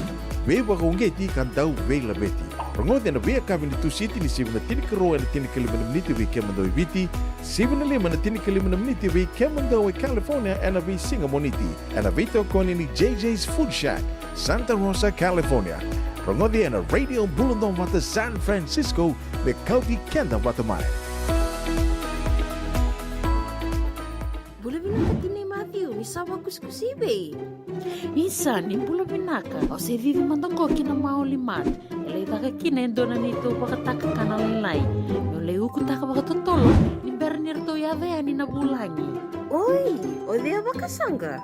veivakauqeti ka dau veilaveti. Rogoci ena veiyakavi ni Tusiti ni sivi na tinikarua ena tinikalima na miniti vei kemudou e Viti, sivi na lima na tinikalima na miniti vei kemudou e California ena veisiga Moniti, ena veitokoni ni J J's Food Shack, Santa Rosa, California. Rogoci ena Radio Bula Duavata San Francisco, me kauti keda vata mai. Bula vinaka tinai Matthew, ni sa vakusikusi i vei? Isa, ni bula vinaka. Au se cici mada qo ki na Maoli Mart. E lai caka kina e dua na neitou vakatakakana lailai. Meu lai ukutaka vakatotolo ni bera ni ratou yaco yani na vulagi. Oi, o cei a vakasaqa?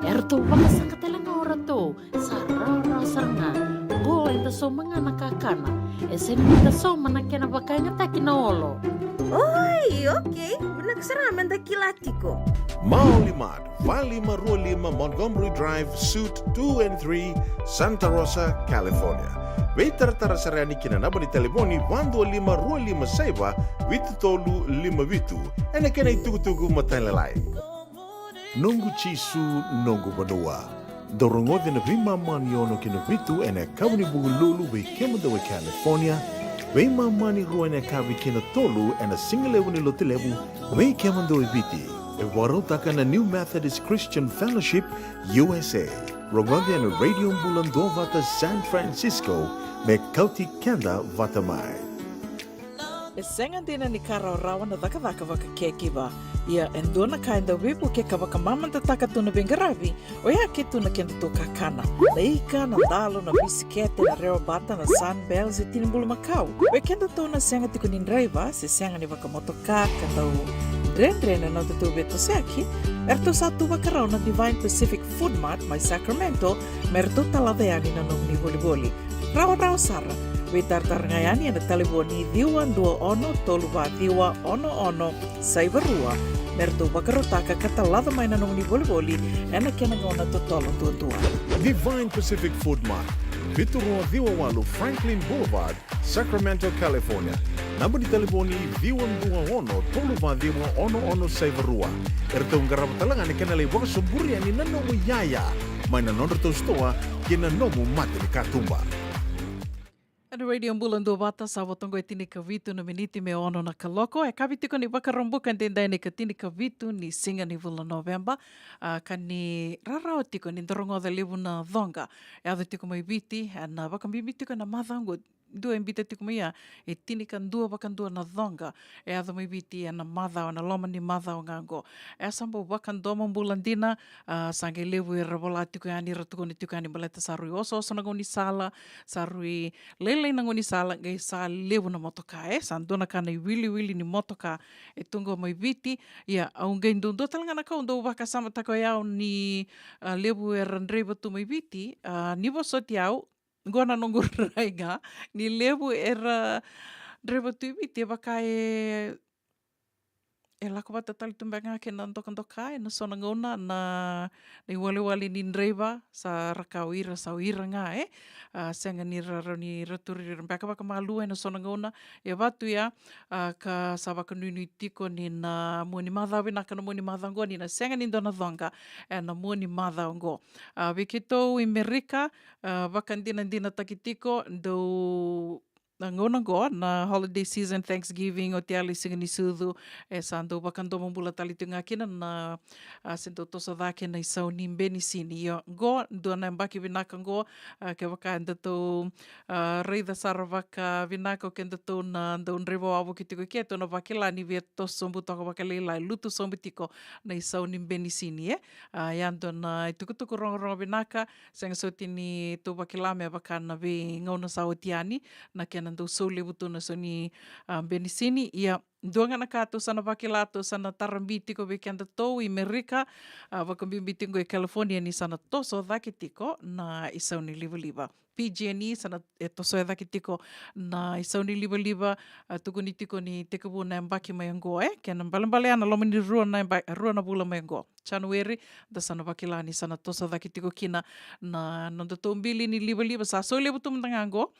E ratou vakasaqa tale ga o ratou. Sa rawarawa sara ga. Qo eda sauma ga na kakana. E sega ni da sauma na kena vakayagataki na olo. Oi, okei. Vinaka sara ga me da kila tiko. Maoli Mart, va lima rua lima Montgomery Drive, Suite two and three, Santa Rosa, California. Veitaratara sara yani ki na naba ni talevoni va dua lima rua lima saiva vitu tolu lima vitu. Ena kena itukutuku matailalai. Noqu Jisu, noqu vanua. Dou rogoca na veimama ni ono ki na vitu ena yakavi ni Vukelulu vei kemudou e California, veimama ni rua ena yakavi ki na tolu ena sigalevu ni Lotulevu vei kemudou e Viti. E vakarautaka na New Methodist Christian Fellowship, U S A. Rogoca ena Radio Bula Duavata San Francisco, me kauti keda vata mai. E sega dina ni ka rawarawa na cakacaka vakacaregiver. Ia, e dua na ka e dau veivuke ka vakamamadataka tu na veiqaravi, oya ke tu na kedatou kakana. Na ika, na dalo, na bisikete, na rewa bata, na Sunbell, se tini bulumakau. Vei kedatou na sega tiko ni draiva, se sega ni vakamotoka, ka dau dredre na nodatou veitosoyaki, eratou sa tu vakarau na Divine Pacific Food Mart mai Sacramento, me ratou talaca yani na nomuni volivoli. Rawarawa sara. Veitaratara ga yani ena talevoni ciwa dua ono tolu va ciwa ono ono saiva rua, me ratou vakarautaka ka talaca mai na nomuni volivoli ena kena gauna totolo duadua. Divine Pacific Food Mart, vitu rua ciwa walu Franklin Boulevard, Sacramento, California. Naba ni talevoni ciwa dua ono tolu va ciwa ono ono saiva rua. Eratou qarava tale ga na kena lai vakasoburi yani na nomu iyaya mai na nodratou sitoa ki na nomu mata ni katuba. Ena Radio Bula Duavata, sa vo toka e tinikavitu na miniti me ono na kaloko. E kavi tiko ni Vakaraubuka edaidai na ika tinikavitu ni siga ni vula Noveba. A, ka ni rarawa tiko ni da rogoca levu na coqa e yaco tiko mai Viti, ena vakabibi tiko ena macawa oqo. Dua e biuta tiko mai ya, e tinikadua vakadua na coqa e yaco mai Viti ena macawa, ena loma ni macawa ga oqo. E sa bau vakadomobula dina, a, sa qai levu era vola tiko yani, era tukuna tiko yani baleta sa rui osooso na gaunisala, sa rui lailai na gaunisala, qai sa levu na motoka, e sa dua na ka na iwiliwili ni motoka e tu qo mai Viti. Ia, au qai dau, dua tale ga na ka au dau vakasamataka o yau ni, a, levu era draiva tu mai Viti, a, ni vosoti au, qo na noqu rai ga, ni levu era draiva tu i Viti, e vaka e, e lako vata tale tu beka ga kei na dokadoka, ena so na gauna na, na iwalewale ni draiva, sa ra ka o ira, sa o ira ga, e, a, sega ni ra rawa ni ra turi ira beka vakamalua ena so na gauna, e vatu ya, a, ka sa vakanuinui tiko ni na mua ni macawa vinaka, na mua ni macawa oqo, ni na sega ni dua na coqa ena mua ni macawa oqo. A, vei keitou i Merika, a, vakadinadinataki tiko, dau na gauna qo, na holiday season, Thanksgiving, oti yali siga ni sucu, e sa dau vakadomobula tale tiko ga kina na, a, se dau toso cake na isau ni benisini. Io, qo, dua na yabaki vinaka qo, a, kevaka edatou, a, raica sara vakavinaka o kedatou na dau draiva wavoki tiko ke, tou na vakila ni via toso sobu toka vakalailai, lutu sobu tiko na isau ni benisini, e. A, ia dua na itukutuku rogorogo vinaka, sega soti ni tou vakila me vaka na veigauna sa oti yani, na kena dau sau levu tu na isau ni, a, benisini. Ia, dua ga na ka tou sa na vakila, tou sa na tarabi tiko vei kedatou i Merika, a, vakabibi tiko i California ni sa na toso cake tiko na isau ni livaliva. P G and E sa na, e, toso cake tiko na isau ni livaliva, a, tukuni tiko ni tekivu na yabaki mai oqo, e, kena balebale ena loma ni rua na yaba-, rua na vula mai oqo. January, da sa na vakila ni sa na toso cake tiko kina na, na nodatou bili ni livaliva, sa sau levu tu mada ga qo.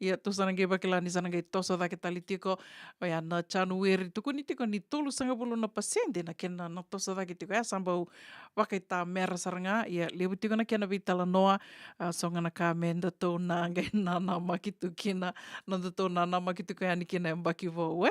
Ia, tou sa na qai vakila ni sa na qai toso cake tale tiko. Oya na January, tukuni tiko ni tolusagavulu na pasede na kena na toso cake tiko. Ia, sa bau vakaitamera sara ga. Ia, levu tiko na kena veitalanoa. A, so ga na ka me datou na qai nanamaki tu kina, na datou nanamaki tiko yani kina yabaki vou, e.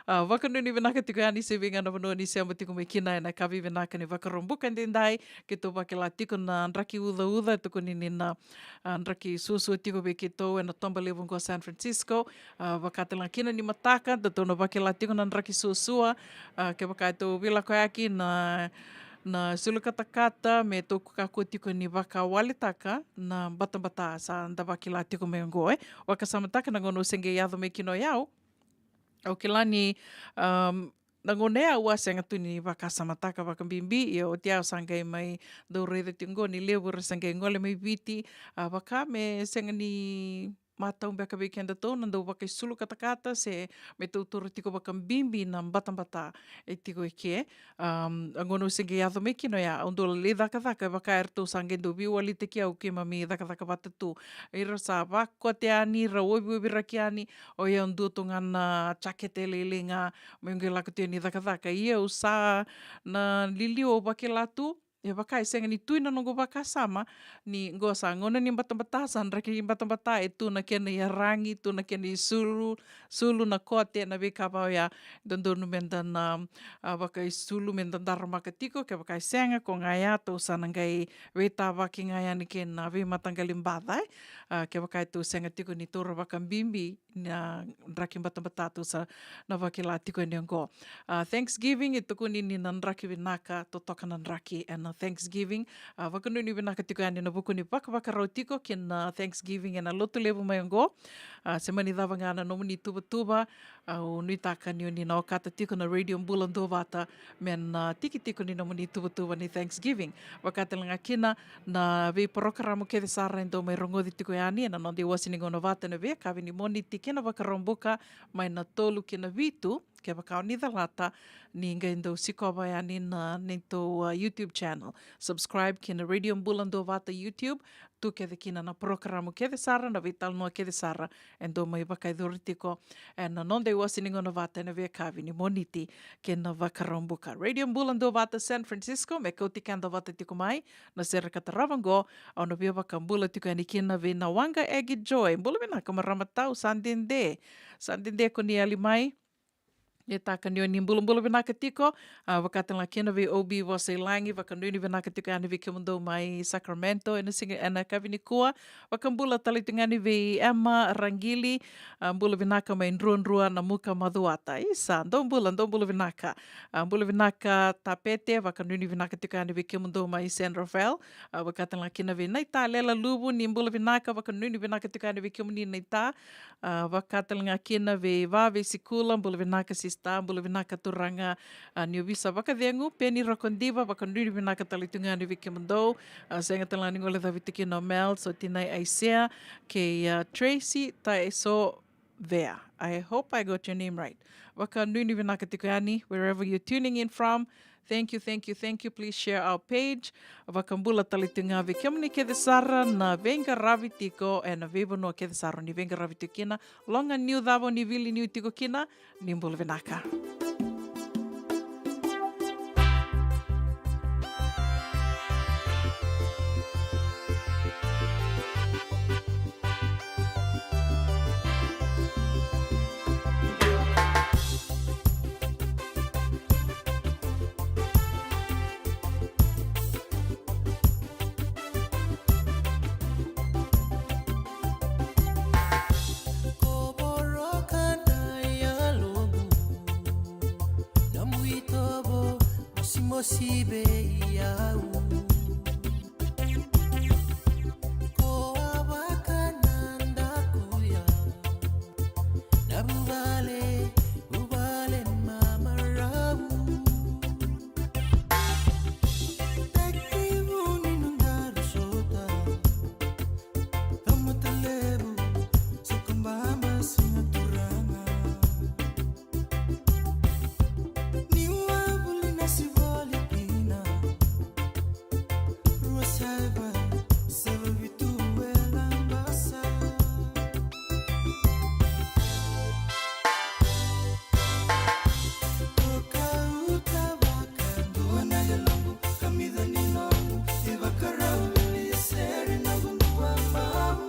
A, vakanuinui vinaka tiko yani se vei ga na vanua ni sema tiko mai kina ena yakavi vinaka ni Vakaraubuka edaidai, keitou vakila tiko na draki ucauca, tukuni ni na, a, draki suasua tiko vei keitou ena toba levu qo San Francisco. A, vaka tale ga kina ni mataka, datou na vakila tiko na draki suasua, a, kevaka e tou veilakoyaki na na sulu katakata, me tou kakua tiko ni vakawaletaka na batabata sa da vakila tiko mai oqo, e. Vakasamataka na gauna au se qai yaco mai kina o yau. Au kila ni, um, na gauna ya au a sega tu ni vakasamataka vakabibi, ia oti au sa qai mai dau raica tiko qo ni levu era sa qai gole mai Viti, a, vaka me sega ni matau beka vei kedatou na dau vakaisulu katakata se me tou taura tiko vakabibi na batabata e tiko i ke. Um, a gauna au se qai yaco mai kina oya, au dau lai cakacaka, e vaka eratou sa qai dau veiwalitaki au keimami cakacaka vata tu. Ira sa vakote yani, ra ovioviraki yani, oya au dua tu ga na jakete lailai ga, meu qai lako tu yani cakacaka. Ia au sa na liliu au vakila tu, e vaka e sega ni tu ina noqu vakasama, ni qo sa gauna ni batabata, sa draki batabata, e tu na kena iyaragi, tu na kena isulu, sulu na kote, na veika va oya, dodonu me da na, a, vakaisulu, me da daramaka tiko, kevaka e sega, ko ga ya, tou sa na qai veitavaki ga yani kei na veimataqali baca, e. A, kevaka e tou sega tiko ni taura vakabibi, na draki batabata tou sa na vakila tiko yani oqo. A, Thanksgiving, e tukuni ni na draki vinaka, totoka na draki ena Thanksgiving. A, vakanuinui vinaka tiko yani ena vuku ni vakavakarau tiko kina Thanksgiving ena lotu levu mai oqo. A, se mani cava ga na nomuni tuvatuva, au nuitaka ni oni na okata tiko na Radio Bula Duavata me na tiki tiko ni nomuni tuvatuva ni Thanksgiving. Vaka tale ga kina na veiporokaramu kece sara e dau mai rogoci tiko yani ena noda iwase ni gauna vata ena veiyakavi ni Moniti kei na Vakaraubuka, mai na tolu ki na vitu, kevaka o ni calata, ni qai dau sikova yani na neitou, a, YouTube channel. Subscribe ki na Radio Bula Duavata YouTube, tu kece kina na porokaramu kece sara, na veitalanoa kece sara e dau mai vakayacori tiko ena noda iwase ni gauna vata ena veiyakavi ni Moniti kei na Vakaraubuka. Radio Bula Duavata San Francisco, me kauti keda vata tiko mai na sere ka tarava oqo, au na via vakabula tiko yani kina vei Nawaqa Egi Joy. Bula vinaka marama tau, sa dede. Sa dede ko ni yali mai. Nuitaka ni oni bulabula vinaka tiko, a, vaka tale ga kina vei O B Vosa i Lagi, vakanuinui vinaka tiko yani vei kemudou mai Sacramento, ena siga, ena yakavi nikua, vakabula tale tiko yani vei Emma Raqili, a, bula vinaka mai Druadrua, Namuka, Macuata. Isa, dou bula, dou bula vinaka. A, bula vinaka Tapete, vakanuinui vinaka tiko yani vei kemudou mai San Rafael, a, vaka tale ga kina vei Naita Lela Luvu, ni bula vinaka, vakanuinui vinaka tiko yani vei kemuni Naita, a, vaka tale ga kina vei Va, vei Sikula, bula vinaka sista, bula vinaka turaga, a, ni ovisa vakacegu, Peni Rokodiva, vakanuinui vinaka tale tu ga yani vei kemudou, a, sega tale ga ni gole cavi tu kina o Mel, so tinai Aisea, kei, a, Tracy, Taeso Vea. I hope I got your name right. Vakanuinui vinaka tiko yani, wherever you're tuning in from, thank you, thank you, thank you. Please share our page. Vakabula tale tu ga vei kemuni kece sara na veiqaravi tiko ena veivanua kece sara ni veiqaravi tiko kina. Loga niu cava ni vili niu tiko kina, ni bula vinaka. mosi vei au. Ko a vakanadakuya na vuvale, vuvale mamarau. Tekivu ni nodaru sota, tamata levu, sa ko baba siga turaga. Ni wavuli na sivoli kina, rua saiva, saiva vitu e Labasa. Ko kauta vakadua na yaloqu, kamica ni noqu, ivakarau vili e seri na gudua mau.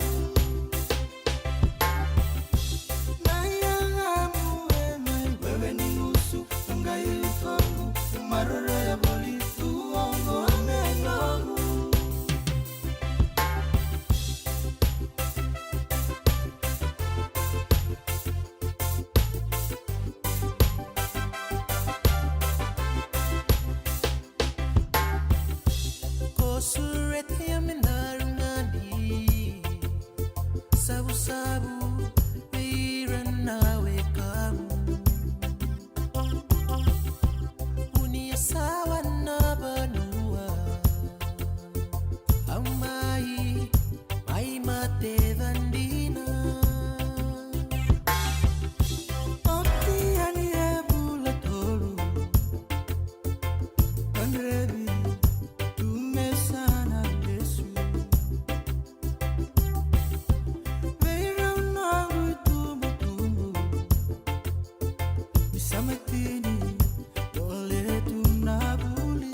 Na yagamu e mai wewe ni gusu, na qai utoqu, maroroya voli tu oqo me noqu. Ko sureta ya me daru gadi, savusavu vei ira na wekamu. Vunia sawa na vanua, au mai, mai mate vadina. Oti yani e vula tolu, gadrevi tu me sa na lesu. Vei rau noqu itubutubu, ni sa mai tini, dole tu na vuli.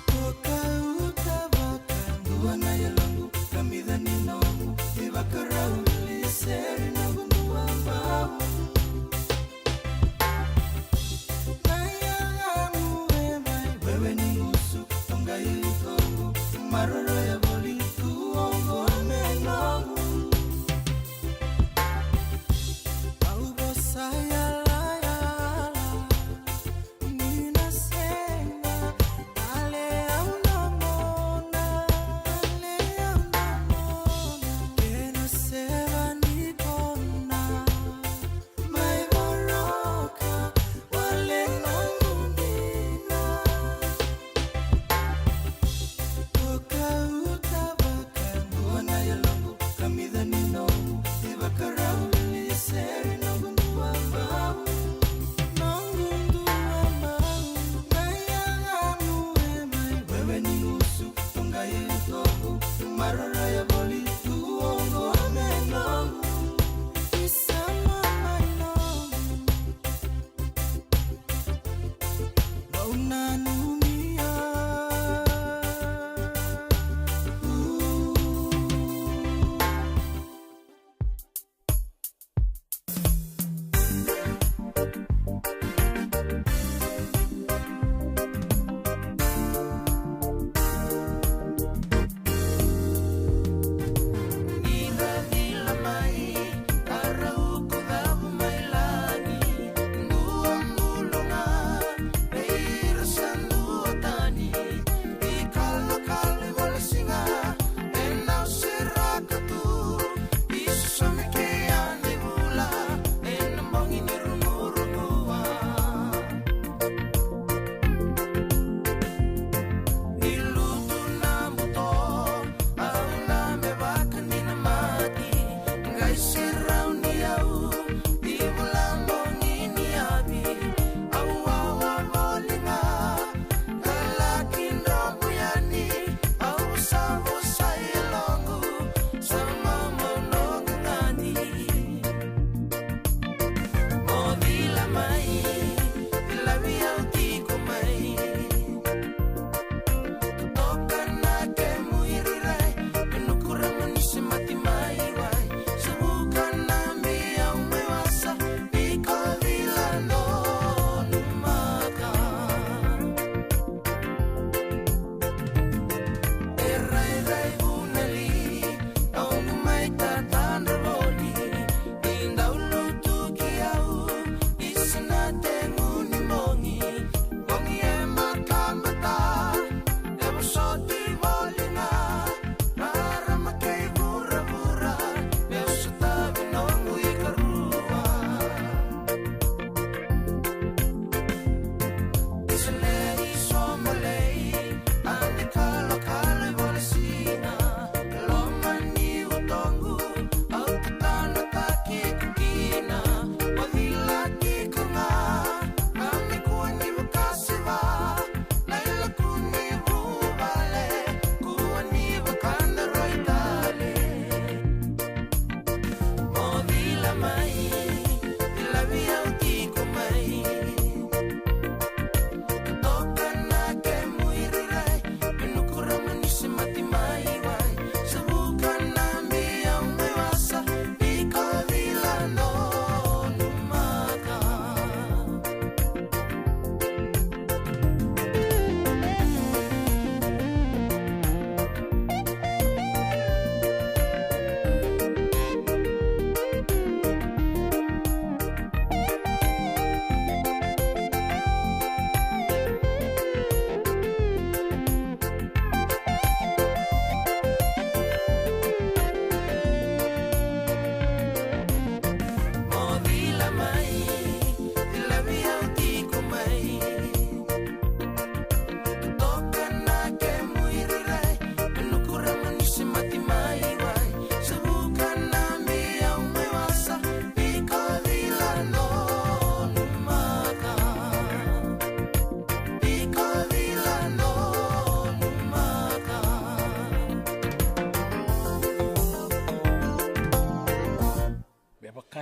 Ko kauta vakadua na yaloqu, kamica ni noqu, ivakarau vili e seri na gudua mau.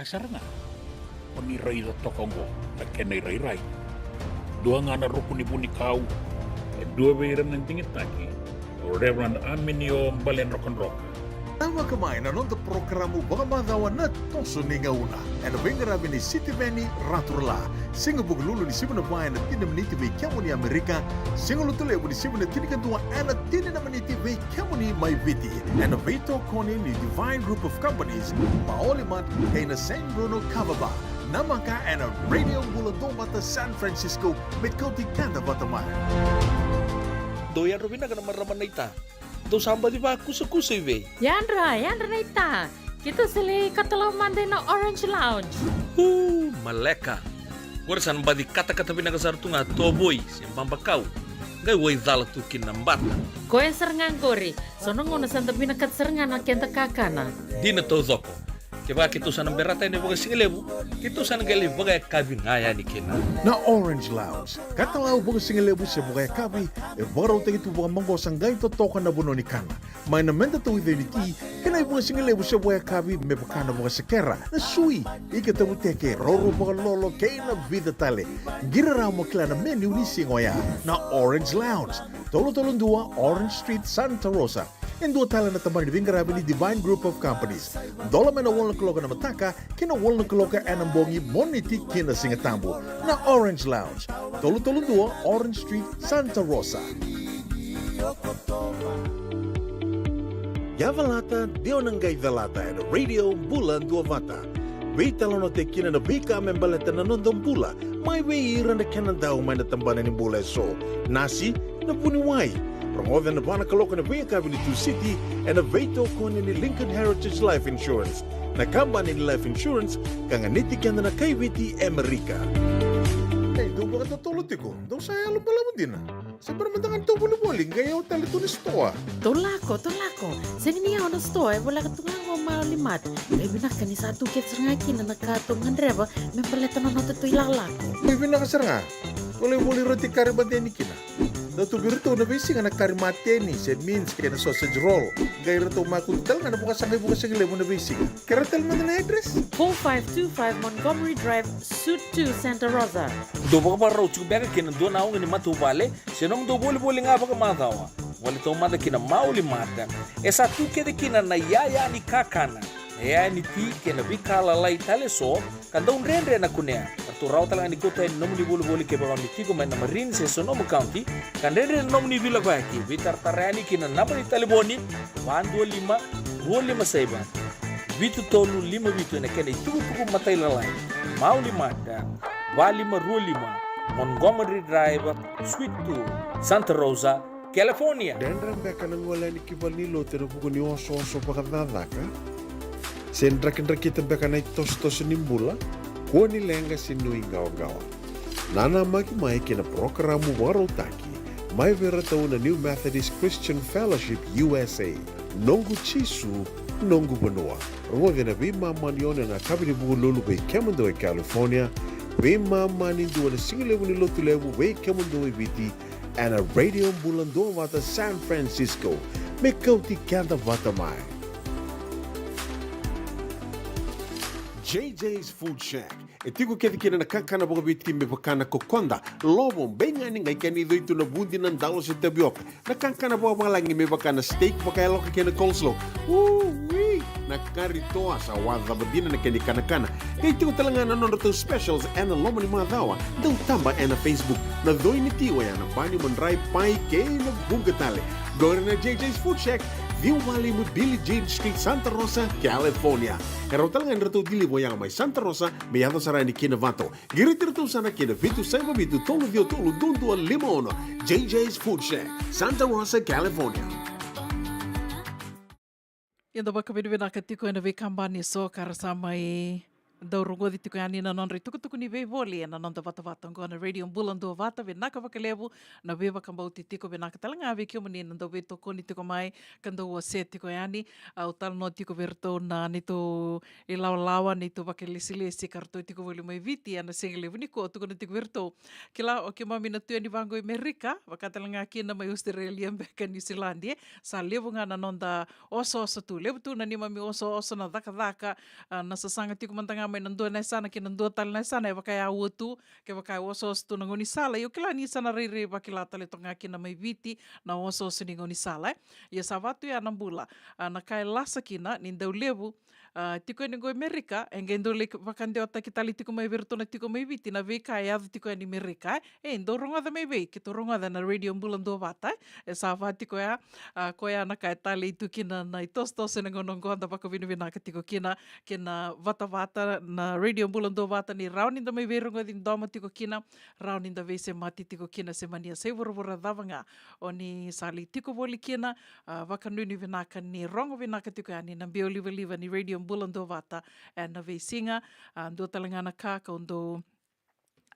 Sara ga o ni raica toka oqo na kena irairai. Dua ga na ruku ni vunikau, e dua vei ira na digitaki, o Reverend Aminio Baledrokadroka. Tavaka mai na noda porokaramu vakamacawa na Toso ni Gauna, ena veiqaravi ni Sitiveni Raturala. Siga Vukelulu ni siga Vakarauwai ena tini na miniti vei kemuni Amerika, Siga Lotulevu ni siga na tinikadua ena tini na miniti vei kemuni mai Viti, ena veitokoni ni Divine Group of Companies, Maoli Mart, kei na San Bruno Kava Bar. Namaka ena Radio Bula Duavata San Francisco, me kauti keda vata mai. Dou yadra vinaka na marama naita. Dou sa baci vakusakusa i vei? Yadra, yadra naita. Keitou sa lai katalau mada ina Orange Lounge. U, maleka. Qori sa na baci katakata vinaka sara tu ga tovoi se babakau. Qai waicala tu kina na bata. Koya sara ga qori. So na gauna sa da vinakata sara ga na keda kakana. Dina taucoko. Kevaka keitou sa na berata yani vakasigalevu, keitou sa na qai lai vakayakavi ga yani kina. Na Orange Lounge, katalau vakasigalevu se vakayakavi, e vakarautaki tu vakamaqosa qai totoka na vanua ni kana. Mai na meda tauica ni ti, kei na ivakasigalevu se vakayakavi me vaka na vakasekera, na sui, ika tavuteke, roro vakalolo, kei na vica tale. Qiri rawa mo kila na menu ni siga oya. Na Orange Lounge, tolu tolu dua Orange Street, Santa Rosa. E dua tale na tabana ni veiqaravi ni Divine Group of Companies. Dola mai na walu na kaloko na mataka ki na walu na kaloko ena bogi, Moniti ki na Sigatabu. Na Orange Lounge, tolu tolu dua Orange Street, Santa Rosa. Yavalata, de o na qai calata ena Radio Bula Duavata. Veitalanoataki kina na veika me baleta na noda bula, mai vei ira na kena dau mai na tabana ni bula eso. Nasi, na vuniwai. Rogoca ena va na kaloko na veiyakavi ni Tusiti, ena veitokoni ni Lincoln Heritage Life Insurance, na kabani ni life insurance ka ganiti keda na kai Viti e Amerika. Ei, dou vakatotolo tiko, dou sa yalo balavu dina. Se bera mada ga ni tou volivoli, qai yawa tale tu na sitoa. Tou lako, tou lako. Sega ni yawa na sitoa, e voleka tu ga qo Maoli Mart. E vinaka ni sa tu kece sara ga kina na ka tou gadreva me baleta na noda tou ilakolako. E vinaka sara ga. Tou lai voli roti kari mateni kina. Dau tu vei iratou na veisiga na kari mateni, se mince kei na sausage roll. Qai ratou makutu tale ga na vakasaqai vakasigalevu na veisiga. Kerea tale mada na address. Four five two five Montgomery Drive, Suite two, Santa Rosa. Dou vakavakarau tiko beka kei na dua na oga ni matavuvale se nomudou volivoli ga vakamacawa. Voli taumada ki na Maoli Mart. E sa tu kece kina na iyaya ni kakana, na iyaya ni ti kei na veika lalai tale eso, ka dau dredre na kunea. Ratou rawa tale ga ni kauta yani na nomuni volivoli kevaka o ni tiko mai na Marin se Sonoma County, ka dredre na nomuni veilakoyaki. Veitaratara yani ki na naba ni talevoni, va dua lima, rua lima saiva, vitu tolu lima vitu, ena kena itukutuku matailalai. Maoli Mart, va lima rua lima Montgomery Drive, Suite two, Santa Rosa, California. Dredre beka na gole yani ki valenilotu ena vuku ni osooso vakacakacaka? Se drakidrakita beka na itosotoso ni bula? Kua ni leqa se nuiqawaqawa. Nanamaki mai ki na parokaramu vakarautaki mai vei iratou na New Methodist Christian Fellowship U S A, Noqu Jisu, Noqu Vanua. Rogoci ena veimama ni ono ena yakavi ni Vukelulu vei kemudou e California, veimama ni dua na sigalevu ni Lotulevu vei kemudou e Viti, ena Radio Bula Duavata San Francisco. Me kauti keda vata mai. J J's Food Shack. E tiko kece kina na kakana vakaviti me vaka na kokoda, lovo, beigani, qai kena icoi tu na vudi, na dalo se tavioka. Na kakana vakavalagi me vaka na steak vakayaloka kei na coleslaw. Ui! Na kari toa, sa wacava dina na kena ikanakana. Qai tiko tale ga na nodratou specials ena loma ni macawa. Dau taba ena Facebook. Na coi ni ti oya na bani, madrai, pai kei na vuqa tale. Qori na J J's Food Shack, ciwa lima Billie Jean Street, Santa Rosa, California. E rawa tale ga ni ratou deliver oya mai Santa Rosa me yaco sara yani ki Novato. Qiriti iratou sara ki na vitu saiva vitu tolu ciwa tolu dua dua lima ono. J J's Food Shack, Santa Rosa, California. Ia da vakavinavinaka tiko ena veikabani eso ka ra sa mai dau rogoci tiko yani na nodra itukutuku ni veivoli ena noda vatavata oqo na Radio Bula Duavata. Vinaka vakalevu na veivakabauti tiko, vinaka tale ga vei kemuni na dau veitokoni tiko mai ka dau wasea tiko yani. Au talanoa tiko vei iratou na neitou ilawalawa, neitou vakalesilesi ka ratou tiko voli mai Viti ena sigalevu nikua. Tukuna tiko vei iratou, kila, o keimami na tu yani vaqo i Merika, vaka tale ga kina mai Australia beka, Niusiladi, e sa levu ga na noda osooso tu, levu tu na neimami osooso, na cakacaka, a, na sasaga tiko mada ga mai na dua na yasana ki na dua tale na yasana, e vaka e aua tu, kevaka e osooso tu na gaunisala. Io, kila ni sa na rairai vakila tale toka ga kina mai Viti na osooso ni gaunisala, e. Ia sa vatu ya na bula. A, na ka e lasa kina ni dau levu, a, tiko yani qo i Merika, e qai dau lai vakadewataki tale tiko mai vei iratou na tiko mai Viti na veika e yaco tiko yani i Merika, e. E, dou rogoca mai vei, keitou rogoca na Radio Bula Duavata, e. E sa va tiko ya, a, koya na ka e talei tu kina na itosotoso ena gauna oqo, da vakavinavinaka tiko kina, kei na vatavata na Radio Bula Duavata ni rawa ni da mai veirogoci domo tiko kina, rawa ni da veisemati tiko kina, se mani a sa i vuravura cava ga o ni sa lai tiko voli kina, a, vakanuinui vinaka ni rogo vinaka tiko yani na biau livaliva ni Radio Bula Duavata ena veisiga, a, dua tale ga na ka kau dau,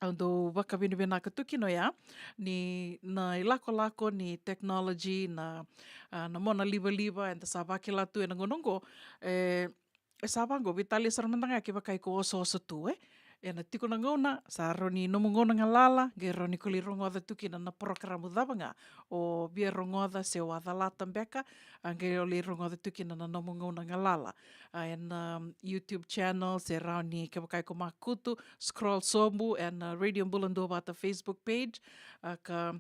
au dau vakavinavinaka tu kina oya, ni na ilakolako ni technology, na, a, na mona livaliva, eda sa vakila tu ena gauna oqo, e, e sa vaqo, veitalia sara mada ga kevaka iko osooso tu, e. Ena tiko na gauna, sa rawa ni nomu gauna galala, qai rawa ni ko lai rogoca tu kina na porokaramu cava ga o via rogoca se o a calata beka, a, qai o lai rogoca tu kina na nomu gauna galala. A, ena, um, YouTube channel, se rawa ni kevaka iko makutu, scroll sobu ena, uh, Radio Bula Duavata Facebook page, a, ka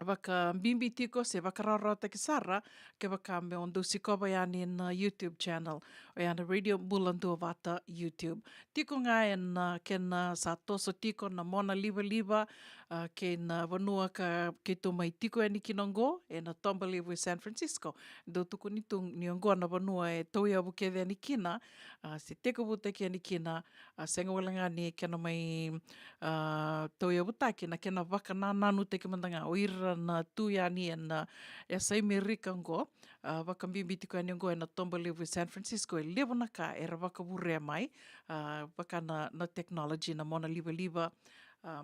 vakabibi tiko se vakarawarawataki sara kevaka me o dau sikova yani na YouTube channel, oya na Radio Bula Duavata YouTube. Tiko ga ena, uh, kena, uh, sa toso tiko na mona livaliva, a, kei na vanua ka keitou mai tiko yani kina oqo, ena toba levu e San Francisco. Dau tukuni tu ni oqo na vanua e tauyavu kece yani kina, a, se tekivutaki yani kina, a, sega wale ga ni kena mai, a, tauyavutaki na kena vakanananutaki mada ga o ira na tu yani ena, a, yasa i Merika oqo, a, vakabibi tiko yani oqo ena toba levu e San Francisco, e levu na ka era vakavurea mai, a, vaka na, na technology, na mona livaliva, a,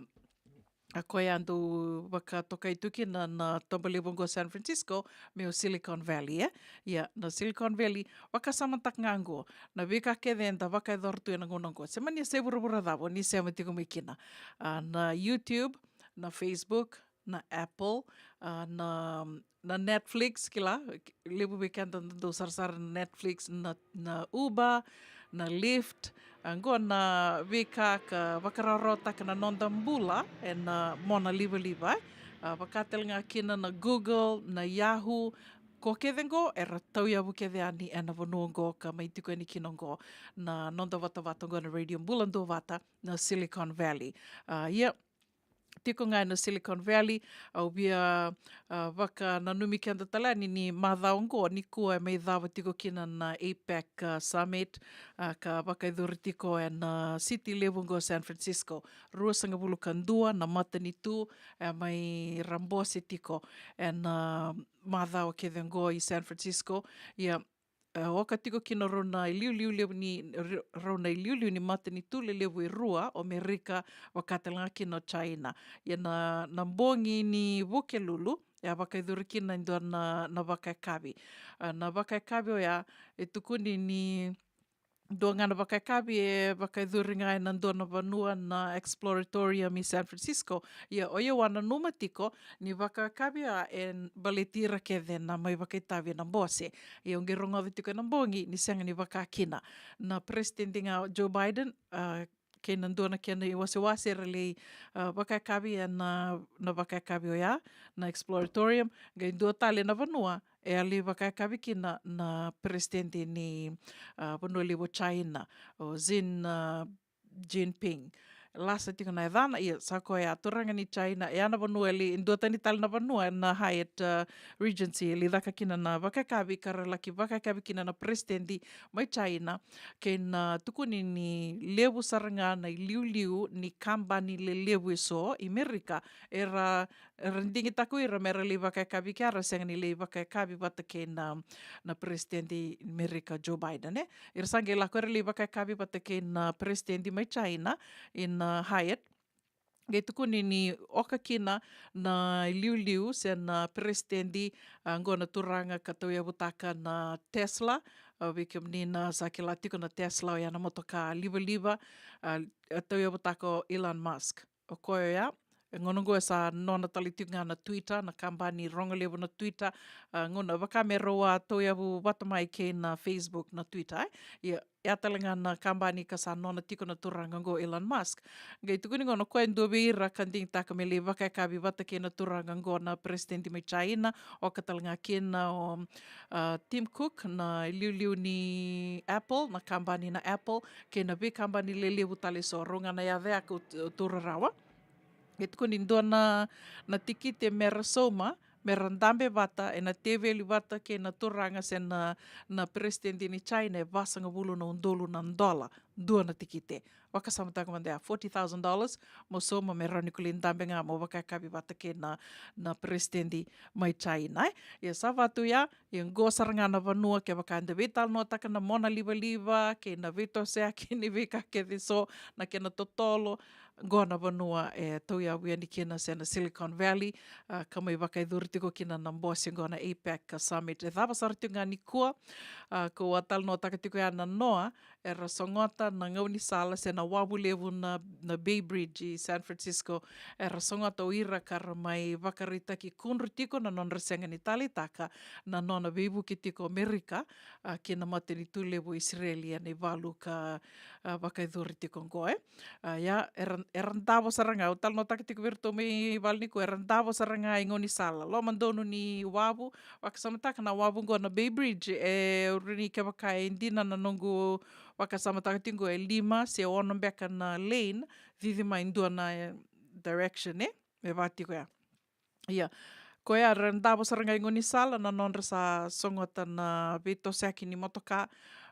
a koya dau vakatokai tu kina na, na toba levu oqo San Francisco, me o Silicon Valley, e? Ia, na Silicon Valley, vakasamataka ga oqo, na veika kece eda vakayacora tu ena gauna oqo. Se mani a sa i vuravura cava o ni sema tiko mai kina. A, na YouTube, na Facebook, na Apple, a, na, na Netflix, kila, levu vei keda da dau sarasara na Netflix, na, na Uber, na Lyft, a, oqo na veika ka vakarawarawataka na noda bula ena, a, mona livaliva, e. A, vaka tale ga kina na Google, na Yahoo, ko kece oqo era tauyavu kece yani ena vanua oqo ka mai tiko yani kina oqo na noda vatavata oqo na Radio Bula Duavata, na Silicon Valley. A, ia, tiko ga ena Silicon Valley, au via, a, vakananumi keda tale yani ni macawa oqo nikua e mai cava tiko kina na APEC, a, Summit, a, ka vakayacori tiko ena, a, city levu oqo San Francisco. Ruasagavulu ka dua na matanitu e mai ra bose tiko ena, a, macawa kece oqo i San Francisco. Ia, e, oka tiko kina rau na iliuliu levu ni, rau na iliuliu ni matanitu lelevu e rua o Merika, vaka tale ga kina o China. Ia na, na bogi ni Vukelulu, e a vakayacori kina e dua na, na vakayakavi. A, na vakayakavi oya, e tukuni ni dua ga na vakayakavi e vakayacori ga ena dua na vanua na Exploratorium i San Francisco. Ia, o yau a nanuma tiko ni vakayakavi oya e baleti ira kece na mai vakaitavi ena bose. Ia, au qai rogoca tiko ena bogi ni sega ni vaka kina. Na President ga o Joe Biden, a, kei na dua na kena iwasewase era lai, a, vakayakavi ena, na vakayakavi oya, na Exploratorium, qai dua tale na vanua e a lai vakayakavi kina na President ni, a, vanua levu o China, o Xi, a, Jinping. Lasa tiko na yacana, ia, sa koya turaga ni China, e a na vanua e lai, duatani tale na vanua na Hyatt, a, Regency, e lai caka kina na vakayakavi ka ra laki vakayakavi kina na President mai China, kei na tukuni ni levu sara ga na iliuliu ni kabani lelevu eso i Merika, era, era digitaka o ira me ra lai vakayakavi kea, ra sega ni lai vakayakavi vata kei na, na President i Merika Joe Biden, e. Era sa qai lako era lai vakayakavi vata kei na President mai China, ena, a, Hyatt. Qai tukuni ni oka kina na iliuliu se na President, a, oqo na turaga ka tauyavutaka na Tesla, a, vei kemuni na sa kila tiko na Tesla, oya na motoka livaliva, a, a tauyavutaka o Elon Musk. O koya oya, E gauna oqo e sa nona tale tiko ga na Twitter, na kabani rogo levu na Twitter, a, gauna vaka me rau a tauyavu vata mai kei na Facebook na Twitter, e. Ia, ia tale ga na kabani ka sa nona tiko na turaga oqo Elon Musk. Qai tukuni gauna o koya e dua vei ira ka digitaka me lai vakayakavi vata kei na turaga oqo na peresitedi mai China, oka tale ga kina o, a, Tim Cook na iliuliu ni Apple, na kabani na Apple, kei na veikabani lelevu tale eso, rau ga na yaca ya kau t-, tou rarawa. E tukuni dua na, na tikite me ra sauma, me ra dabe vata, ena teveli vata kei na turaga se na, na peresitedi ni China, e vasagavulu na udolu na dola, dua na tikite. Vakasamataka mada ya, forty thousand dollars, mo sauma me rawa ni ko lai dabe ga, mo vakayakavi vata kei na, na peresitedi mai China, e. Ia sa vatu ya, ia qo sara ga na vanua, kevaka eda veitalanoataka na mona livaliva, kei na veitosoyaki ni veika kece eso, na kena totolo, qo na vanua e tauyavu yani kina se na Silicon Valley, a, ka mai vakayacori tiko kina na bose qo na APEC Summit. E cava sara tiko ga nikua, a, kau a talanoataka tiko ya na noa, era sogota na gaunisala se na wavu levu na, na Bay Bridge i San Francisco, era sogota o ira ka ra mai vakaraitaki kudru tiko na nodra sega ni taleitaka na nona veivuke tiko Amerika, a, ki na matanitu levu Isireli ena ivalu ka, a, vakayacori tiko oqo, e. A, ia, era, era davo sara ga, au talanoataka tiko vei iratou mai vale nikua, era davo sara ga i gaunisala. Lomadonu ni wavu, vakasamataka na wavu oqo na Bay Bridge, e, au rui ni kevaka e dina na noqu vakasamataka tiko e lima se ono beka na lane, cici mai dua na, e, direction, e, me va tiko ya. Ia, koya era davo sara ga i gaunisala na nodra sa sogota na veitosoyaki ni motoka.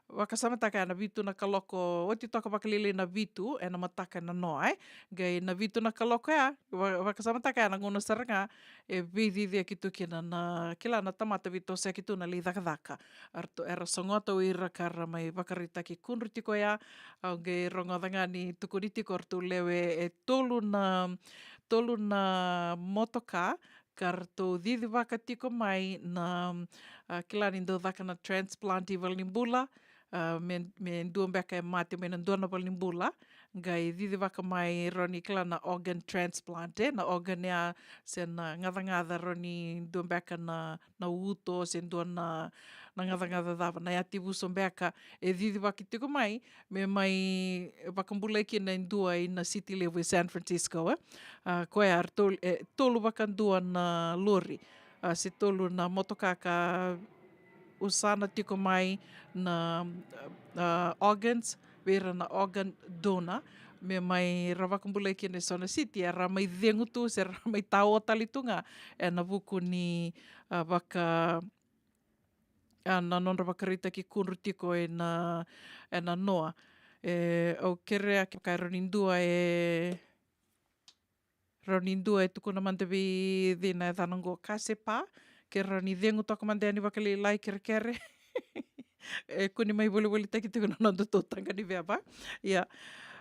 Vakasamataka ya na vitu na kaloko, oti toka vakalailai na vitu, ena mataka ena noa, e. Qai na vitu na kaloko ya, va-, vakasamataka ya na gauna sara ga, e veiciciyaki tu kina na, kila na tamata veitosoyaki tu na lai cakacaka. Eratou, era sogota o ira ka ra mai vakaraitaki kudru tiko ya, au qai rogoca ga ni tukuni tiko eratou lewe e tolu na, tolu na motoka, ka ratou cicivaka tiko mai na, a, kila ni dau caka na transplant i valenibula, a, me, me dua beka e mate mai na dua na valenibula, qai cicivaka mai rawa ni kila na organ transplant, e, na organ ya se na gacagaca rawa ni dua beka na, na uto, se dua na, na gacagaca cava, na yativuso beka, e cicivaki tiko mai, me mai vakabulai kina e dua ina siti levu e San Francisco, e. A, koya eratou, e, tolu vakadua na lori, a, se tolu na motoka ka usana tiko mai na, a, organs, vei ira na organ donor, me mai ra vakabulai kina eso na siti, era mai cegu tu, se ra mai tao tale tu ga, ena vuku ni, a, vaka, a, na nodra vakaraitaki kudru tiko ena, ena noa. E, au kerea ke ka rawa ni dua e, rawa ni dua e tukuna mada vei cei na yacana oqo, Kasepa, ke rawa ni cegu toka mada yani vakalailai kerekere. E kua ni mai volivolitaki tiko na nodatou taqa ni veva. Ia.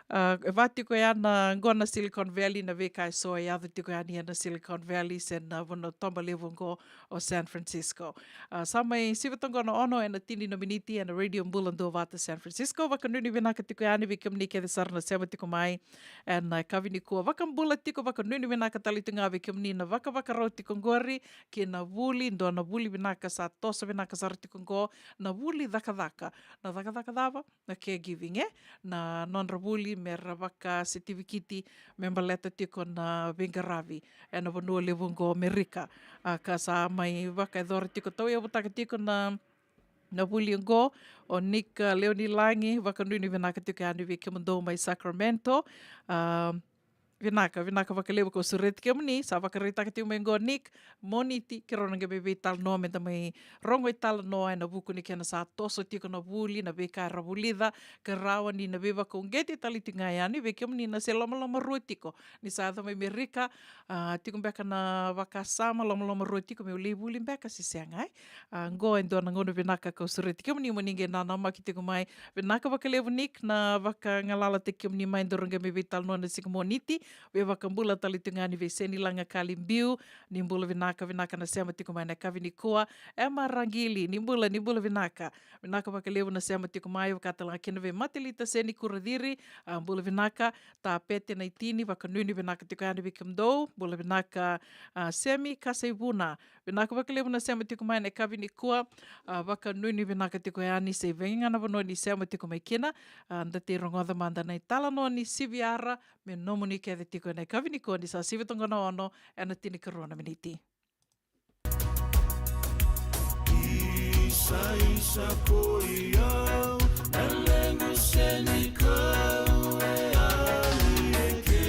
A, e va tiko ya na, qo na Silicon Valley, na veika eso e yaco tiko yani ena Silicon Valley, se na vanua toba levu oqo o San Francisco. A, sa mai sivi toka qo na ono ena tini na miniti ena Radio Bula Duavata San Francisco. Vakanuinui vinaka tiko yani vei kemuni kece sara na sema tiko mai ena yakavi nikua. Vakabula tiko, vakanuinui vinaka tale tu ga vei kemuni na vakavakarau tiko qori ki na vuli, dua na vuli vinaka sa toso vinaka sara tiko qo, na vuli cakacaka. Na cakacaka cava? Na caregiving, e? Na nodra vuli me ra vakasetivikiti me baleta tiko na veiqaravi ena vanua levu oqo Amerika. A, ka sa mai vakayacora tiko, tauyavutaka tiko na, na vuli oqo o Nick, a, Leonilagi, vakanuinui vinaka tiko yani vei kemudou mai Sacramento. A, vinaka, vinaka vakalevu, kau sureti kemuni, sa vakaraitaka tiko mai qo Nick Moniti, keirau na qai mai veitalanoa meda mai rogo italanoa ena vuku ni kena sa toso tiko na vuli, na veika era vulica, ka rawa ni na veivakauqeti tale tiko ga yani vei kemuni na se lomalomarua tiko. Ni sa yaco mai Amerika, a, tiko beka na vakasama, lomalomarua tiko meu lai vuli beka se sega, e? A, qo e dua na gauna vinaka kau sureti kemuni mo ni qai nanamaki tiko mai. Vinaka vakalevu Nick na vakagalalataki kemuni mai, daru qai mai veitalanoa na siga Moniti. Veivakabula tale tu ga yani vei Seni Lagakali Biu, ni bula vinaka, vinaka na sema tiko mai na yakavi nikua. Ema Raqili, ni bula, ni bula vinaka. Vinaka vakalevu na sema tiko mai, vaka tale ga kina vei Matelita Seni Kuraciri, a, bula vinaka. Tapete Naitini, vakanuinui vinaka tiko yani vei kemudou, bula vinaka, a, Semi Kasaivuna. Vinaka vakalevu na sema tiko mai na yakavi nikua, a, vakanuinui vinaka tiko yani se vei ga na vanua ni sema tiko mai kina, a, da tei rogoca mada na italanoa ni Siviara, me nomuni kece tiko ena yakavi nikua ni sa sivi toka na ono ena tinikarua na miniti. Isa, isa, ko i au, na lequ se ni kau e alike.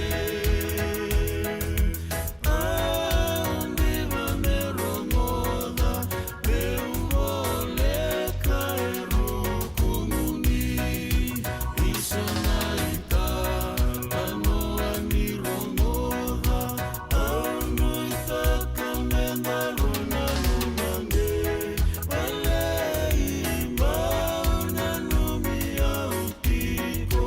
Au diva me rogoca, meu voleka e rukumuni. Isa na italanoa ni rogoca, au nuitaka me daru nanuma qe. Balei bau nanumi au tiko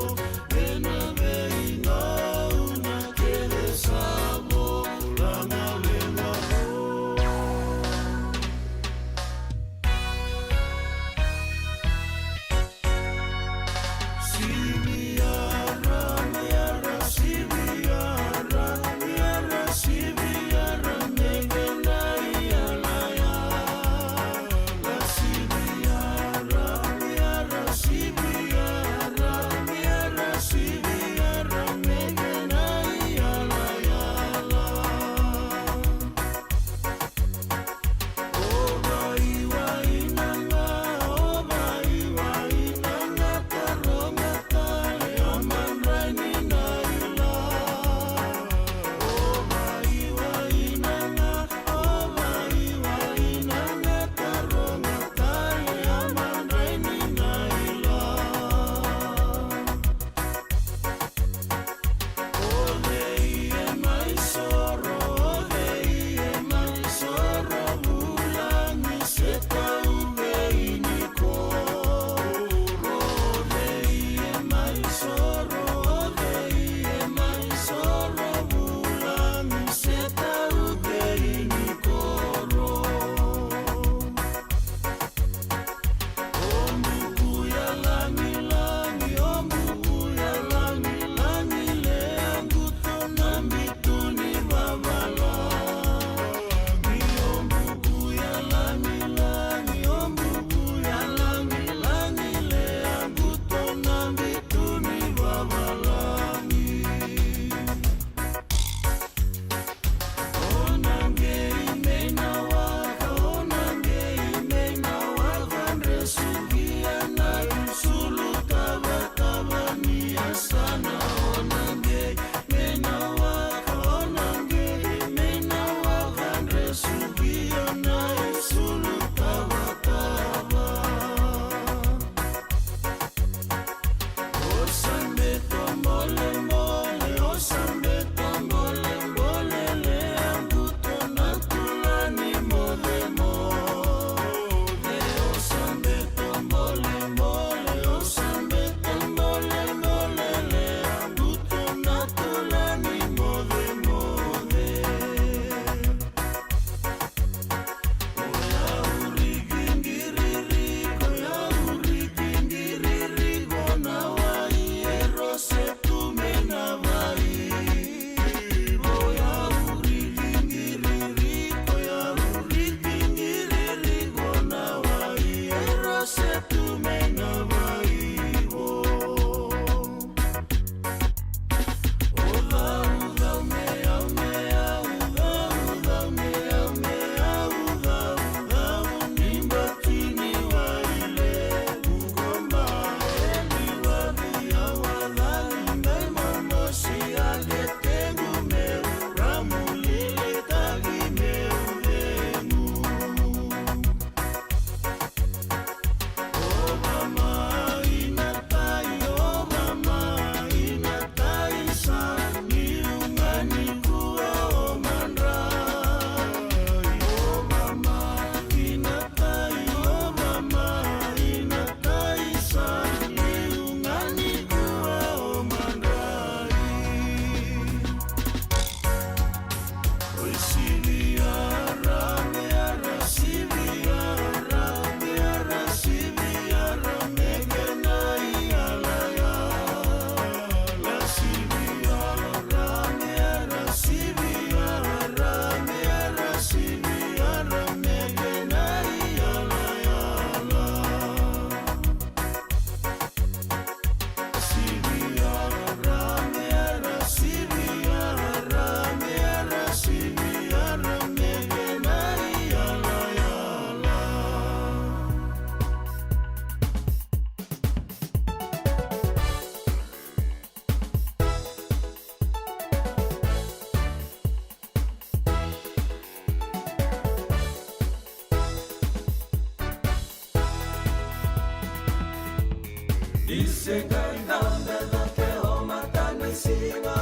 Se qai dabe cake o matanisiga,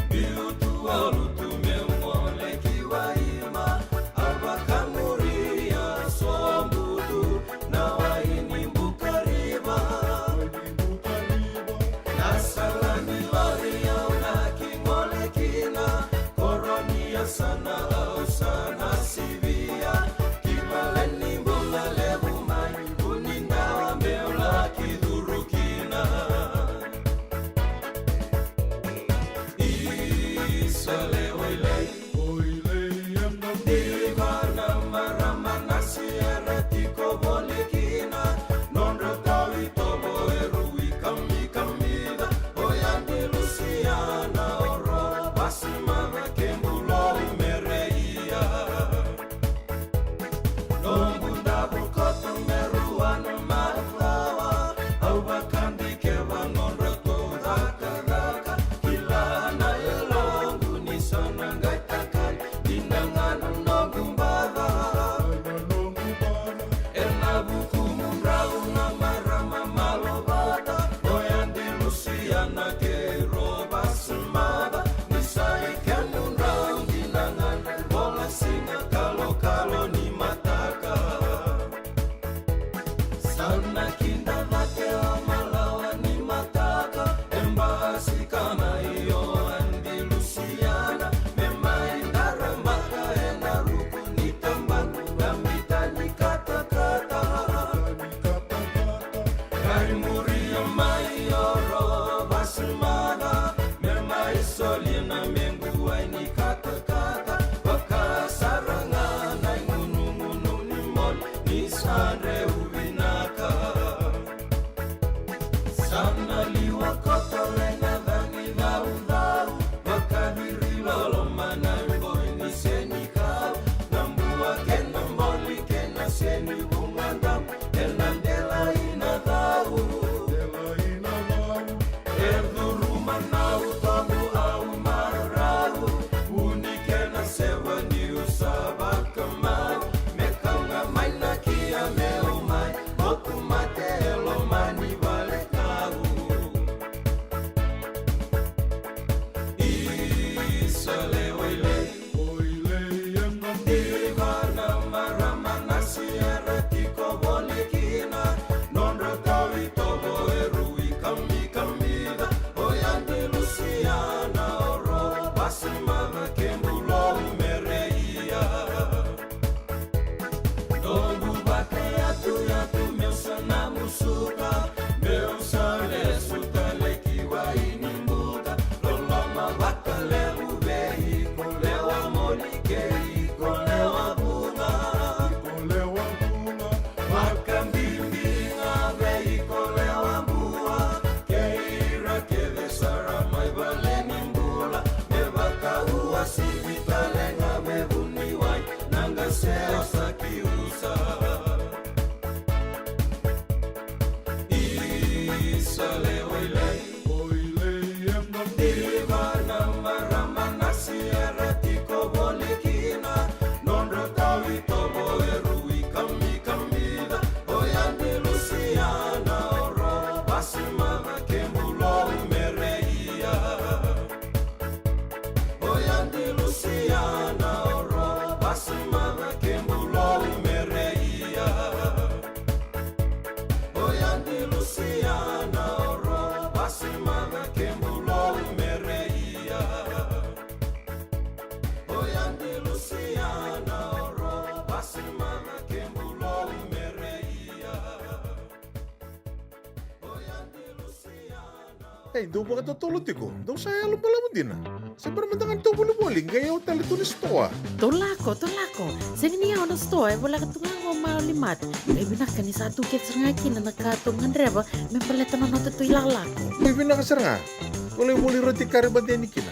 biu tu o lutu meu gole ki waima, au vakamuria sobutu na wai ni Bukariva. Na sala ni lori au na ki gole kina, koro ni yasana au sa na sivia, ki vale ni bula levu mai, kua ni dawa meu laki curu kina. Isa lewa i lai. Diva na marama na siere tiko voli kina, nodra tau itovo e rui kamikamica, o Yadi Lusiana, o Ro Vasimava, kei Bulou Mereia. Noqu davo koto me rua na macawa, au vakadikeva nodratou cakacaka, kila na yaloqu ni sa na qai takali, dina ga na noqu baca. Ena vukumudrau na marama malovata, o Yadi Lusiana kei Ro Vasimava, ni sa i kemudrau dina ga na vola siga kalokalo ni mataka. Sa na kida cake o malawa ni mataka, e basika mai o Yadi Lusiana, me mai daramaka ena ruku ni tabana, na mita ni katakata. Qai muria mai o Ro Vasimava, me mai solia na mequ wai ni katakata, vaka sara ga na igunugunu ni moli ni sa dreu vinaka. Sa na liwa koto le na cagi caucau, vakaciri loloma na iboi ni senikau, na bua kei na boli kei na seni vugadau, ena delai na cau. E curuma na utoqu au marau, uni kei na sewa niu sa vakamau, me kau ga mai na kia meu mai, moku mate e loma ni vale kau. Isa lewa i lai. Diva na marama na siere tiko voli kina, nodra tau itovo e rui kamikamica, o Yadi Lusiana, o Ro Vasimava, kei Bulou Mereia. Noqu vakayatuyatu meu sa na musuka, meu sa lesu tale ki wai ni buka, loloma vakalevu vei iko lewa moli kei iko lewa vuga. Vakabibi ga vei iko lewa bua, kei ira kece sara mai vale ni bula, me vakauasivi tale ga me vuniwai, na qase o Sakiusa. Isa lewa i lai. Diva na marama na siere tiko voli kina, nodra tau itovo e rui kamikamica, o Yadi Lusiana, o Ro Vasimava, kei Bulou Mereia. O Yadi Lusiana, o Ro Vasimava, kei Bulou Mereia. O Yadi Lusiana, o Ro Vasimava, kei Bulou Mereia. O Yadi Lusiana, o Ro Vasimava, kei Bulou Mereia. Ei, dou vakatotolo tiko, dou sa yalo balavu dina. Se bera mada ga ni tou volivoli, qai yawa tale tu na sitoa. Tou lako, tou lako. Sega ni yawa na sitoa, e voleka tu ga qo Maoli Mart. Qai vinaka ni sa tu kece sara ga kina na ka tou gadreva me baleta na nodatou ilakolako. Qai vinaka sara ga. Volivoli roti kari mateni kina.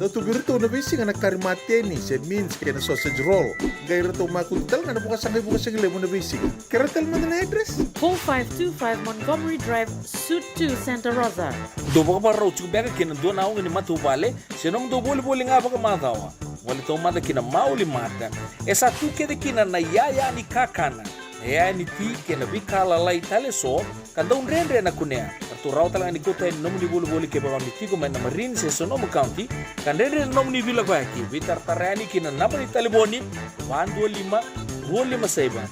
Dau tu vei iratou na veisiga na kari mateni se mince kei na sausage roll. Qai ratou makutu tale ga na vakasaqa, vakasaqa levu na veisiga. Kerea tale mada na address. Four five two five Montgomery Drive, Suite two, Santa Rosa. Dou vakavakarau tiko beka kei na dua na oga ni matavuvale se nomudou volivoli ga vakamacawa? Gole taumada ki na Maoli Mart. E sa tu kece kina na iyaya ni kakana. E yani ti kei na veika lalai tale eso ka dau dredre na kunea. Ratou rawa tale ga ni kauta yani na nomuni volivoli kevaka o ni tiko mai na Marin se Sonoma County, ka dredre na nomuni veilakoyaki. Veitaratara yani ki na naba ni talevoni: va dua lima, rua lima saiva,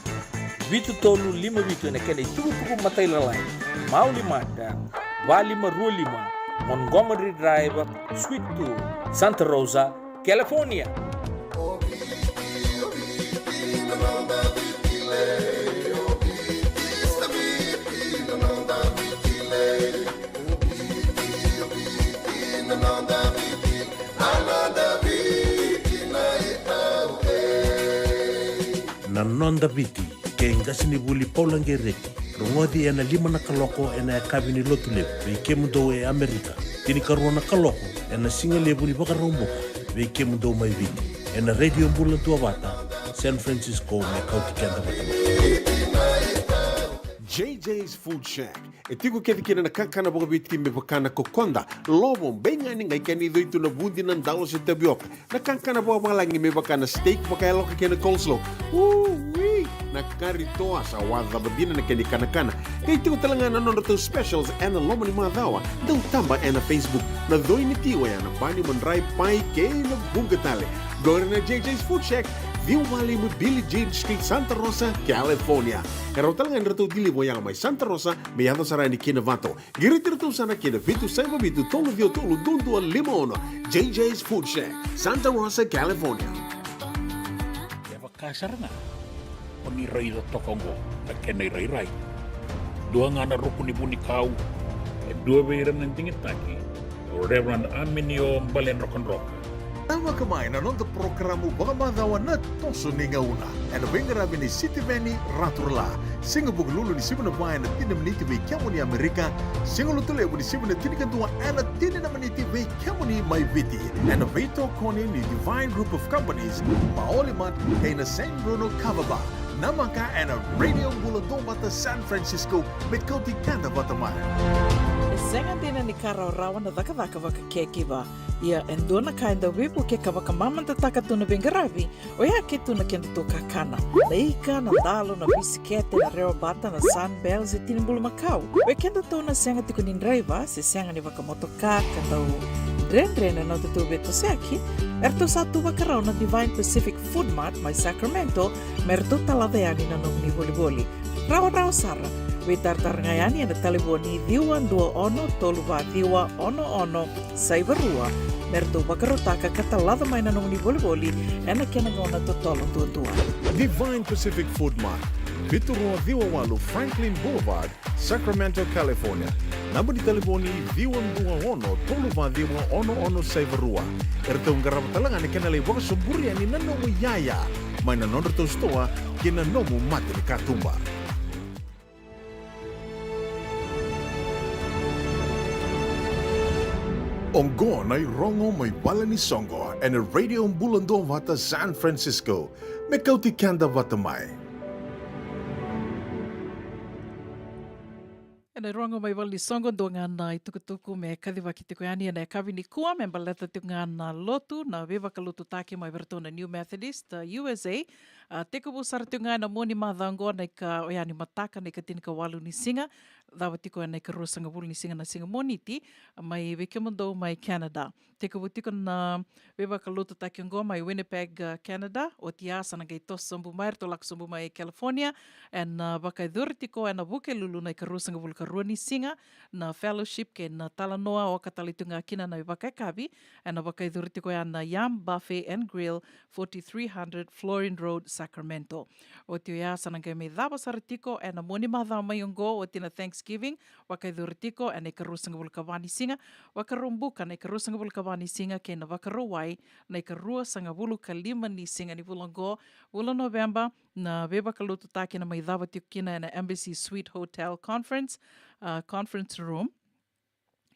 vitu tolu lima vitu ena kena itukutuku matailalai. Mauli mada, va lima rua lima, Montgomery Drive, Suite two, Santa Rosa, California. Na Noda Viti, kei qasenivuli Paula Gereti. Rogoci ena lima na kaloko ena yakavi ni Lotulevu vei kemudou e Amerika, tinikarua na kaloko ena sigalevu ni Vakaraubuka vei kemudou mai Viti, ena Radio Bula Duavata San Francisco, me kauti keda vata mai. J J's Food Shack. E tiko kece kina na kakana vakaviti me vaka na kokoda, lovo, beigani, qai kena icoi tu na vudi, na dalo se tavioka. Na kakana vakavalagi me vaka na steak vakayaloka kei na coleslaw. Ui! Na kari toa, sa wacava dina na kena ikanakana. Qai tiko tale ga na nodratou specials ena loma ni macawa. Dau taba ena Facebook. Na coi ni ti oya na bani, madrai, pai kei na vuqa tale. Qori na J J's Food Shack, ciwa walu lima Billie Jean Street, Santa Rosa, California. E rawa tale ga ni ratou deliver oya mai Santa Rosa me yaco sara yani ki Novato. Qiriti iratou sara ki na vitu saiva vitu tolu ciwa tolu dua dua lima ono. J J's Food Shack, Santa Rosa, California. Kevaka sara ga o ni raica toka oqo na kena irairai, dua ga na ruku ni vunikau, e dua vei ira na digitaki, o Reverend Aminio Baledrokadroka. Tavaka mai na noda porokaramu vakamacawa Na Toso ni Gauna, ena veiqaravi ni Sitiveni Raturala. Siga Vukelulu ni sivi na va ena tini na miniti vei kemuni Amerika. Siga Lotulevu ni sivi na tinikadua ena tini na miniti vei kemuni mai Viti, ena veitokoni ni Divine Group of Companies, Maoli Mart kei na San Bruno Kava Bar. Namaka ena Radio Bula Duavata San Francisco, me kauti keda vata mai. E sega dina ni ka rawarawa na cakacaka vakacaregiver. Ia e dua na ka e dau veivuke ka vakamamadataka tu na veiqaravi, oya ke tu na kedatou kakana. Na ika, na dalo, na bisikete, na rewabata, na Sunbell se tini bulumakau. Vei kedatou na sega tiko ni draiva se sega ni vakamotoka ka dau dredre na nodatou veitosoyaki, eratou sa tu vakarau na Divine Pacific Food Mart mai Sacramento me ratou talaca yani na nomuni volivoli. Rawarawa sara. Veitaratara ga yani ena talevoni ciwa dua ono tolu va ciwa ono ono saiva rua me ratou vakarautaka ka talaca mai na nomuni volivoli ena kena gauna totolo duadua. Divine Pacific Food Mart, vitu rua ciwa walu Franklin Boulevard, Sacramento, California. Naba ni talevoni ciwa dua ono tolu va ciwa ono ono saiva rua. Eratou qarava tale ga na kena lai vakasoburi yani na nomu iyaya mai na nodratou sitoa ki na nomu mata ni katuba. Oqo na irogo mai vale ni soqo ena Radio Bula Duavata San Francisco, me kauti keda vata mai. Ena irogo mai vale ni soqo, dua ga na itukutuku me kacivaki tiko yani ena yakavi nikua me baleta tiko ga na lotu, na veivakalotutaki mai vei iratou na New Methodist, uh, U S A. A, tekivu sara tiko ga ena mua ni macawa oqo, na ika oya ni mataka, na ika tinikawalu ni siga, cava tiko ena ika ruasagavulu ni siga na siga Moniti, mai vei kemudou mai Canada. Tekivu tiko na veivakalotutaki oqo mai Winnipeg, uh, Canada. Oti ya sa na qai toso sobu mai, ratou lako sobu mai California, ena, uh, vakayacori tiko ena Vukelulu na ika ruasagavulu ka rua ni siga, na fellowship kei na talanoa, oka tale tu ga kina na ivakayakavi, ena vakayacori tiko ya na Yam Buffet and Grill, forty-three hundred Florin Road, Sacramento. Oti oya sa na qai mai cava sara tiko ena mua ni macawa mai oqo, oti na Thanksgiving, vakayacori tiko ena ika ruasagavulu ka va ni siga, Vakaraubuka na ika ruasagavulu ka va ni siga, kei na Vakarauwai na ika ruasagavulu ka lima ni siga ni vula oqo, vula Noveba. Na veivakalotutaki na mai cava tiko kina ena Embassy Suite Hotel Conference, uh, Conference Room,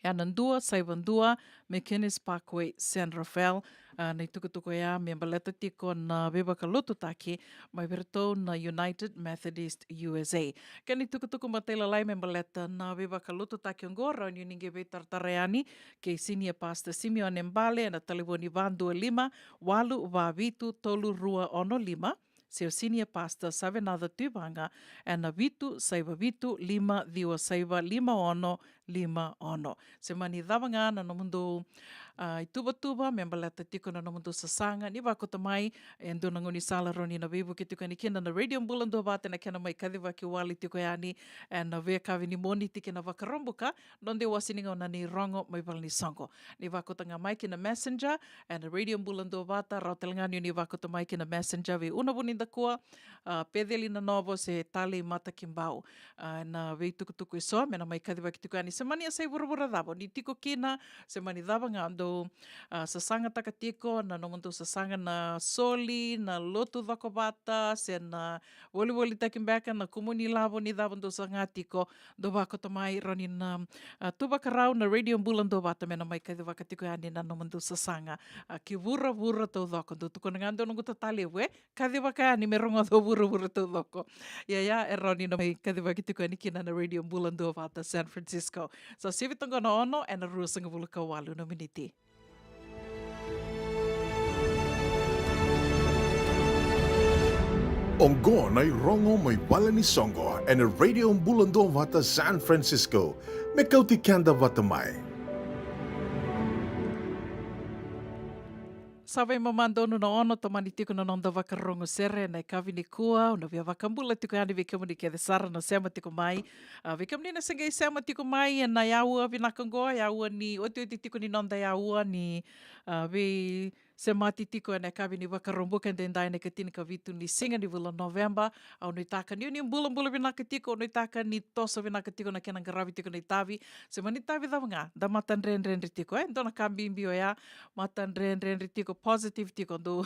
ya na dua saiva dua McInnes Parkway, San Rafael. Uh, na itukutuku oya me baleta tiko na veivakalotutaki mai vei iratou na United Methodist U S A. Kena itukutuku matailalai me baleta na veivakalotutaki oqo, rawa ni o ni qai veitaratara yani kei Senior Pastor Simeone Bale ena talevoni va dua lima, walu va vitu, tolu rua ono lima, se o senior pastor Savenaca Tuivaga, ena vitu saiva vitu lima ciwa saiva lima ono lima ono. Se mani cava ga na nomudou, a, ituvatuva me baleta tiko na nomudou sasaga, ni vakauta mai e dua na gaunisala rawa ni na veivuke tiko yani kina na Radio Bula Duavata ena kena mai kacivaki wale tiko yani ena veiyakavi ni Moniti kei na Vakaraubuka, noda iwase ni gauna ni Rogo mai Valenisoqo. Ni vakauta ga mai ki na Messenger ena Radio Bula Duavata, rawa tale ga ni o ni vakauta mai ki na Messenger vei Una Vunidakua, a, Peceli Nanovo se Talei Matakibau. A, na veitukutuku eso me na mai kacivaki tiko yani. Se mani yasai vuravura cava o ni tiko kina, se mani cava ga dou, a, sasagataka tiko, na nomudou sasaga na soli, na lotu cokovata, se na volivolitaki beka, na kumuni lavo ni cava dou saga tiko, dou vakauta mai, rawa ni na, a, tu vakarau na Radio Bula Duavata me na mai kacivaka tiko yani na nomudou sasaga, a, ki vuravura taucoko. Dou tukuna ga dou noqu tatalevu, e, kacivaka yani me rogoca o vuravura taucoko. Ia, ia, e rawa ni na mai kacivaki tiko yani kina na Radio Bula Duavata San Francisco. Sa sivi toqo na ono ena ruasagavulu ka walu na miniti. Oqo na irogo mai Valenisoqo ena Radio Bula Duavata San Francisco. Me kauti keda vata mai. Sa vei mama donu na ono, tomani tiko na noda vakarogo sere ena yakavi nikua. Au na via vakabula tiko yani vei kemuni kece sara na sema tiko mai. A, vei kemuni na se qai sema tiko mai ena yaua vinaka oqo, yaua ni otioti tiko ni noda yaua ni, a, vei semati tiko ena yakavi ni Vakaraubuka edaidai ena ikatini ka vitu ni siga ni vula Noveba. Au nuitaka ni o ni bulabula vinaka tiko, au nuitaka ni toso vinaka tiko na kena qaravi tiko na itavi. Se mani tavi cava ga, da matadredredre tiko, e, dua na ka bibi oya, matadredredre tiko, positive tiko, dou,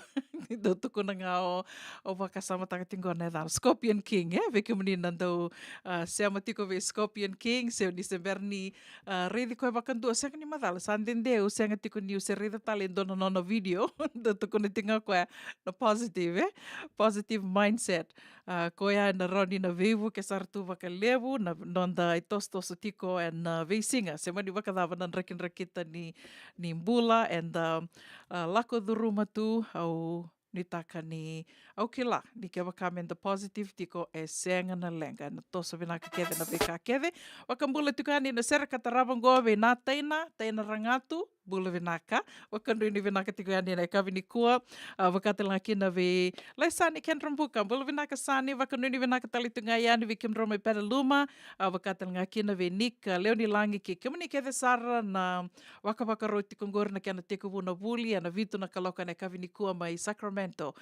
dou tukuna ga o, o vakasamataka tiko na yacana Scorpion King, e, vei kemuni na dau, a, sema tiko vei Scorpion King, se o ni se bera ni, a, raici koya vakadua, sega ni macala, sa dede, au sega tiko niu se raica tale e dua na nona video, dau tukuna tiko ga koya na positive, e, positive mindset. A, koya ena rawa ni na veivuke sara tu vakalevu na noda itosotoso tiko ena veisiga, se mani vakacava na drakidrakita ni, ni bula eda, a, lako curuma tu. Au nuitaka ni, au kila ni kevaka meda positive tiko, e sega na leqa, ena toso vinaka kece na veika kece. Vakabula tiko yani na sere ka tarava oqo vei Na Taina, Taina Ragatu, bula vinaka. Vakanuinui vinaka tiko yani ena yakavi nikua. A, vaka tale ga kina vei Laisani Kedrabuka, bula vinaka Sani, vakanuinui vinaka tale tu ga yani vei kemudrau mai Penaluma. A, vaka tale ga kina vei Nika Leonilagi kei kemuni kece sara na vakavakarau tiko oqori na kena tekivu na vuli ena vitu na kaloko ena yakavi nikua mai Sacramento.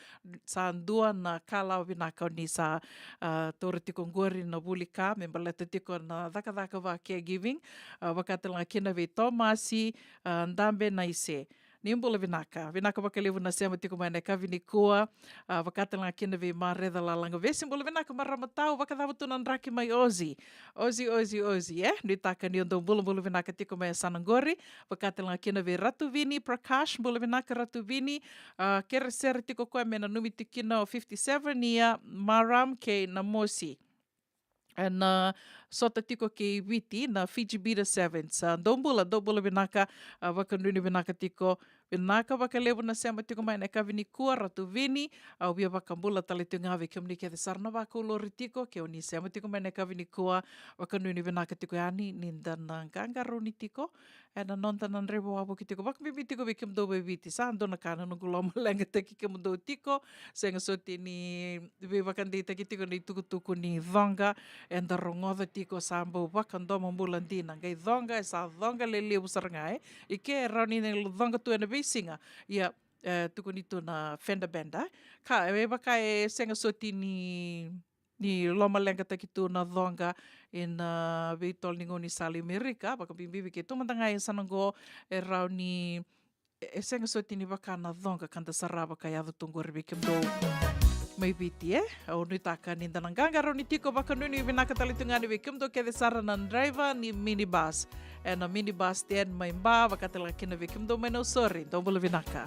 Sa dua na kalawa vinaka o ni sa, a, taura tiko oqori na vuli ka me baleta tiko na cakacaka va caregiving. A, vaka tale ga kina vei Tomasi, a, Dabe Naise. Ni bula vinaka, vinaka vakalevu na sema tiko mai na yakavi nikua. A, vaka tale ga kina vei Mareca Lalaga Vesi, bula vinaka marama tau, vakacava tu na draki mai Ozi? Ozi, Ozi, Ozi, e? Nuitaka ni o dau bulabula vinaka tiko mai e sa na qori. Vaka tale ga kina vei Ratu Vini Prakash, bula vinaka Ratu Vini. A, kere sere tiko koya me nanumi tiko kina o fifty-seven year Maram kei Namosi. Ena sota tiko kei Viti na Fiji Beta Sevens. A, dou bula, dou bula vinaka, a, vakanuinui vinaka tiko. Vinaka vakalevu na sema tiko mai na yakavi nikua, Ratu Vini. Au via vakabula tale tiko ga vei kemuni kece sara na vakaulori tiko, ke o ni sema tiko mai na yakavi nikua, vakanuinui vinaka tiko yani, ni da na qaqarauni tiko ena noda na draiva wavoki tiko, vakabibi tiko vei kemudou mai Viti. Sa dua na ka na noqu lomaleqataki kemudou tiko, sega soti ni veivakadeitaki tiko na itukutuku ni coqa eda rogoca tiko, sa bau vakadomobula dina. Qai coqa, e sa coqa lelevu sara ga, e. I ke e rawa ni na coqa tu ena veisiga, ia, e, tukuni tu na fenda benda. Ka, e vaka e sega soti ni ni lomaleqataki tu na coqa ena veitolo ni gaunisala i Amerika, vakabibi vei keitou mada ga e sa na qo, e rawa ni, e, e sega soti ni vaka na coqa ka da sarava ka yaco tu qori vei kemudou mai Viti, e? Au nuitaka ni da na qaqarauni tiko, vakanuinui vinaka tale tu ga yani vei kemudou kece sara na draiva ni minibus. Ena minibus stand mai Ba, vaka tale ga kina vei kemudou mai Nausori, dou bula vinaka.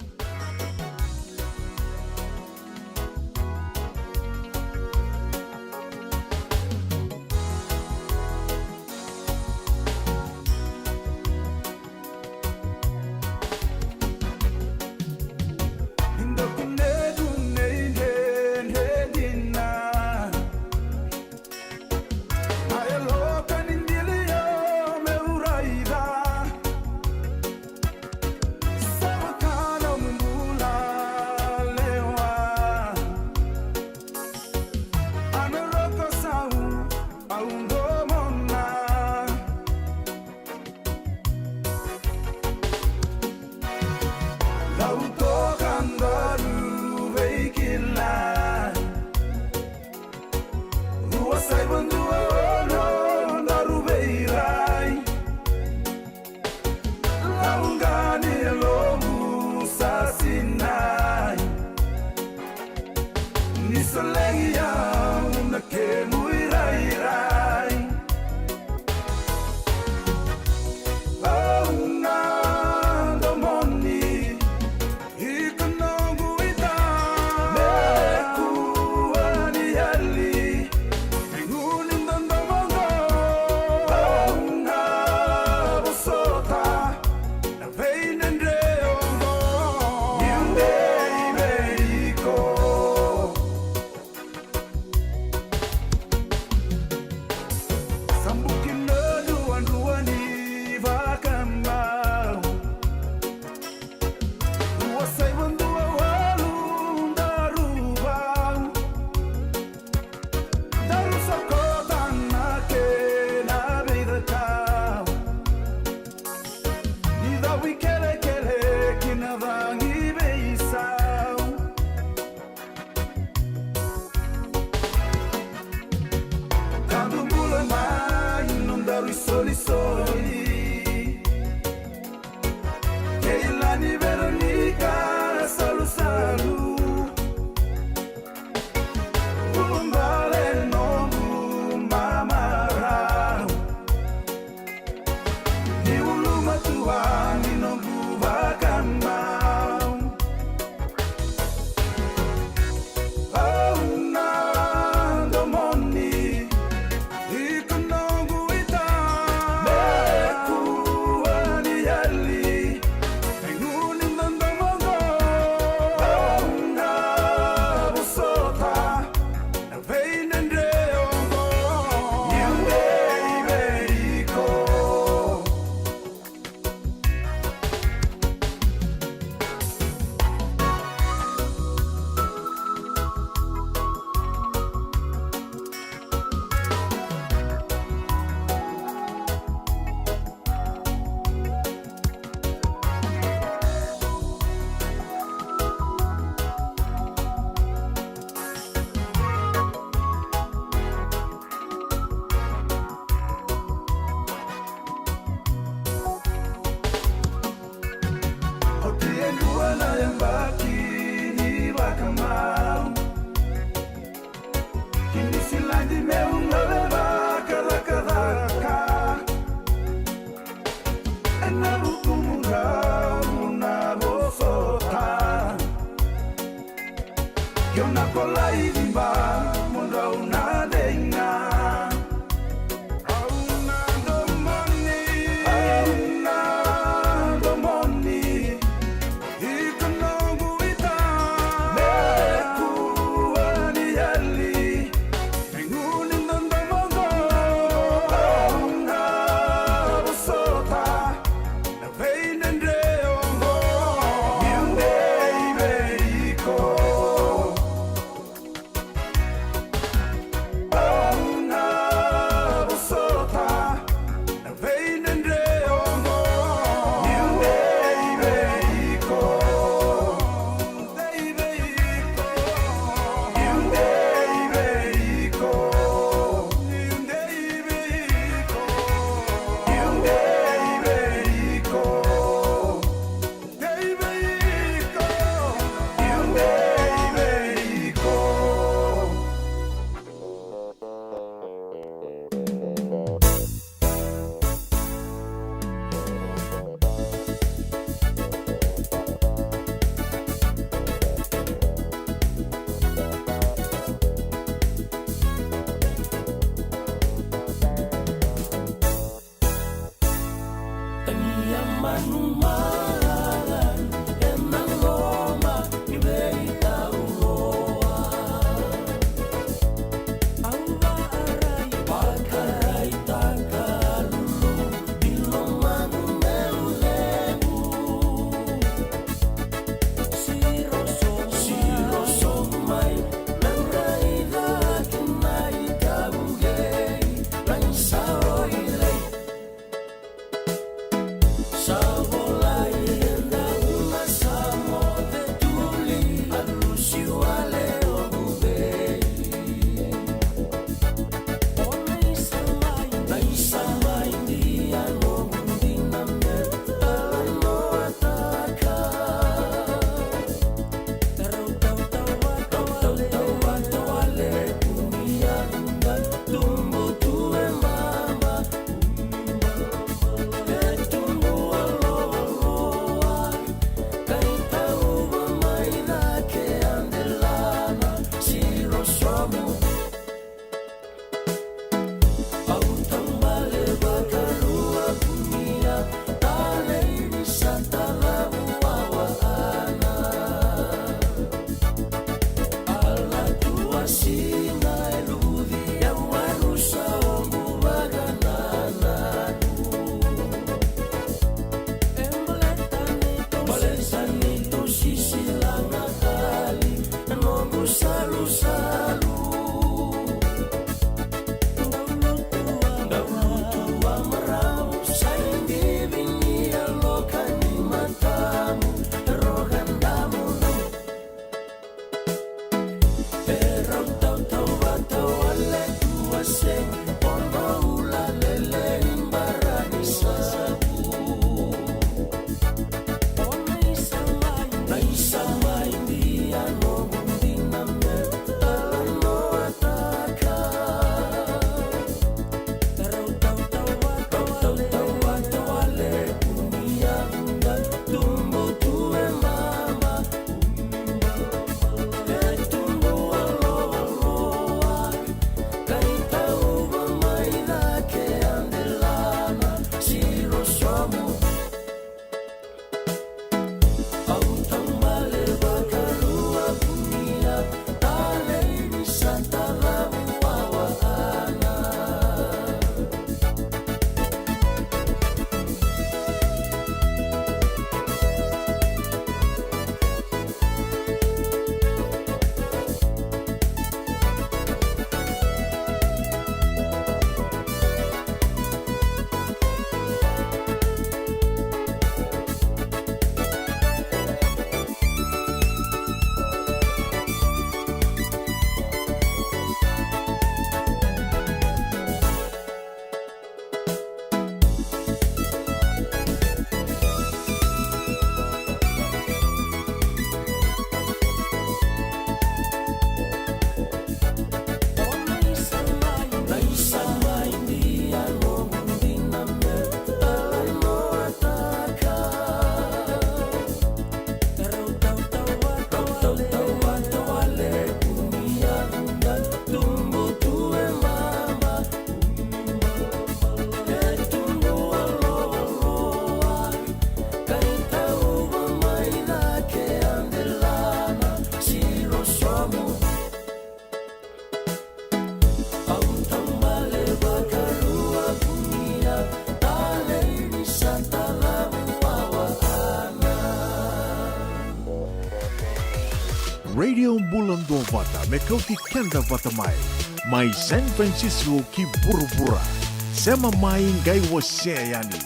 Au na kolai ni ba mo drau na dei ga. Au na domoni, au na domoni. Iko noqu ita, me kua ni yali. Me gunu ni dodomo qo, au na vosota. Na veidredre oqo, niu dei vei iko. Radio Bula Duavata me kauti keda vata mai. Mai San Francisco ki vuravura. Sema mai qai wasea yani.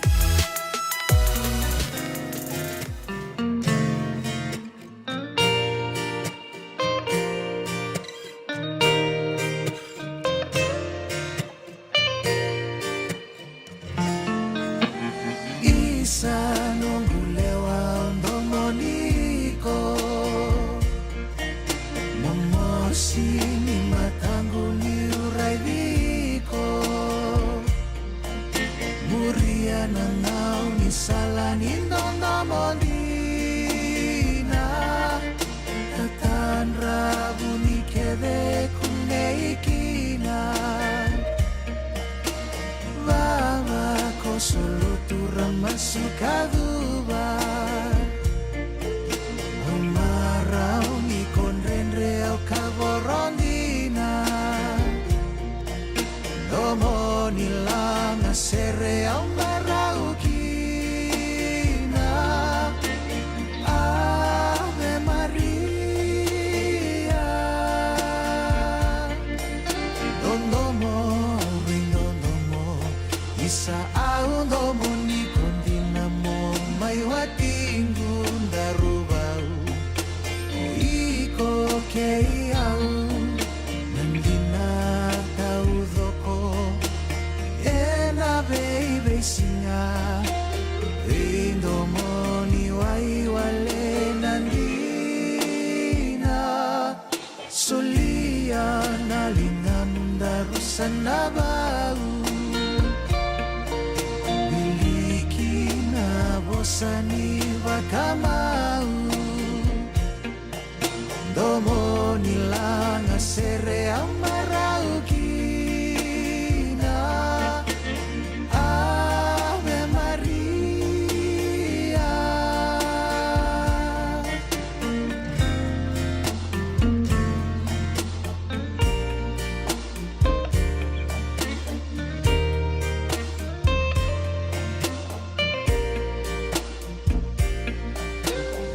Isa noqu lewa, au domoni iko. Momosi ni mataqu niu raici iko. Muria na gau ni sala ni dodomo dina. Tatadra vuni kece kunei kina. Vava ko solotu ra masu ka cuva. Au marau ni ko dredre au ka voro dina. Domo ni laga sere au marau kina. Ave Maria. Dodomo, veidodomo. Isa au domoni iko dina mo mai watiqu Daruvau. O iko kei au na dina taucoko. Ena veiveisiga veidomoni waiwale na dina. Solia na ligamu daru sa na vau. Wiliki na vosa ni vakamau. Domo ni laga sere au marau kina. Ave Maria.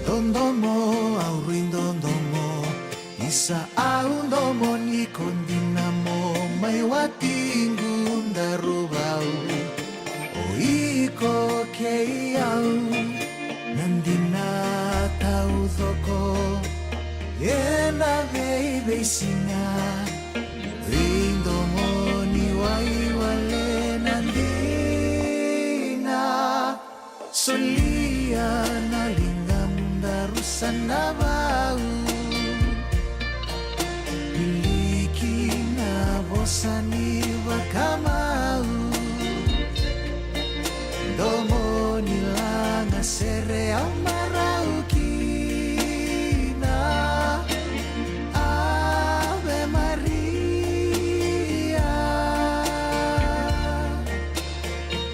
Dodomo, au rui dodomo. Isa au domoni iko dina mo mai watiqu Daruvau. O iko kei au na dina taucoko. Ena veiveisiga veidomoni waiwale na dina. Solia na ligamu daru sa na vau. Wiliki na vosa ni vakamau. Domo ni laga sere au marau kina. Ave Maria.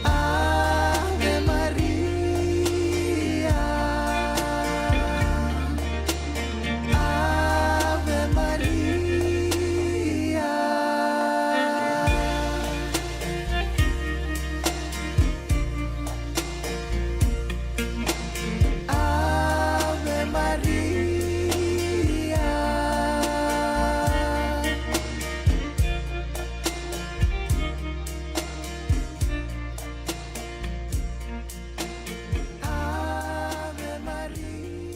Ave Maria. Ave Maria. Ave Maria. Ave Maria.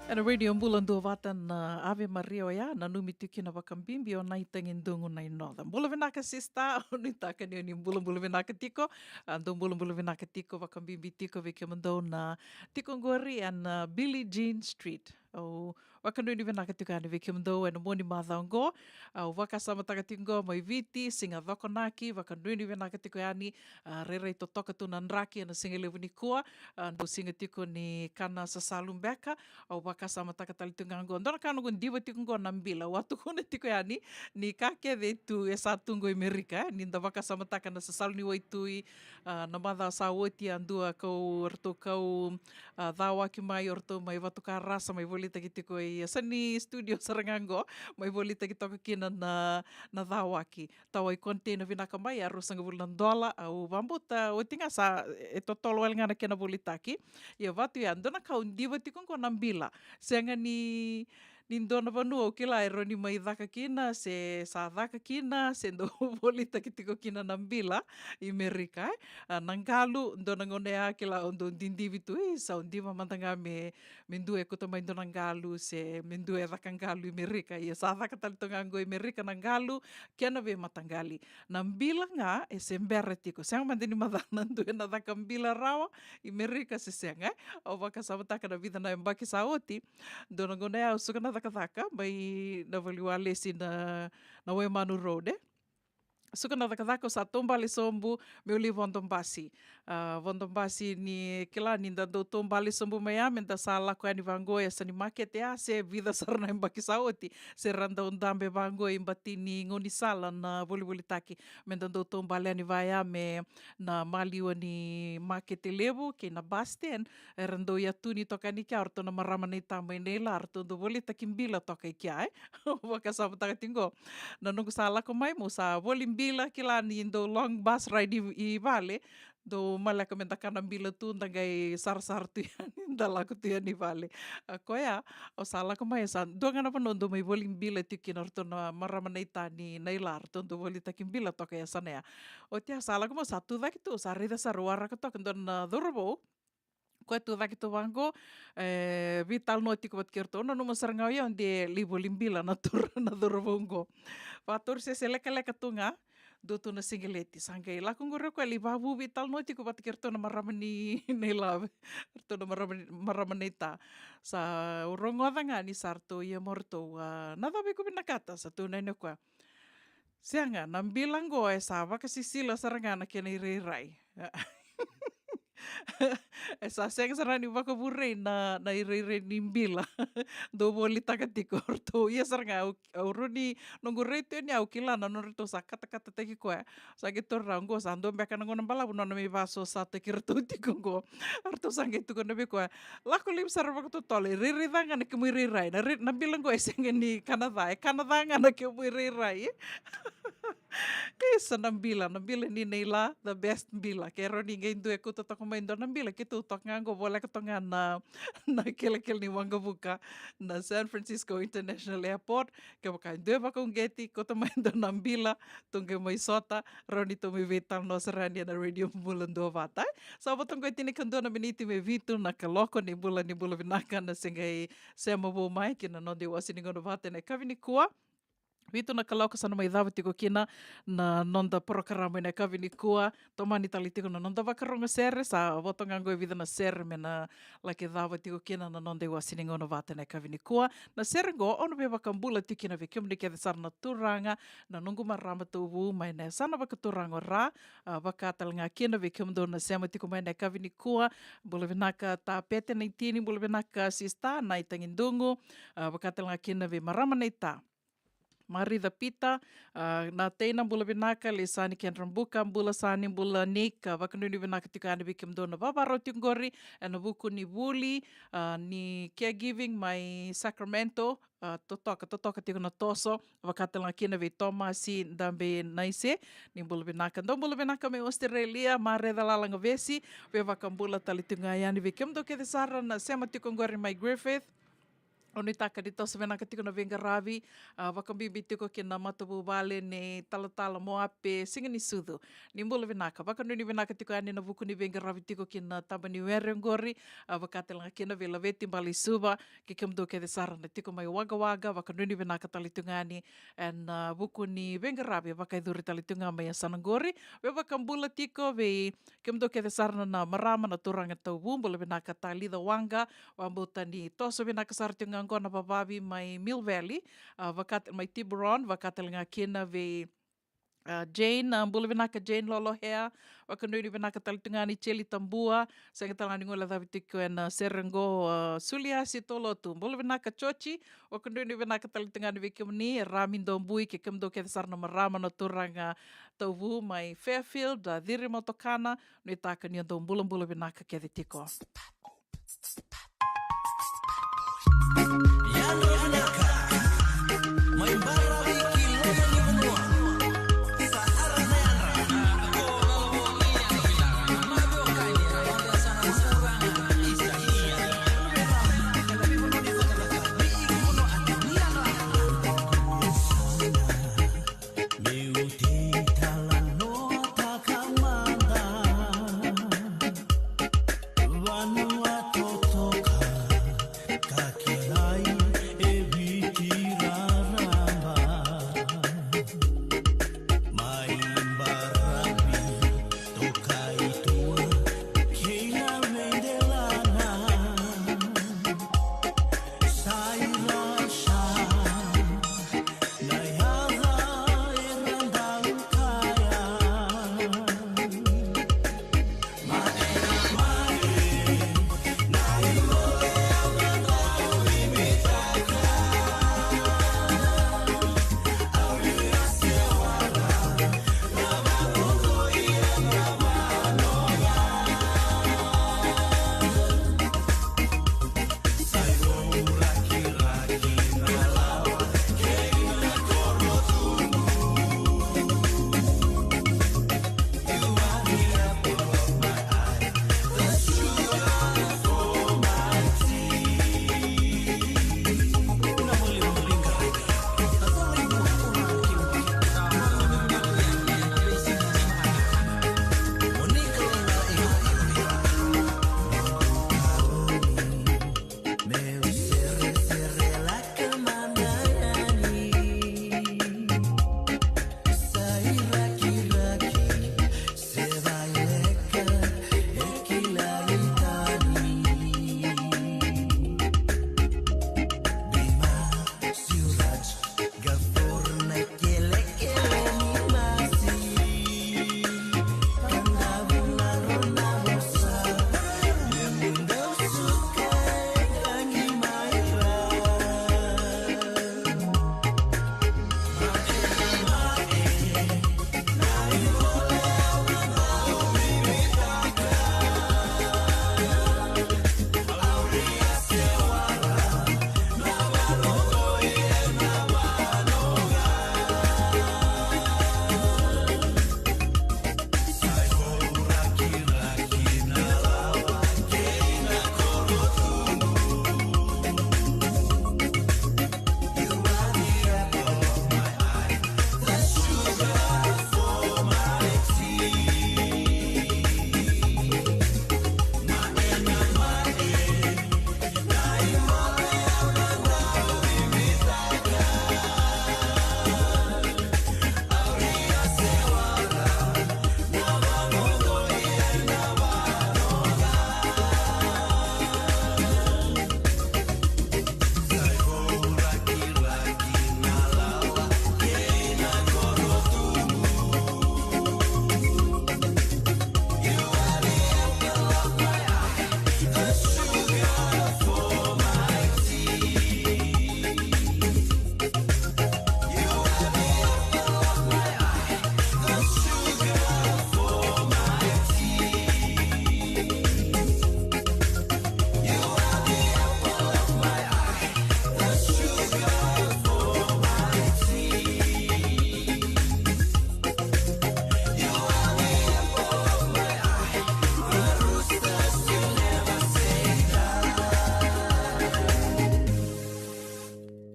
Ena Radio Bula Duavata na Ave Maria oya, nanumi tiko kina vakabibi o Naitagi Dugu Nainoca. Bula vinaka sista, au nuitaka ni o ni bulabula vinaka tiko. A, dou bulabula vinaka tiko, vakabibi tiko vei kemudou na tiko qori ena, a, Billie Jean Street. Au vakanuinui vinaka tiko yani vei kemudou ena mua ni macawa oqo. Au vakasamataka tiko oqo mai Viti, siga Cokonaki, vakanuinui vinaka tiko yani, a, rairai totoka tu na draki ena siga levu nikua, a, dou siga tiko ni kana sasalu beka. Au vakasamataka tale tiko ga oqo. Dua na ka noqu diva tiko oqo na bila. Au a tukuna tiko yani ni ka kece tu e sa tu oqo i Merika, e, ni da vakasamataka na sasalu ni waitui, a, na macawa sa oti a dua kau, ratou kau, a, cawaki mai, o ratou mai Vatukarasa, mai volitaki tiko i Ia sa ni studio sara ga qo, mai volitaki toka kina na, na cawaki. Tawai container vinaka mai, a ruasagavulu na dola, au vabauta, oti ga sa, e totolo wale ga na kena volitaki. Ia vatu ia, dua na ka au diva tiko qo na bila. Sega ni, ni dua na vanua au kila e rawa ni mai caka kina, se sa caka kina, se dau volitaki tiko kina na bila, i Merika, e. A, na galu, dua na gauna ya kila au dau didivi tu, e, sa au diva mada ga me, me dua e kauta mai dua na galu, se me dua e caka galu i Merika. Ia sa caka tale toka ga qo i Merika na galu, kena veimataqali. Na bila ga, e se bera tiko. Sega mada ni macala dua ena caka bila rawa, i Merika se sega, e. Au vakasamataka na vica na yabaki sa oti. Dua na gauna ya au suka na cakacaka, mai na vale ni walesi na, na Waimanu Road, e. Suka na cakacaka, au sa taubale sobu, meu lai vodo basi. A, vodo basi ni kila ni da dau taubale sobu mai ya, me da sa lako yani vaqo e yasa ni makete ya, se vica sara na yabaki sa oti. Se ra dau dabe vaqo i bati ni gaunisala na volivolitaki. Me da dau taubale yani vaya me na maliwa ni makete levu, kei na bus stand, era dau yatuni toka yani kea o ratou na marama naita mai Naila, ratou dau volitaki bila toka i kea, e. Vakasamataka tiko qo. Na noqu sa lako mai, meu sa voli bila, kila ni dau long bus ride i, i vale, dau maleka me da kana bila tu, da qai sarasara tu yani, da lako tu yani i vale. A koya, au sa lako mai, sa dua ga na vanua dau mai voli bila tiko kina o ratou na marama naita ni Naila, ratou dau volitaki bila toka e yasana ya. Oti ya sa lako mai, sa tucake tu, sa raica sara, waraka toka dua na cauravou. Koya tucake tu vaqo, e, veitalanoa tiko vata kei ratou, nanuma sara ga o yau de lai voli bila na turaga, na cauravou qo. Vatoru sese lekaleka tu ga, dua tu na siqeleti. Sa qai lako qori o koya lai vavu veitalanoa tiko vata kei ratou na marama ni, ni love. Ratou na marama ni, marama naita. Sa au rogoca ga ni sa ratou ia mo ratou, a, na cava iko vinakata, sa tukuna yani o koya. Sega, na bila qo e sa vakasisila sara ga na kena irairai. E sa sega sara ni vakavurei na, na irairai ni bila. Dau volitaka tiko o ratou. Ia sara ga, au, au rawa ni noqu rai tu yani, au kila na nodratou sa katakatataki koya. Sa qai taura qo, sa dua beka na gauna balavu nona mai vasosataki ratou tiko qo. Ratou sa qai tukuna vei koya, lako laivi sara vakatotolo, irairai ca ga na kemu irairai. Na rai-, na bila qo e sega ni kana ca, e kana ca ga na kemu irairai. Isa na bila, na bila ni Naila, the best bila. Ke rawa ni qai dua e kauta toka mai dua na bila, keitou toka ga qo, voleka toka ga na, na kelekele ni waqavuka, na San Francisco International Airport. Kevaka e dua e vakauqeti, kauta mai dua na bila, tou qai mai sota, rawa ni tou mai veitalanoa sara yani ena Radio Bula Duavata. Sa vo toka qo e tinikadua na miniti me vitu na kaloko ni bula, ni bula vinaka na se qai sema vou mai ki na noda iwase ni gauna vata ena yakavi nikua. Vitu na kaloko sa na mai cava tiko kina na noda porokaramu ena yakavi nikua. Tomani tale tiko na noda vakarogo sere, sa vo toka ga qo e vica na sere me na laki cava tiko kina na noda iwase ni gauna vata ena yakavi nikua. Na sere qo, au na veivakabula tiko kina vei kemuni kece sara na turaga, na noqu marama tauvu mai na yasana vakaturaga o Ra, a, vaka tale ga kina vei kemudou na sema tiko mai ena yakavi nikua. Bula vinaka Tapete na itini, bula vinaka sista na itagidugu, a, vaka tale ga kina vei marama naita. Marica Pita, a, na teina, bula vinaka, Lisani Kendra Buka, bula Sani, bula Nika, vakanuinui vinaka tiko yani vei kemudou na vavarau tiko qori ena vuku ni vuli, a, ni caregiving mai Sacramento, a, totoka, totoka tiko na toso, vaka tale ga kina vei Tomasi Dabe Naise, ni bula vinaka. Dou bula vinaka mai Australia, Mareca Lalagavesi, veivakabula tale tiko ga yani vei kemudou kece sara na sema tiko qori mai Griffith. Au nuitaka ni toso vinaka tiko na veiqaravi, a, vakabibi tiko ki na matavuvale ni talatala Moape, Siga ni Sucu. Ni bula vinaka, vakanuinui vinaka tiko yani na vuku ni veiqaravi tiko ki na taba ni were oqori, a, vaka tale ga kina vei Laveti Bale i Suva, kei kemudou kece sara na tiko mai Wagga Wagga, vakanuinui vinaka tale tiko yani ena, a, vuku ni veiqaravi vakayacori tale tiko ga mai yasana oqori. Veivakabula tiko vei kemudou kece sara na, na marama, na turaga tauvu, bula vinaka Talica Waqa, vakabauta ni toso vinaka sara tiko ga oqo na vavavi mai Mill Valley, a, vaka ta-, mai Tiburon, vaka tale ga kina vei, a, Jane, a, bula vinaka Jane Lolohea, vakanuinui vinaka tale tiko ga yani Jeli Tabua, sega tale ga ni guilecavi tiko ena sere oqo, a, Suliasi Tolotu, bula vinaka Joji, vakanuinui vinaka tale tiko ga yani vei kemuni, Rami Dobui, kei kemudou kece sara na marama, na turaga tauvu mai Fairfield, a, Ciri Motokana, nuitaka ni o dou bulabula vinaka kece tiko.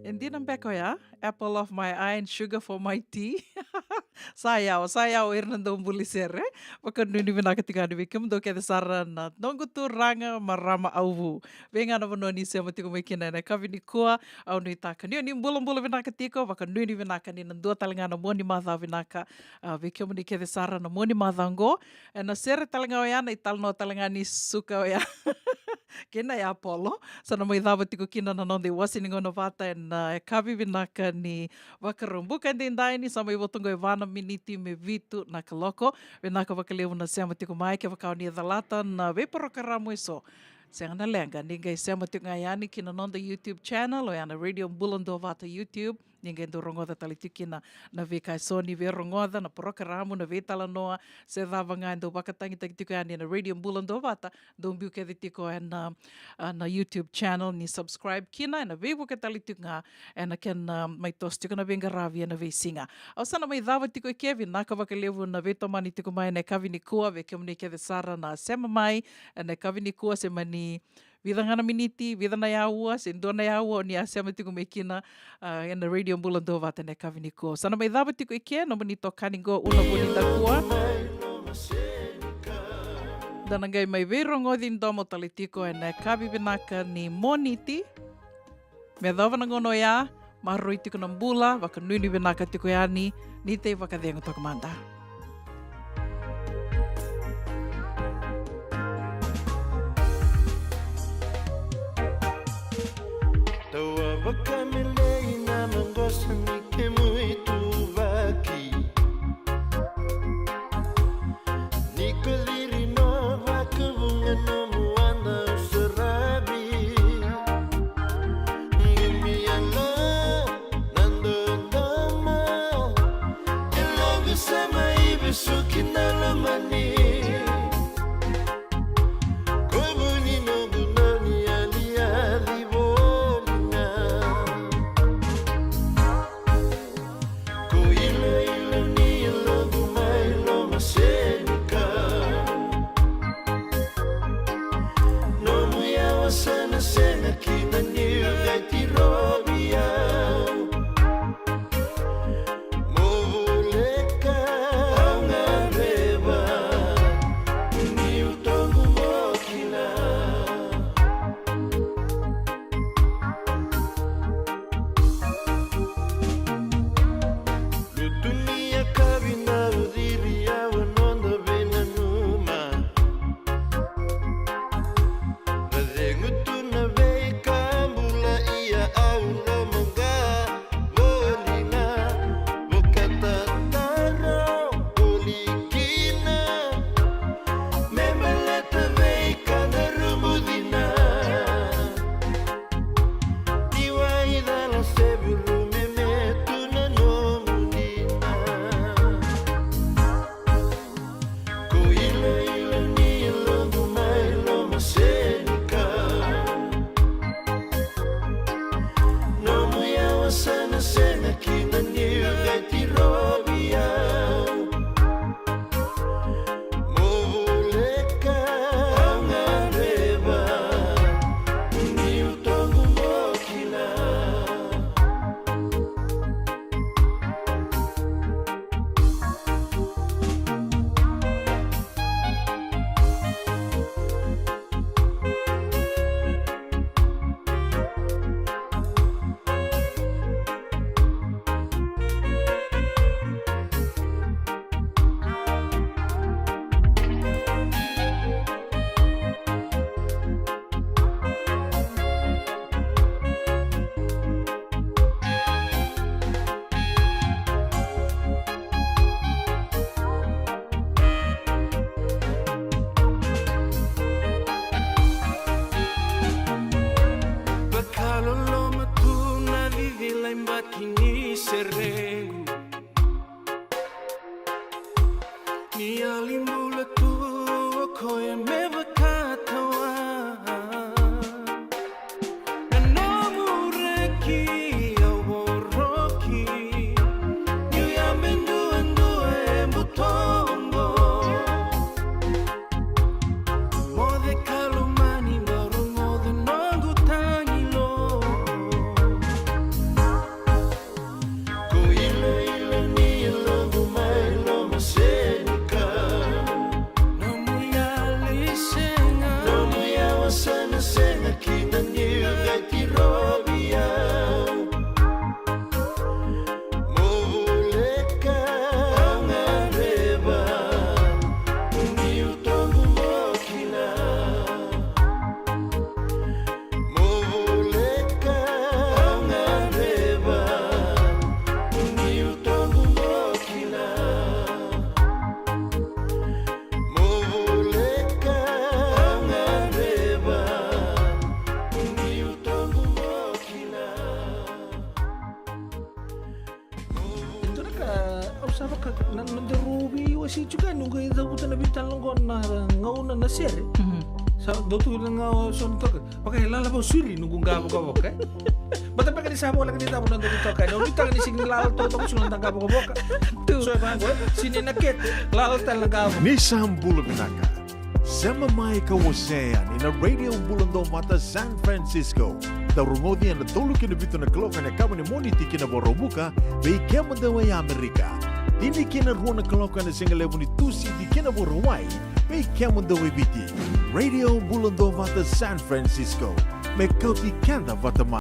E dina beka oya, apple of my eye and sugar for my tea. Sa yau, sa yau ira na dau buli sere. Vakanuinui vinaka tiko yani vei kemudou kece sara na noqu turaga marama au vu. Vei ga na vanua ni sema tiko mai kina ena yakavi nikua, au nuitaka ni o ni bulabula vinaka tiko, vakanuinui vinaka ni na dua tale ga na mua ni macawa vinaka, a, vei kemuni kece sara na mua ni macawa oqo. Ena sere tale ga oya, na italanoa tale ga ni suka oya. Kei na ya Apollo, sa na mai cava tiko kina na noda iwase ni gauna vata ena, e, yakavi vinaka ni Vakarau. Buka edaidai ni sa mai vo tu qo e va na miniti me vitu na kaloko. Vinaka vakalevu na sema tiko mai, kevaka o ni calata na veiporokaramu eso, sega na leqa, ni qai sema tiko ga yani ki na noda YouTube channel, oya na Radio Bula Duavata YouTube. Ni qai dau rogoca tale tiko kina na veika eso ni veirogoca, na porokaramu, na veitalanoa, se cava ga e dau vakatagitagi tiko yani ena Radio Bula Duavata, dou biu kece tiko ena, a, na YouTube channel, ni subscribe kina, ena veivuke tale tiko ga ena kena mai toso tiko na veiqaravi ena veisiga. Au sa na mai cava tiko eke, vinaka vakalevu na veitomani tiko mai ena yakavi nikua, vei kemuni kece sara na sema mai ena yakavi nikua, se mani vica ga na miniti, vica na yaua, se dua na yaua, o ni a sema tiko mai kina, a, ena Radio Bula Duavata ena yakavi nikua. Sa na mai cava tiko eke, nomuni tokani qo, Una Vunidakua. Da na qai mai veirogoci domo tale tiko ena yakavi vinaka ni Moniti. Me yacova na gauna oya, maroroi tiko na bula, vakanuinui vinaka tiko yani, ni tei vakacegu toka mada. Tawa vakamelei na maqosa ni kemu ituvaki. Ni ko ciri no vakavuqa nomu ana saravi. Qumi yalo na dodoma. E loqu sa mai vesuki na lomani. Ko vu ni noqu dau ni yaliyali voli ga. Ki ni serequ. Ni yali bula tu o koya me vakatawa. Na nomu reki au voroki. Niu ya me duadua e butoqo. Moce ka lomani, bau rogoca noqu tagilo. Ko ilaila ni yaloqu mai loma senikau. Nomu yali sega. Nomu yawa sega, sega kina niu qai tirovi au. Mo voleka au gadreva, niu toqu mo kila. Mo voleka au gadreva, niu toqu mo kila. Mo voleka au gadreva, niu toqu mo kila. Dua na ka au sa vaka na noda ruvi wasi tiko yani, noqu i cavuta na veitalanoa qo na gauna na sere. Mhm. Sa dau tu na gauna so na toka. Vaka e lala vau siri noqu qa vokavoka, e. Bata beka ni sa voleka ni cavu na dau toka. Ni au nuitaka ni sigi ni lala toka, toka sigi na qa vokavoka. Tu. So e vaqo, e. Sini na kete, lala tale na qa vokavoka. Ni sa bula vinaka. Sema mai ka wasea yani na Radio Bula Dovata San Francisco. Dau rogoci ena tolu ki na vitu na kaloko ena yakavi ni Moniti ki na Vakaraubuka, vei kemudou e Amerika. Tini ki na rua na kaloko ena sigalevu ni Tusiti ki na Vakarauwai, vei kemudou e Viti. Radio Bula Dovata San Francisco. Me kauti keda vata mai.